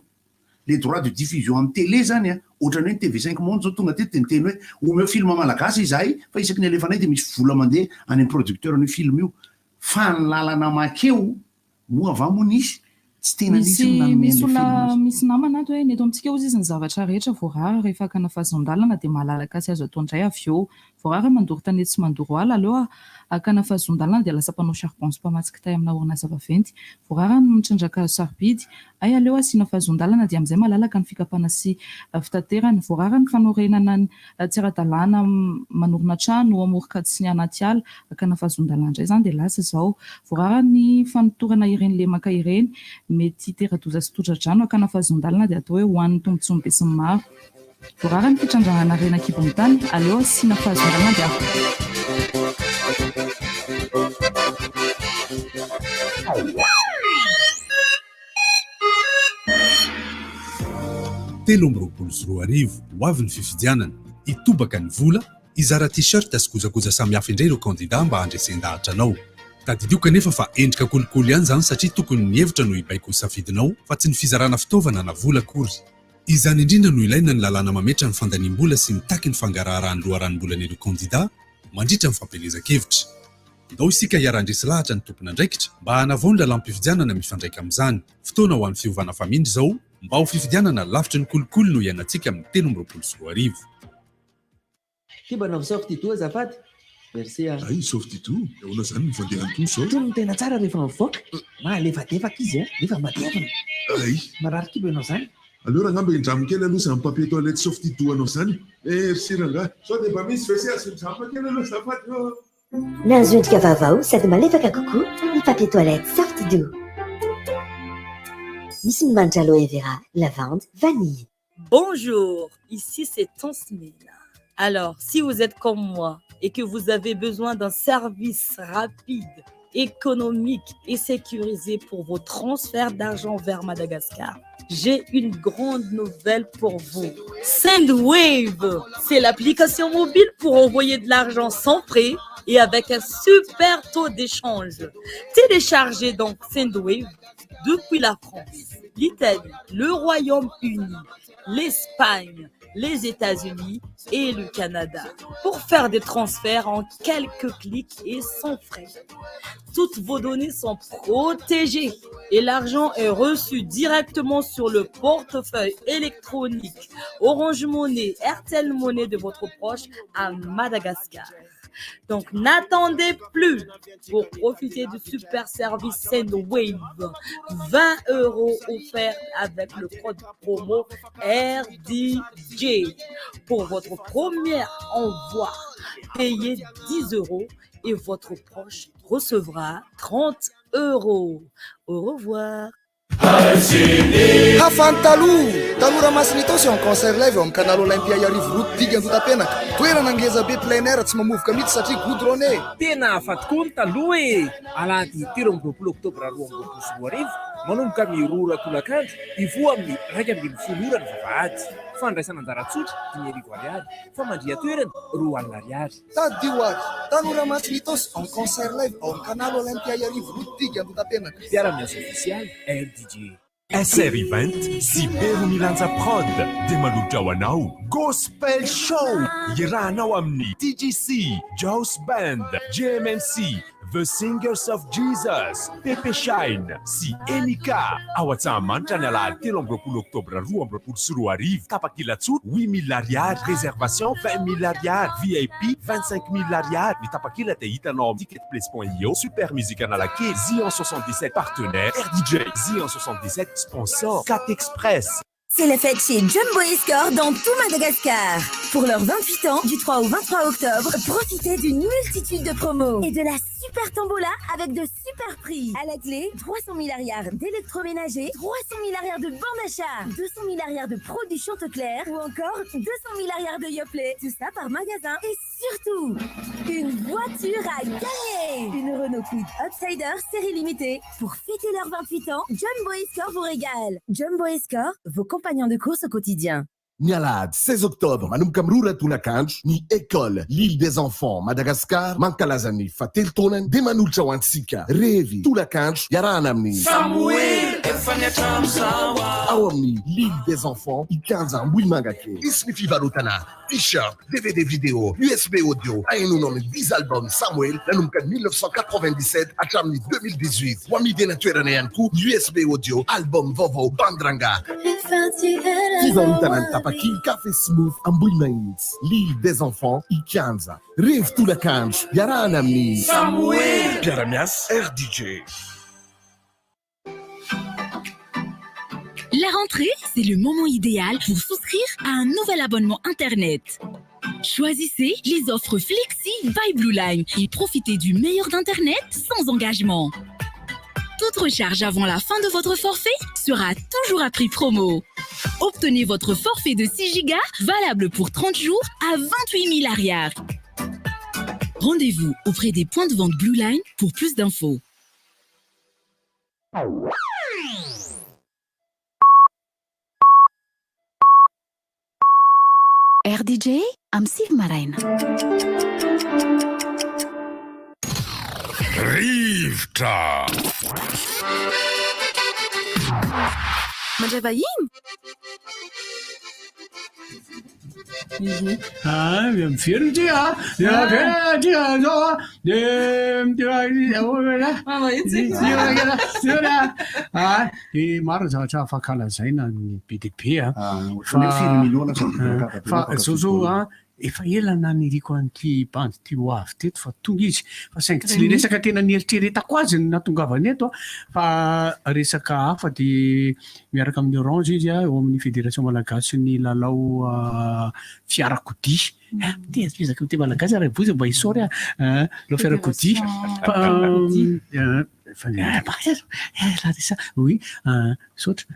Ilay droit de diffusion amin'ny télé izany an, ohatran'ny hoe ny TV cinq monde izao tonga teto dia niteny hoe omeo film malagasy izahay fa isaky ny alefanay dia misy vola mandeha any amin'ny producteur an'io film io. Fa ny lalana makeo Moa va moa nisy? Tsy tena nisy ny Misy nanome misy an'ilay olona film. misy namana ato hoe ny eto amintsika hozy izy ny zavatra rehetra voarara rehefa hakana fahazoan-dalana dia malalaka sy azo atao indray avy eo. Voarara mandoro tanety sy mandoro ala, aleo hakana fahazoan-dalana dia lasa mpanao charbon sy mpamatsy kitay amina orinasa vaventy. Voarara ny mitrandraka hazo sarobidy, hay aleo asiana fahazoan-dalana dia amin'izay malalaka ny fikapana sy fitaterana. Voarara ny fanorenana ny Tsy ara-dalàna manorina trano amoron-kady sy ny anaty ala, hakana fahazoan-dalàna indray izany dia lasa izao. Voarara ny fanotorana ireny lemaka ireny, mety hitera-doza sy tondra-drano, hakana fahazoan-dalana dia atao hoe ho an'ny tombontsoan'ny besinimaro. Voarara ny fitrandrahana harena an-kibon'ny tany, aleo asiana fahazoan-dalana dia 2023, ho avy ny fifidianana, hitobaka ny vola, hizara t-shirt sy kojakoja samihafa indray ireo kandida mba handresen-dahatra anao. Tadidio kanefa fa endrika kolikoly ihany izany satria tokony ny hevitra no hibaiko ny safidinao fa tsy ny fizarana fitaovana na vola akory. Izany indrindra no ilaina ny lalàna mametra ny fandaniam-bola sy mitaky ny fangaraharahan'ny loharanom-bolan'ireo kandida mandritra ny fampielezan-kevitra. Ndao isika hiara-handresy lahatra ny tompon'andraikitra mba hanavao ny lalàm-pifidianana mifandraika amin'izany. Fotoana ho an'ny fiovana famindra izao mba ho fifidianana lavitry ny kolikoly no iainantsika amin'ny 2023. Ty mba anaovy soft-doux azafady. Merci a. Hay soft-doux, ahoana zany ny fandehan'ny toa zao? Itony no tena tsara rehefa mivoaka, mahalefadefaka izy a, nefa matevina. Hay. Marary kibo ianao zany. Aleo rangah mba hindramo kely aloha izany papier toilette soft-doux anao zany e. Merci rangah. Sao dia mba misy WC azo hindramina kely aloha azafady ô. Nahazo endrika vaovao sady malefaka kokoa ny papier toilette Soft-Doux. Misy ny manitra aloe vera, lavande, vanille. Bonjour, ici c'est Tansmina. Alors, si vous êtes comme moi et que vous avez besoin d'un service rapide, économique et sécurisé pour vos transferts d'argent vers Madagascar, j'ai une grande nouvelle pour vous. Sendwave, c'est l'application mobile pour envoyer de l'argent sans frais et avec un super taux d'échange. Téléchargez donc Sendwave depuis la France, l'Italie, le Royaume-Uni, l'Espagne, les États-Unis et le Canada pour faire des transferts en quelques clics et sans frais. Toutes vos données sont protégées. Et l'argent est reçu directement sur le portefeuille électronique Orange Money, Airtel Money de votre proche à Madagascar. Donc n'attendez plus pour profiter du super service Sendwave. 20 euros offerts avec le code promo RDJ. Pour votre premier envoi, payez 10 euros et votre proche recevra 30 euros. Au revoir. Hafa ny taloha! Tanora Masin'ny Itaosy en concert live ao amin'ny Canal Olympia Iarivo route digue Andotapenaka. Toerana ngeza be plein air tsy mamovoka mihitsy satria goudronné. Tena hafa tokoa ny taloha e! Alahady 23 oktobra 2022, manomboka amin'ny 2 ora tolakandro, hivoha amin'ny 11 ora ny vavahady. Fandraisana anjara tsotra, 5000 ariary. Famandrihan-toerana, 20 ariary. Tadidio ary! Tanora Masin'ny Itaosy en concert live ao amin'ny Canal Olympia Iarivo route digue Andotapenaka. Mpiara-miasa ofisialy, RDJ. SR Event sy Beromilanja Prod dia manolotra ho anao Gospel Show iarahanao amin'ny TGC, Jaws Band, JMMC, The Singers of Jesus, Pepe Shine sy Enika ao Antsahamanitra ny alahady 23 oktobra 2022, tapakila tsotra 8000 ariary, réservation 20000 ariary, VIP 25000 ariary, ny tapakila dia hitanao amin'ny ticketplace.io, Super Music Analakely, Zion 77 partenaire, RDJ, Zion 77 sponsor, Cat Express. C'est la fête chez Jumbo Escort dans tout Madagascar. Pour leurs 28 ans, du 3 au 23 octobre, profitez d'une multitude de promos et de la super tombola avec de super prix. À la clé, 300 000 ariary d'électroménager, 300 000 ariary de bons d'achat, 200 000 ariary de produits Chanteclair ou encore 200 000 ariary de Yoplait. Tout ça par magasin. Et surtout, une voiture à gagner. Une Renault Kwid Outsider série limitée. Pour fêter leurs 28 ans, Jumbo Escort vous régale. Jumbo Escort, vos compagnons de course au quotidien. Ny alahady 16 octobre manomboka amin'ny 2 ora tolakandro ny École L'Île des Enfants Madagascar mankalaza ny fahatelo taonany dia manolotra ho antsika revy tolakandro iarahana amin'ny Samoela efa ny hatramin'izao ao amin'ny L'Île des Enfants Ikanja Ambohimangakely. Hisy ny fivarotana T-shirt, dvd vidéo, usb audio, ahenoanao ny 10 albums Samoela nanomboka ny 1997 hatramin'ny 2018. Ho amidy eny an-toerana ihany koa ny usb audio album vaovao Bandy Rangahy. Fivarotana ny tapakila Café Smooth Ambohimahitsy, L'Île des Enfants Ikianja. Revy tolakandro iarahana amin'ny Samoela. Mpiara-miasa RDJ. La rentrée, c'est le moment idéal pour souscrire à un nouvel abonnement Internet. Choisissez les offres Flexi by Blue Line et profitez du meilleur d'Internet sans engagement. Toute recharge avant la fin de votre forfait sera toujours à prix promo. Obtenez votre forfait de 6 gigas valable pour 30 jours à 28 000 ariary. Rendez-vous auprès des points de vente Blue Line pour plus d'infos. RDJ amin'ny 9 maraina. Rivotra. Mandray vahiny? Ah, miverina ity ah. Miverina ity ah, zao ah. Dia ah, dia maro ny zavatra afaka lazaina ny be dia be ah. Ohatran'ny hoe firy millions lasa ny Fa zao zao ah, efa ela naniriako an'ity bandy ity ho avy teto fa tonga izy. Fa saingy tsy le resaka tena nieritreretako azy no nahatongavany eto fa resaka hafa dia Miaraka amin'ny Orange izy eo amin'ny Federation Malagasin'ny lalao fiarakodia. Mitezitezaka miteny malagasy ary bozy mba hisaory aho. Lalao fiarakodia. Fa oui, misaotra.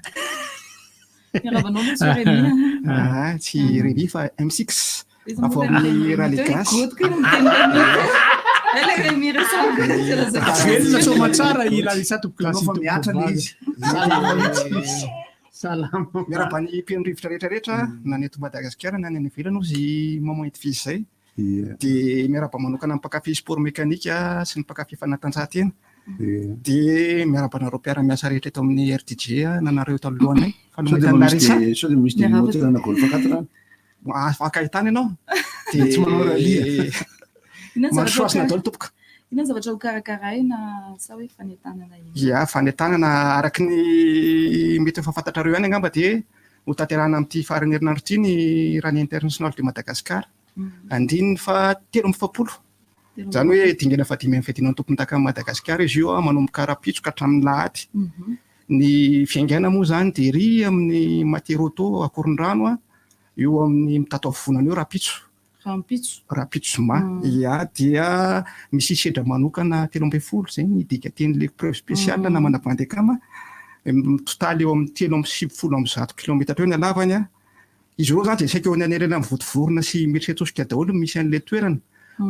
Miarahaba anao Monsieur Rémi. Ah, tsy Rémi fa M6. Avy ao amin'ny Rallye Gasy. Velona soamatsara i Larissa tompokolahy sy Fa miatra ilay izy. tompokovavy. Salama. Miarahaba ny mpino rivotra rehetra rehetra na ny eto Madagasikara na ny any ivelany hozy Maman Edwige izay. Dia miarahaba manokana ny mpankafy sport mécanique sy ny mpankafy fanatanjahantena. Dia miarahaba anareo mpiara-miasa rehetra eto amin'ny RDJ na nareo eto alohanay. Fa Sao dia mba misy de- sao dia misy de moteur na Golf 4 any? Afaka ahitana ianao. Dia tsy manao rallye. Inona ny zavatra Mandrosoa hasina daholo tompoko. Inona ny zavatra ho karakaraina sa hoe fanentanana inona? Ya, fanentanana araka ny mety efa fantatrareo ihany angamba dia ho tanterahina amin'ity faran'ny herinandro ity ny Rallye International de Madagascar. Andininy faha 43. Izany hoe dingana fahadimy amin'ny fiadiana ny tompondakan'i Madagasikara izy io manomboka rahampitso ka hatramin'ny lahady. Ny fiaingàna moa izany dia ery amin'ny Materauto Akorondrano eo amin'ny mitataovovonana eo rahampitso. Rahampitso. Rahampitso zoma. Ia, dia misy sedra manokana 13 izay ny dikatenin'ilay épreuve spéciale namana bandy akama. Mitotaly eo amin'ny 193 kilaometatra eo ny halavany. Izy ireo izany dia saika eo anelanelan'ny Vontovorona sy Imerintsiatosika daholo no misy an'ilay toerana.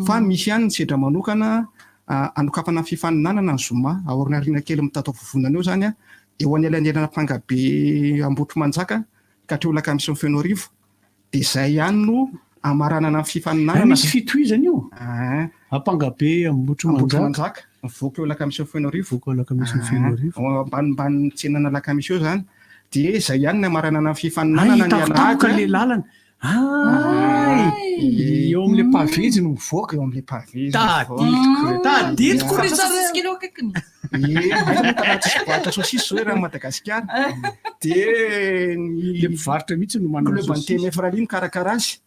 Fa misy ihany ny sedra manokana hanokafana ny fifaninanana ny zoma, aorianariana kely mitataovovonana eo izany, eo anelanelan'Ampangabe Ambohitrimanjaka ka hatreo Alakamisy Fenoarivo. Dia izay ihany no hamaranana ny fifaninanana. Hay misy fitohizana io? Ampangabe Ambohitrimanjaka. Mivoaka eo Alakamisy Fenoarivo. Mivoaka eo Alakamisy Fenoarivo. Ao ambanimbanin'ny tsenan'Alakamisy eo izany. Dia izay ihany ny hamaranana ny fifaninanana ny alahady. Tampoka ilay lalana. Hay! Eo amin'ilay pavé izy no mivoaka. Eo amin'ilay pavé izy. Tadidiko re. Tadidiko ry zareo. Kely eo akaikiny. Ie, aiza moa tanàna tsisy mpivarotra saucisse zao eran'i Madagasikara. Dia ny Ilay mpivarotra mihitsy no manana club saucisse. TMF Rally mikarakara azy.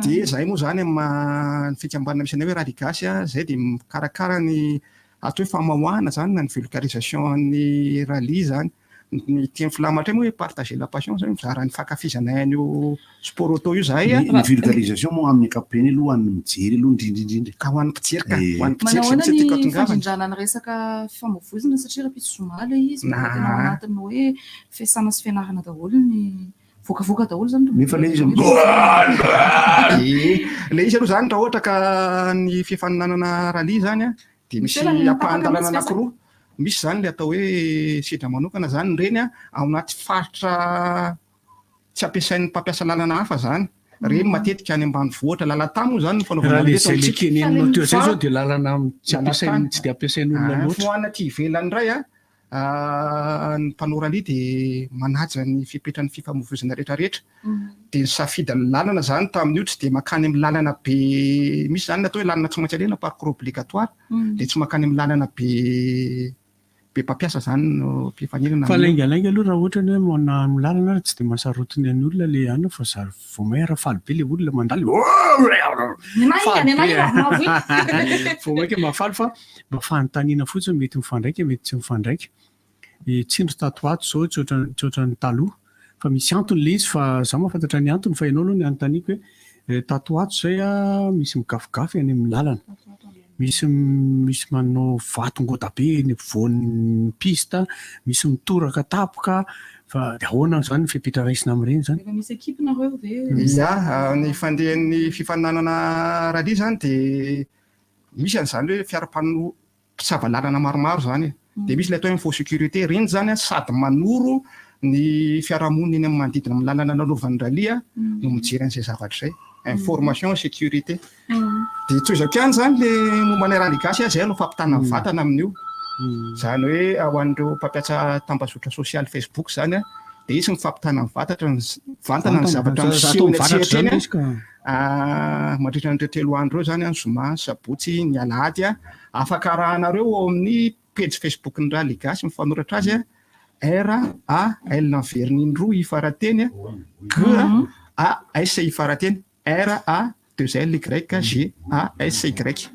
Dia izahay moa izany amin'ny maha ny fikambanana misy anay hoe Rally Gasy, izay dia mikarakara ny atao hoe famoahana izany na ny vulgarisation an'ny rallye izany. Ny teny filamatra moa hoe partager la passion izany, mizara ny fankafizanay an'io sport auto io izahay. Ny vulgarisation moa amin'ny ankapobeny aloha ho an'ny mijery aloha indrindra indrindra. Ka ho an'ny mpijery ka, ho an'ny mpijery Manao izay ahoana mihitsy no tiako ny hatongavana. fandrindrana ny resaka fifamoivoizana satria rahampitso zoma ilay izy, mbola tena ao anatin'ny hoe fiasana sy fianarana daholo ny Voakavoaka daholo zany Nefa le izy Ie, le izy aloha zany raha ohatra ka ny fifaninanana rallye zany a, dia misy ampahan-dalana anankiroa. Misy zany le atao hoe sedra manokana zany ireny a, ao anaty faritra tsy ampiasain'ny mpampiasa lalana hafa zany. Ireny matetika any ambanivohitra, lalan-tany moa zany no fanaovana Raha le rallye eto izay le amintsika. teneninao teo izay Fa zao dia lalana tsy ampiasain'ny tsy dia ampiasain'olona Ah, loatra. Fa ho an'ny aty ivelany indray a, Ny mpanao rallye dia manaja ny fepetran'ny fifamoivoizana rehetrarehetra. Dia nisafidy ny lalana izany tamin'io, tsy dia mankany amin'ny lalana be, misy izany ny atao hoe lalana tsy maintsy alehana, parcours obligatoire, dia tsy mankany amin'ny lalana be be mpampiasa izany no mpifaninana Fa amin'io. laingalainga aloha raha ohatra ny hoe na amin'ny lalana ary tsy dia mahasarotiny ny olona ilay anona fa zary vao may ary faly be ilay olona mandalo faly be vao mainka mahafaly fa Mba fanontaniana fotsiny mety mifandraika mety tsy mifandraika. E, tsindry tato ho ato izao tsy ohatran'ny tsy ohatran'ny taloha. Fa misy antony ilay izy fa izaho mahafantatra ny antony fa ianao aloha ny anontaniako hoe tato ho ato izay a misy migafigafy any amin'ny lalana. Misy misy manao vato ngoda be eny ampovoan'ny piste, misy mitoraka tapoka fa dia ahoana izany ny fepetra raisina amin'ireny izany? Efa misy equipe nareo ve? Ya, ny fandehan'ny fifaninanana rallye izany dia Misy an'izany hoe fiara mpano mpisava lalana maromaro izany e. Dia misy ilay atao hoe info sécurité, ireny izany an sady manoro ny fiarahamonina eny amin'ny manodidina amin'ny lalana lalovan'ny rallye no mijery an'izay zavatra izay. Information sécurité. Dia tohizako ihany izany ilay momba ny rallye gasy, izay aloha fampitana vatana amin'io. Izany hoe ho an'ireo mpampiasa tambazotra sosialy Facebook izany an, dia hisy ny fampitana vatatra ny vantana ny zavatra miseho eny an-tsehatra eny. Mandritra an'ireo 3 andro ireo izany, zoma, sabotsy, ny alahady, afaka arahanareo ao amin'ny pejy Facebook-n'ny Rallye Gasy mifanoratra azy, R A L miverina indroa I farateny, G A S I farateny, R A 2 L Y G A S Y.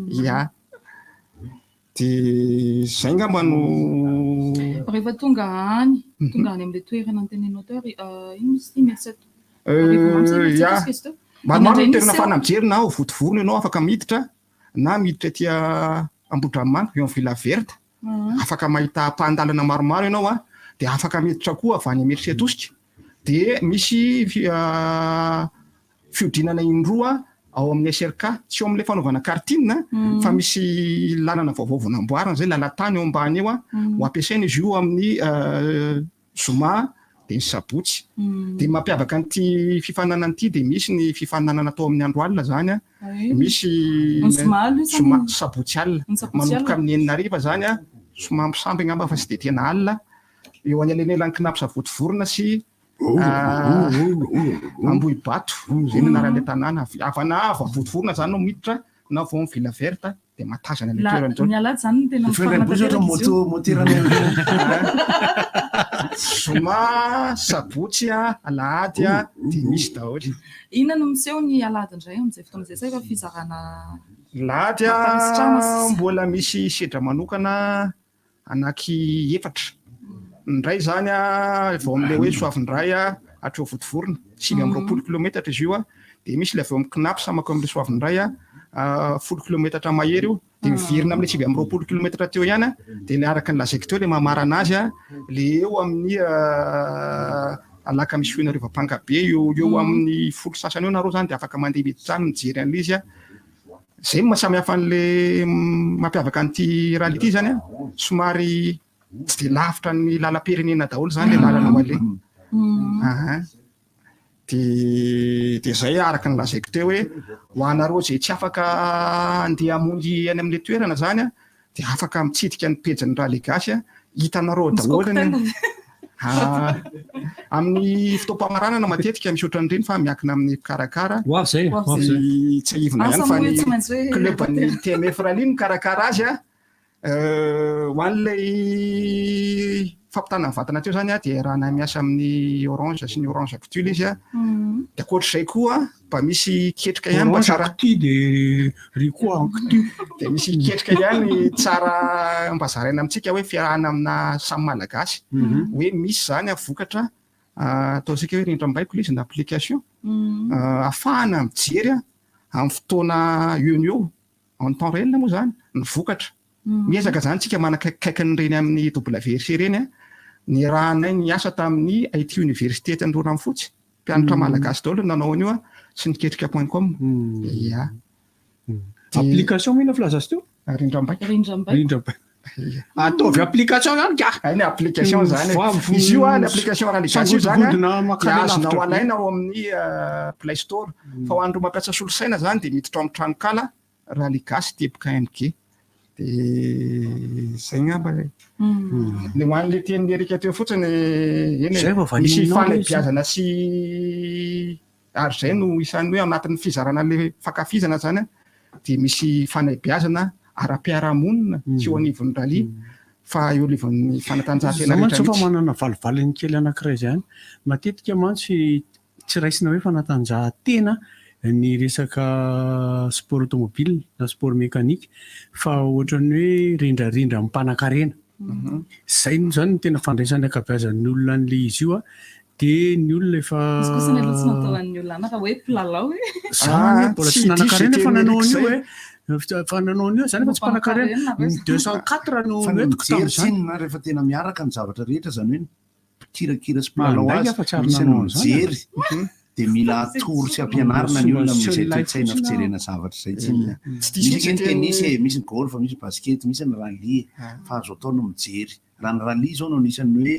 Ya. Dia izay angamba no. Rehefa tonga any, tonga any amin'ilay toerana noteneninao teo ary inona izy ity mety tsy Ya, maromaro ny toerana ahafahana mijery na ao Vontovorona ianao afaka miditra na miditra aty Ambohidranomanga eo amin'ny Villa Verte, afaka mahita ampahan-dalana maromaro ianao an, dia afaka miditra koa avy any Imerintsiatosika, dia misy fihodinana indroa ao amin'ny SRK, tsy eo amin'ilay fanaovana karting fa misy lalana vaovao vao namboarina izay, lalan-tany eo ambany eo, ho ampiasaina izy io amin'ny zoma dia ny sabotsy. Dia ny mampiavaka an'ity fifaninanana ity dia misy ny fifaninanana atao amin'ny andro alina izany, misy zoma, sabotsy alina, manomboka amin'ny 6 hariva izany, somambisamby angamba fa tsy dia tena alina, eo anelanelan'ny Cnaps Vontovorona sy Ambohibato, izay no anaran'ilay tanàna. Avy na avy Vontovorona izany no miditra na avy ao amin'ny Villa Verte. Dia mahatazana ilay La- toerana daholo. Ny alahady izany no tena Ny miforona Fendraibozy ohatra tanteraka izy moto io. motera Zoma, sabotsy, alahady dia misy daholo. Inona no miseho ny alahady indray amin'izay fotoana izay sa efa fizarana Alahady mampangasitrahana sisa? mbola misy sedra manokana anaky efatra. Ny iray izany vao amin'ilay hoe Soavindray hatreo Vontovorona, 29 kilometatra izy io. Dia misy ilay avy eo amin'ny Cnaps mankao amin'ilay Soavindray, 10 kilometatra mahery io. Dia miverina amin'ilay 29 kilometatra teo ihany. Dia ilay araka ny lazaiko teo ilay mamarana azy, ilay eo amin'ny Alakamisy Fenoarivo Ampangabe eo eo amin'ny folo sasany eo nareo izany dia afaka mandeha miditra any mijery an'ilay izy. Izay no mahasamihafa an'ilay mampiavaka an'ity rallye ity izany an, somary tsy dia lavitra ny lalam-pirenena daholo izany ilay lalana ho aleha. Aha. Dia dia izay araka ny lazaiko teo hoe ho anareo izay tsy afaka handeha hamonjy any amin'ilay toerana izany an, dia afaka mitsidika ny pejin'ny Rallye Gasy an, hitanareo ao daholo ny Ah, amin'ny fotoam-pamaranana matetika misy ohatran'ireny fa miankina amin'ny mpikarakara. Ho avy izay, ho avy izay. Ny tsiahivina Asa ihany fa moa ny tsy maintsy hoe club ny TMF Rallye no mikarakara azy an. Ho an'ilay fampitana ny vatana teo izany an, dia iarahanay miasa amin'ny Orange sy ny Orange Actu ilay izy an. Dia ankoatr'izay koa mba misy ketrika ihany mba Orange tsara. Actu dia ry koa Actu. Dia misy ketrika ihany tsara mba zaraina amintsika hoe fiarahana amina samy Malagasy. Hoe misy izany vokatra ataontsika hoe rindrambaiko ilay izy na application. Ahafahana mijery amin'ny fotoana eo no eo, en temps réel moa izany, ny vokatra. Miezaka izany tsika manakaikikaiky an'ireny amin'ny WRC ireny an. Niarahanay niasa tamin'ny IT Université tany Roramifotsy. Mpianatra malagasy daholo no nanao an'io an, sy ny ketrika point com. Ia. Application moa inona filaza azy teo? Rindrambaiko. Rindrambaiko. Rindrambaiko. Ataovy application zany ka. Hay ny application zany. Izy io an, ny application Rallye Gasy io zany an, dia azonao alaina ao amin'ny Play Store. Fa ho an'ireo mampiasa solosaina zany dia miditra ao amin'ny tranonkala Rallye Gasy teboka MG. Dia zay ngamba e. Ny ho an'ilay tenin'i Eric teo fotsiny, eny e, Zay vao misy valianao ilay izy. fanabeazana sy ary izay no isan'ny hoe anatin'ny fizarana ilay fankafizana zany an, dia misy fanabeazana ara-piarahamonina tsy eo anivon'ny rallye fa eo anivon'ny fanatanjahantena Za mantsy rehetra efa mihitsy. manana valivaliny kely anankiray izay any. Matetika mantsy tsy raisina hoe fanatanjahantena ny resaka sport automobile na sport mécanique fa ohatran'ny hoe rendrarendra amin'ny mpanankarena. Izay no izany no tena fandraisan'ny ankabeazan'ny olona an'ilay izy io dia ny olona efa Izy kosa nefa tsy natao an'ny olona anà fa hoe mpilalao e. Za anie mbola tsy nanan-karena fa nanao an'io e. Fa nanao an'io za nefa tsy mpanankarena. Ny 204 no Fa ny nentiko mijery tamin'izany. tsinona rehefa tena miaraka ny zavatra rehetra izany hoe ny mpikirakira sy mpilalao Mandainga azy fa tsy ary misy ny nanao an'izany mijery dia mila atoro sy ampianarina ny olona amin'izay toe-tsaina fijerena zavatra izay tsinona. Tsy diso Misy mihitsy ange ny teny- tennis e, misy ny golf, misy ny basket, misy ny rallye fa azo atao ny mijery. Raha ny rallye izao no anisan'ny hoe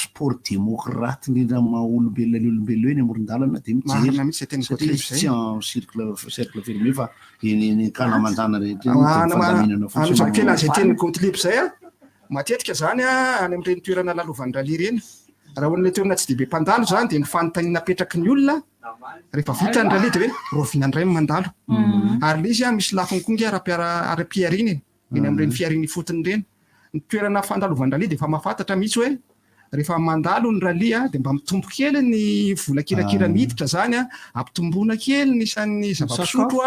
sport démocrate indrindra amin'ny maha olombelona ny olombelona eny amoron-dalana dia mijery Marina mihitsy izay tenin'i satria Gottlieb izy izay. tsy en cercle cercle fermé fa eny eny ankalamanjana rehetra eny dia Ana- fandaminana fotsiny Anozako kely an'izay no tenin'i Gottlieb izay a. Matetika izany any amin'ireny toerana lalovan'ny rallye ireny, raha olona toerana tsy dia be mpandalo izany dia ny fanontaniana apetraky ny olona rehefa vita ny rallye dia hoe rahoviana indray no mandalo. Ary ilay izy misy lafiny koa nge ara-piara- ara-pihariana e, eny amin'ireny fihariana ifotony ireny. Ny toerana fandalovan'ny rallye dia efa mahafantatra mihitsy hoe rehefa mandalo ny rallye dia mba mitombo kely ny vola kirakira miditra izany, ampitomboina kely ny isan'ny zava-pisotro,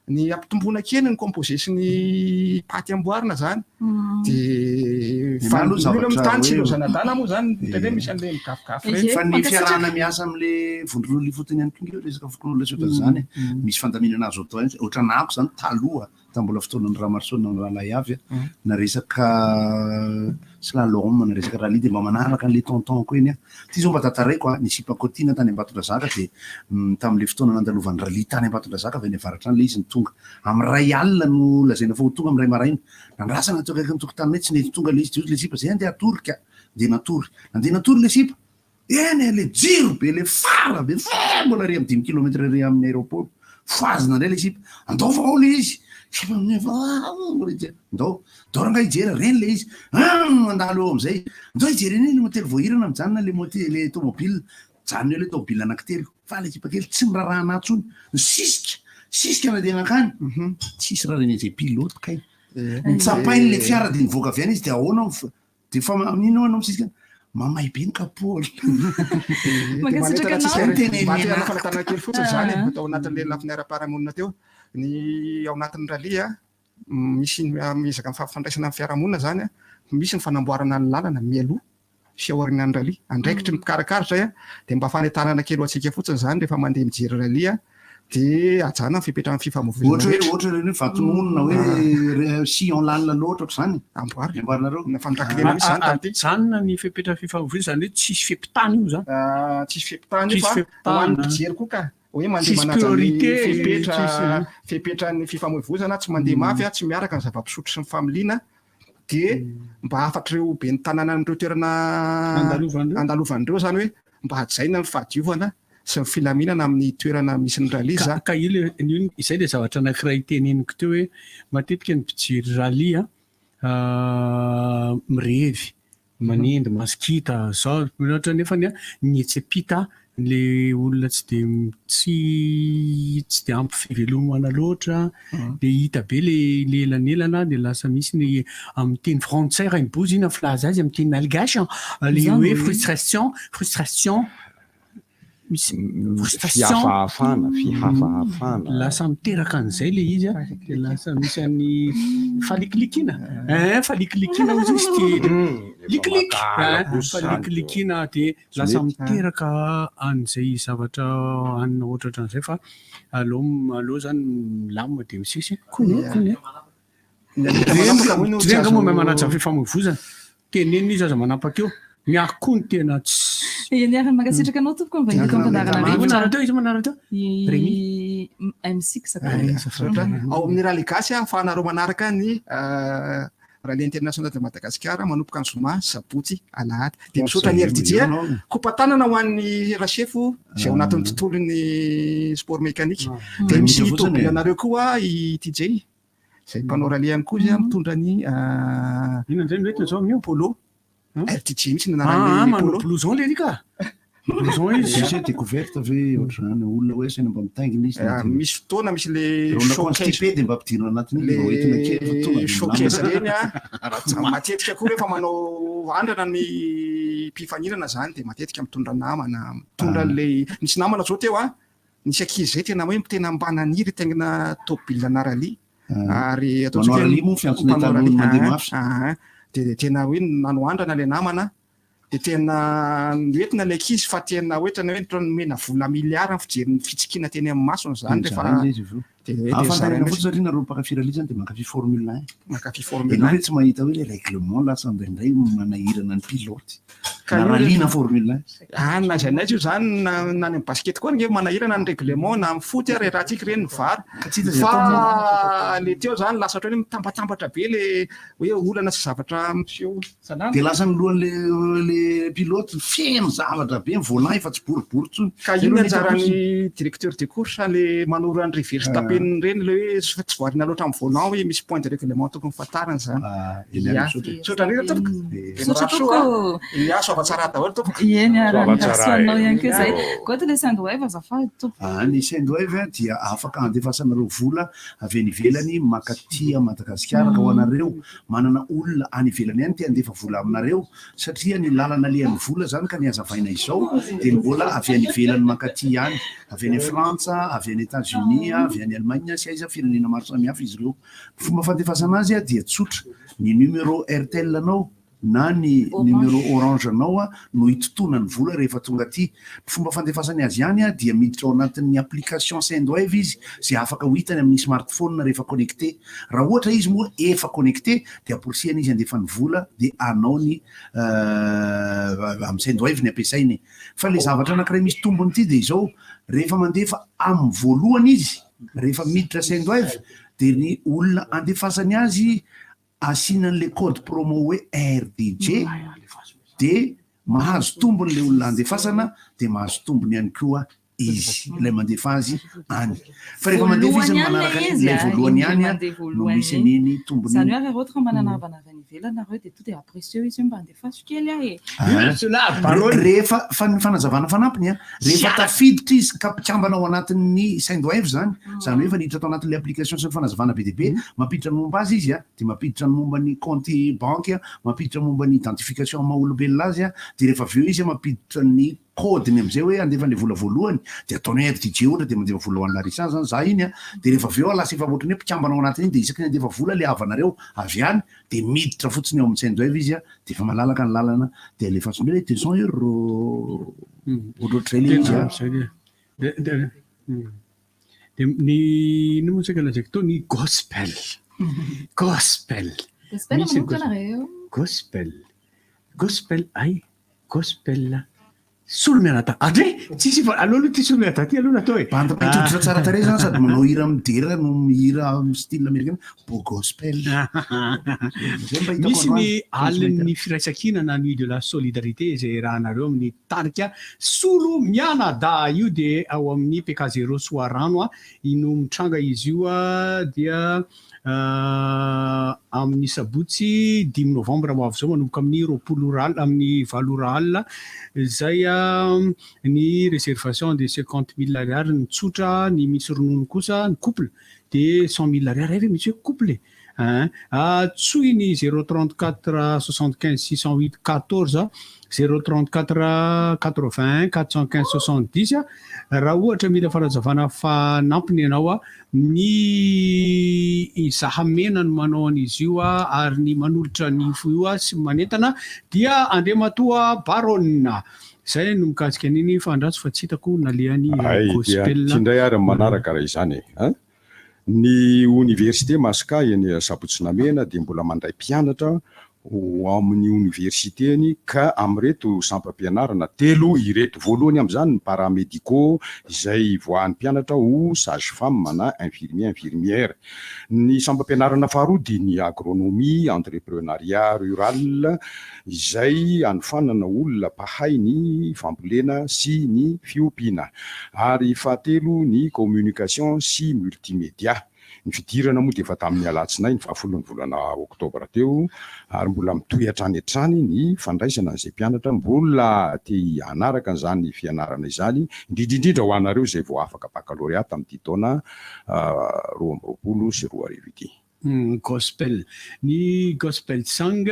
ny ampitomboina kely ny composé sy ny paty amboarina izany. Dia fa Ny ny aloha olona zavatra mitany tsy hoe- ilaozan'adala moa izany, indraindray misy an'ilay migafigafy ireny. Fa ny fiarahana miasa amin'ilay vondron'olona ifotony ihany koa nge resaka fokonolona sy ohatran'izany e. Misy fandaminana azo atao ihany, ohatran'ako izany taloha Tamin'ny mbola fotoanan'i Ramaroson mirahalahy avy na resaka slalom na resaka rallye dia mba manaraka an'ilay tonton-ko eny aho. Ity izao mba tantaraiko a, ny sipako tiana tany Ambatondrazaka dia tamin'ilay fotoana nandalovan'ny rallye tany Ambatondrazaka avy any avaratra any ilay izy no tonga. Amin'ny iray alina no lazaina fa ho tonga amin'ny iray maraina. Nandrasana teo akaikin'ny tokotaninay tsy nety tonga ilay izy dia hoy ilay sipa izay andeha hatory ka. Dia natory. Nandeha natory ilay sipa. Eny e, le jiro be, le phare be, fee mbola ery amin'ny dimy kilomètre ery amin'ny aéroport. Fohazina indray le sipa, andao fa ao le izy. Sipa miha mbola hijery, ndao, ndao rangahy hijery, reny le izy, hum mandalo eo amin'izay, ndao hijery an'iny le motely voahirana mijanona le mote- le tomobile, mijanona eo le tomobile anankitelo, fa le sipa kely tsy miraharaha anah intsony, nisisika. Sisika nandeha nankany. Tsisy raha reny izay pilote kay. Nitsapainy le fiara dia nivoaka avy any izy dia ahoana dia fa amin'inona anao misisika? Mamay be ny kapohana. Mankasitraka anao. Ny tena Mba te enina. hanao fanantanana kely fotsiny izany e, tao anatin'ilay lafiny ara-piarahamonina teo. Ny ao anatin'ny rallye, misy miezaka ny fampifandraisana amin'ny fiarahamonina izany, misy ny fanamboarana ny lalana mialoha sy aorianan'ny rallye. Andraikitry ny mpikarakara izay, dia mba fanentanana kely ho antsika fotsiny izany rehefa mandeha mijery rallye dia hajana ny fepetran'ny fifamoivoizana Ohatra hoe rehetra. ohatra ireny hoe vatononina hoe re- sillon lalina loatra ohatr'izany. Amboarina. Amboarinareo. Ny fandrakelena mihitsy izany tamin'ity. Ajanona ny fepetra fifamoivoizana, izany hoe tsisy fepitana io izany. Tsisy fepitana io Tsisy fa ho an'ny fepitana. mpijery koa ka. Hoe mandeha Tsisy manaja ny priorité, fepetra tsisy- fepetran'ny fifamoivoizana, tsy mandeha mafy, tsy miaraka ny zava-pisotro sy ny familiana. Dia mba hafatr'ireo ben'ny tanànan'ireo toerana Andalovan'ireo. andalovan'ireo izany hoe mba hajaina ny fahadiovana sy ny filaminana amin'ny toerana misy ny rallye Ka, ka io le, io, izay le zavatra anankiray teneniko teo hoe matetika ny mpijery rallye a, mirevy, manendy, masikita, zao ohatra nefany a, ny etsy ampita le olona tsy de tsy tsy de ampy fivelomana loatra de hita be le le elanelana de lasa misy ny amin'ny teny frantsay rainibozy ina filaza azy amin'ny teny malgache le hoe frustration frustration misy frustration Fihafahafana, fihafahafana. Lasa miteraka an'izay le izy a, de lasa misy an'ny falikilikiana, eh falikilikiana ozy izy ty, likiliky, eh falikilikiana de lasa miteraka an'izay zavatra anona ohatrohatran'izay fa aleo aleo zany milamina de misesy e, kony e kony e. Reny angamba mahay manaja ny fifamoivoizana. Tenenina izy aza manapaka eo. Ny ahy koa no tena tsy. Eny ary, mankasitraka anao tompoko ny vahiny teto am-pandaharana Iza rehetra. manaraka teo? Iza manaraka teo? I M6 Misaotra. Ao amin'ny Rallye Gasy ahafahanareo manaraka ny Rallye International de Madagascar manomboka ny zoma, sabotsy, alahady. Dia misaotra ny RDJ. Kopa-tanana ho an'ny Rasefo izay ao anatin'ny tontolon'ny sport mécanique. Dia misy tomobilanareo koa i TJ. Izay mpanao rallye ihany koa izy mitondra ny Inona indray no entina izao amin'io? Polo. RTG mihitsy ny Ah, anaran'ny manao polo. blouson le ry ka. Blouson izy. Misy hoe découverte ve ohatr'izany olona hoe asaina mba mitaingina izy Ah, misy fotoana misy le Raha olona showcase. constipé dia mba ampidirina anatin'iny mba hoentina kely fa tonga Le dia showcase milamina. ireny a, matetika koa rehefa manao andrana ny mpifaninana zany dia matetika mitondra namana, mitondra an'ilay nisy namana zao teo a, Nisy ankizy izay tena hoe tena mba naniry hitaingina tômôbila na rallye. Ary ataontsika Manao rallye moa ny fiantsoana mpanao taloha rallye. mandeha mafy. Ah, ah. Dia tena hoe nanao andrana ilay namana. Dia tena noentina ilay ankizy fa tena ohatrany hoe ohatran'ny nomena vola miliara ny fijery ny fitsikiana teny amin'ny masony izany Dia rehefa zaraina izy avy eo. Dia hoe dia Ahafantarana zaraina izy. fotsiny satria nareo mpankafy rallye izany dia mankafy Formule 1. Mankafy Formule Ianao 1. ve tsy mahita hoe ilay règlement lasa indraindray manahirana ny pilote. Ka Na io rallye rehefa na Formule 1. Ah, na aiza na aiza io zany, na na any amin'ny basket koa ange manahirana ny règlement na amin'ny foot ary raha tsika ireny ny var. Ka tsy hita izay Fa atao moa. le teo zany lasa ohatran'ny hoe mitambatambatra be le hoe olana sy zavatra miseho. Salama. Dia lasa ny lohan'le le pilote feno zavatra be, ny volant efa tsy boribory intsony. Ka Zay io ny aloha no hitako anjaran'ny fotsiny. directeur de course le manoro an'i Verstappen ireny le hoe tsy voarina loatra amin'ny volant hoe misy point de règlement tokony fantarina izany. Eny Ia. ary misaotra. Misaotra indrindra tompoko. Dia Misaotra mirary soa. tompoko. Ia, soava tsara daholo tompoko. Eny ary, Soava mirary tsara soa anao e. ihany koa izay. Goty le Sendwave azafady tompoko. Ah, ny Sendwave dia afaka andefasanareo vola avy any ivelany mankaty Madagasikara ka ho anareo manana olona any ivelany any te handefa vola aminareo satria ny lalana alehan'ny vola zany ka ny hazavaina izao dia ny vola avy any ivelany mankaty ihany, avy any Frantsa, avy any Etats Unis, avy any Allemagne sy aiza firenena maro samihafa izy ireo. Ny fomba fandefasana azy dia tsotra, ny numéro Airtel anao na ny numéro orange anao no hitontona ny vola rehefa tonga aty. Ny fomba fandefasany azy ihany dia miditra ao anatin'ny application Sendwave izy izay afaka ho hitany amin'ny smartphone rehefa connecté. Raha ohatra izy moa efa connecté dia amporisihana izy handefa ny vola dia anao ny amin'ny Sendwave ny ampiasainy. Fa ilay zavatra anankiray misy tombony ity dia izao, rehefa mandefa amin'ny voalohany izy, rehefa miditra Sendwave dia ny olona andefasany azy asiana an'ilay code promo hoe RDJ dia mahazo tombony ilay olona andefasana dia mahazo tombony ihany koa. Izy ilay mandefa azy any. Fa rehefa mandefa izy no manaraka an'iny, ilay voalohany ihany no misy an'iny tombony Izany iny. hoe raha ohatra manana havana avy any ivelany nareo dia to dia apprécier izy hoe mba andefaso kely aho e. Rehefa, fa ny fanazavana fanampiny an, rehefa tafiditra izy ka mpikambana ao anatin'ny Sendwave izany, izany hoe efa niditra tao anatin'ilay application sy ny fanazavana be dia be, mampiditra ny momba azy izy an, dia mampiditra ny momba ny kaonty banky an, mampiditra momba ny identification maha olombelona azy an, dia rehefa avy eo izy mampiditra ny code-ny amin'izay hoe handefa an'ilay vola voalohany dia ataony hoe FDJ ohatra dia mandefa vola ho an'i Larissa zany za iny an, dia rehefa avy eo aho lasa efa ohatran'ny hoe mpikambana ao anatin'iny dia isaky ny handefa vola ilay havanareo avy any dia miditra fotsiny ao amin'ny Sendwave izy an, dia efa malalaka ny lalana dia alefaso indray ilay 200 euros ohatrohatr'izay ilay izy an. Dia ny inona moa saika lazaiko teo ny gospel. Gospel. Gospel Misy ny manomboka nareo. Gospel. Gospel ay. Gospel. Solo mianadahy. Andre! Tsisy fa aleo aloha ity solo mianadahy ity aloha natao e. Bandy mainty hoditra tsara tarehy zany sady manao hira midera no mihira amin'ny style amerikana beau gospel. Zay mba hitako Misy ny androany. alin'ny firaisankina na nuit de la solidarité izay iarahanareo amin'ny tarika Solo mianadahy io dia ao amin'ny PK Zéro Soarano a. Ino mitranga izy io dia Amin'ny sabotsy dimy novambra ho avy izao manomboka amin'ny 20 ora alina, amin'ny valo ora alina izay ny réservation dia 50 mille ariary ny tsotra, ny misy ronono kosa ny couple dia 100 mille ariary, hay ve misy hoe couple e? Ein, antsoy ny 0 34 75 608 14, 0 34 81 415 70 raha ohatra mila fanazavana fanampiny ianao. Ny Zahamena no manao an'izy io ary ny manolotra ny info io sy manentana dia Andriamatoa Baron. Izay no mikasika an'iny fa andraso fa tsy hitako nalehany Hay, dia gospel. ity indray ary ny manaraka raha izany e. An! Ny oniversite Masca eny Sabotsy Namehana dia mbola mandray mpianatra ho ao amin'ny oniversiteny ka amin'ireto sampam-pianarana telo ireto. Voalohany amin'izany ny paramédicaux izay ivoahan'ny mpianatra ho sage femme na infirmier infirmière. Ny sampam-pianarana faharoa dia ny agronomie, entreprenariat rural izay anofanana olona mpahay ny fambolena sy ny fiompiana. Ary fahatelo ny communication sy multimédia. Ny fidirana moa dia efa tamin'ny alatsinainy fahafolon'ny volana oktobra teo ary mbola mitohy hatrany hatrany ny fandraisana an'izay mpianatra mbola te hanaraka an'izany fianarana izany, indrindra indrindra ho anareo izay vao afaka bakalorea tamin'ity taona 2022 ity. Gospel. Ny Gospel Song,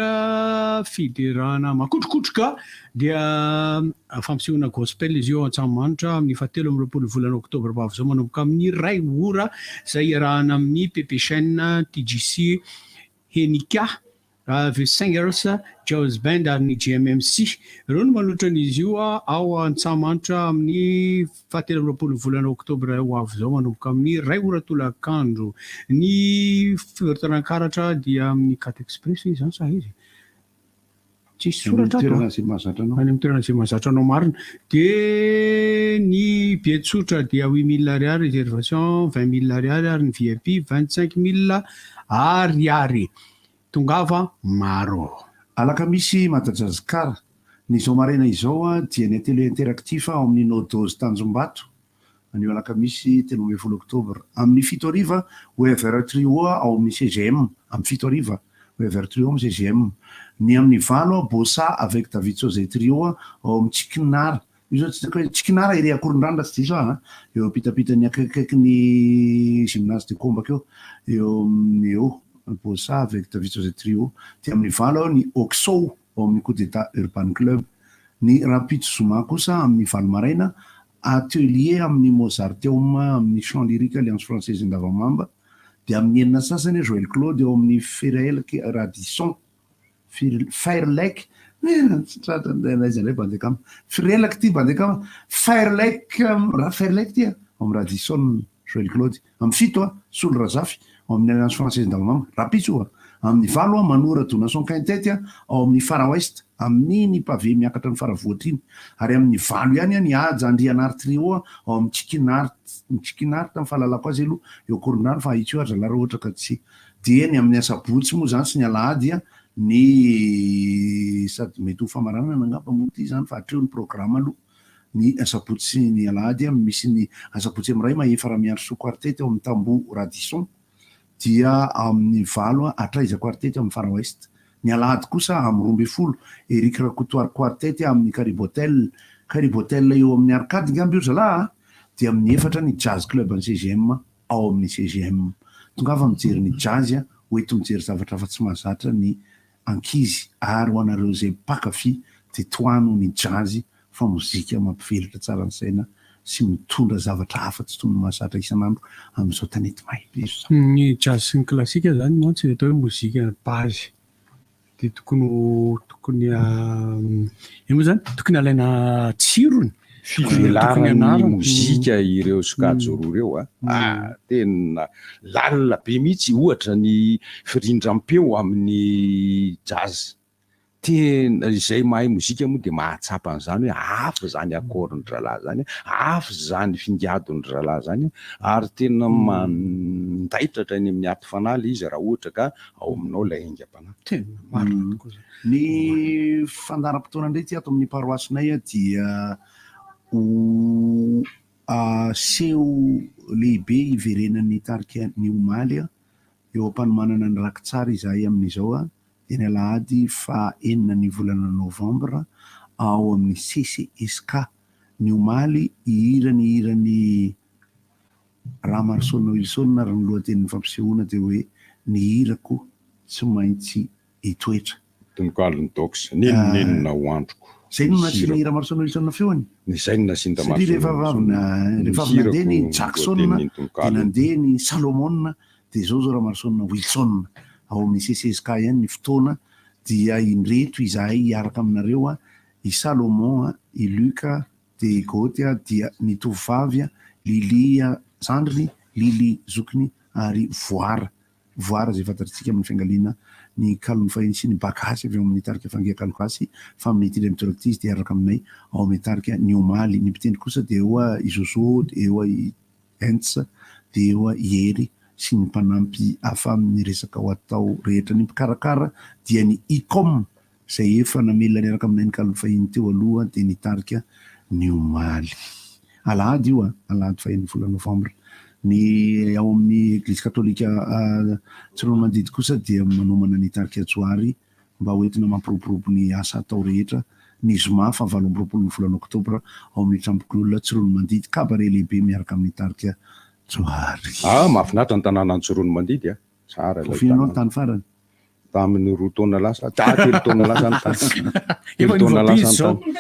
fiderana makotrokotroka, dia fampisehoana gospel izy io ao Antsahamanitra amin'ny fahatelo amby 20 volana oktobra ho avy izao manomboka amin'ny iray ora izay iarahana amin'ny PP Chaîne, TJC, Henika, The Singers, Jazz Band ary ny GMMC. Ireo no manolotra an'izy io ao Antsahamanitra amin'ny fahatelo amby 20 ny volana oktobra ho avy izao manomboka amin'ny iray ora tolakandro. Ny fivarotana karatra dia amin'ny Cat Express ve izany sa aiza e? Tsisy soratra ato Any amin'ny toerana izay mahazatra anao. Any amin'ny toerana izay mahazatra anao marina. Dia ny billet tsotra dia 8000 ariary, réservation 20000 ariary ary ny VIP 25000 ariary. Tongava maro. Alakamisy Madajasikara, Ny izao maraina izao dia ny Atelier Interactif ao amin'ny Nodoz Tanjombato, anio alakamisy 13 oktobra. Amin'ny fito hariva, Wever Trio ao amin'ny CGM, amin'ny fito hariva, Wever Trio amin'ny CGM. Ny amin'ny valo, Bossa avec David Sauzet Trio ao amin'ny Tsikinara. Io zao tsy hitako hoe Tsikinara ery Ankorondrano raha tsy diso aho an, eo ampitapitan'ny akaikikaikin'ny Gymnase de Kombaka eo, eo amin'ny eo, Bossa avec David Sauzet Trio. Dia amin'ny valo ny Oxo ao amin'ny Coup d'Etat Urban Club. Ny rahampitso zoma kosa amin'ny valo maraina, atelier amin'ny Mozarteum amin'ny Chant Lyrique Alliance Française Andavamamba, dia amin'ny enina sasany Joël Claude eo amin'ny Ferelk Radisson, Fair Lake, tsy tratra n'aiza indray bandy akama, Firelaka ity bandy akama, Fair Lake, raha Fair Lake ity a, ao amin'ny Radisson Joël Claude. Amin'ny fito a, Solo Razafy, ao amin'ny Alliance Française Andavamamba, rahampitso a. Amin'ny valo a, Manoa Radonason Quintet a, ao amin'ny Fara Ouest, amin'iny pavé miakatra ny Faravohitra iny. Ary amin'ny valo ihany a, ny Haja Andrianary Trio a, ao amin'ny Chicken-Art, ny Chicken-Art ny fahalalako azy aloha, eo Ankorondrano fa ahitsio ary zalahy raha ohatra ka tsy. Dia ny amin'ny asabotsy moa izany sy ny alahady a, ny sady mety ho famaranana angamba moa ity izany fa hatreo ny programa aloha. Ny asabotsy sy ny alahady, misy ny asabotsy amin'ny iray Mahefa Ramiandrisoa Quartet ao amin'ny Tamboho Radisson, dia amin'ny valo hatraiza Quartet ao amin'ny Far West. Ny alahady kosa amin'ny 12, Eric Rakotoary Quartet amin'ny Karibo Hotel, Karibo Hotel eo amin'ny Arcade ngamba io ry zalahy a! dia amin'ny efatra ny Jazz Club an'ny CGM ao amin'ny CGM. Tongava mijery ny jazz a, ho ento mijery zavatra hafa tsy mahazatra ny ankizy ary ho anareo izay mpankafy dia tohano ny jazz fa mozika mampivelatra tsara ny saina sy mitondra zavatra hafa tsy toy ny mahazatra isan'andro amin'izao tanety may be izao. Ny jazz sy ny klasika izany mantsy atao hoe mozika base dia tokony ho tokony ino moa izany tokony alaina tsirony Fivelaran'ny mozika ireo sokajy roa ireo a. Ah, tena lalina be mihitsy ohatra ny firindram-peo amin'ny jazz. Tena izay mahay mozika moa dia mahatsapa an'izany hoe hafa izany accord-ndry zalahy izany, hafa izany fingadon-dry zalahy izany ary tena mandaitra hatrany amin'ny aty fanahy ilay izy raha ohatra ka ao aminao ilay aingam-panahy. Tena marina tokoa izany. Ny fandaharam-potoana indray ity ato amin'ny paroasinay dia ho seho lehibe hiverenan'ny tarika ny omaly Eo am-panomanana ny rakitsary izahay amin'izao, dia ny alahady faha enina ny volana novambra ao amin'ny CCESK. Ny omaly, hihira ny hiran'i Ramarosaona Wilson ary ny lohatenin'ny fampisehoana dia hoe Ny hirako tsy maintsy hitoetra. Tononkalon'i Dox, N'inon'inona ho androko. Izay no nasian'i Ramarosaona Wilson feony? Izay no nasian-dRamarosaona Satria rehefa avy rehefa avy nandeha ny Jackson dia nandeha ny Salomon dia izao izao Ramarosaona Wilson. Ao amin'ny CCSK ihany ny fotoana dia indreto izahay hiaraka aminareo, i Salomon, i Luc, dia i Goty, dia ny tovovavy, Lily zandriny, Lily zokiny ary Voara. Voara izay fantatritsika amin'ny fiangaliana ny kalon'ny fahiny sy ny ba gasy avy ao amin'ny tarika Fangia Kalo Gasy fa amin'ny ity indray mitoraka ity izy dia hiaraka aminay ao amin'ny tarika ny omaly. Ny mpitendry kosa dia eo i Zozo, dia eo i Hentz, dia eo i Hery sy ny mpanampy hafa amin'ny resaka ho atao rehetra. Ny mpikarakara dia ny Icom Izay efa namelona niaraka aminay ny kalon'ny fahiny teo aloha dia nitarika ny omaly. Alahady io an, alahady fahenin'ny volana novambra. Ny ao amin'ny Eglizy Katolika Tsiroanomandidy kosa dia manomana ny tarika Johary mba ho entina mampiroborobo ny asa atao rehetra ny zoma faha 28 ny volana oktobra ao amin'ny Tranombokin'olona Tsiroanomandidy, cabaret lehibe miaraka amin'ny tarika Johary. Ah, mahafinaritra ny tanànan'i Tsiroanomandidy a! Tsara ilay Voafilinao ny tanàna. tany farany? Tamin'ny roa taona lasa, ah, telo taona lasa ny tany. Efa Telo taona niova be lasa izy ny izao. tany.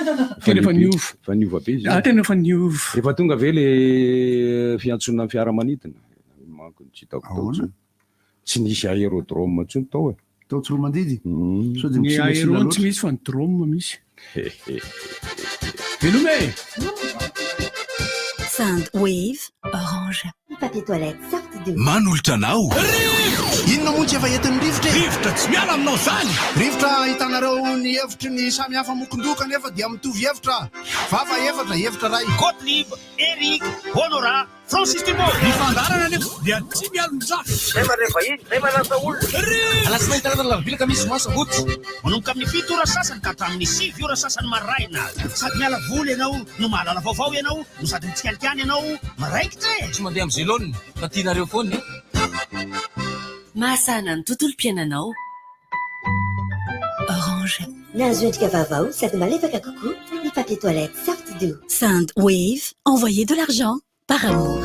Tena efa lehibe. niova. Efa niova be izy Ah, io. tena efa niova. Efa tonga ve le fiantsonana ny fiaramanidina? Manko ny tsy hitako tao Ahoana? intsony. Tsy nisy aérodrome intsony tao e. Tao Tsiroamandidy? Sao dia Ny misilasila aéro tsy loatra? misy fa ny drome misy. Veloma e! Sound Wave Orange. Papier toilette soft doux. Manolotra anao. Rivotra! Inona moa tsy efa entin'ny rivotra e? Rivotra tsy miala aminao izany! Rivotra ahitanareo ny hevitry ny samy hafa mokon-doha kanefa dia mitovy hevitra. Vava efatra, hevitra iray. Gottlieb, Eric, Honorat, Francis Dumont. Ny fandaharana anefa dia tsy mialon-jafy. Zay mandray vahiny, zay manasa olona. Rivotra! Alatsinainy, talata, alarobia, alakamisy, zoma, sabotsy. Manomboka amin'ny fito ora sasany ka hatramin'ny sivy ora sasany maraina. Sady miala voly ianao no mahalala vaovao ianao no sady mitsikalikany ianao miraikitra e! Tsy mandeha amin'izay laoniny fa tianareo foana e! Mahasahana ny tontolom-piainanao. Orange. Nahazo endrika vaovao sady malefaka kokoa ny papier toilette soft doux. Sound Wave, envoyez de l'argent par amour.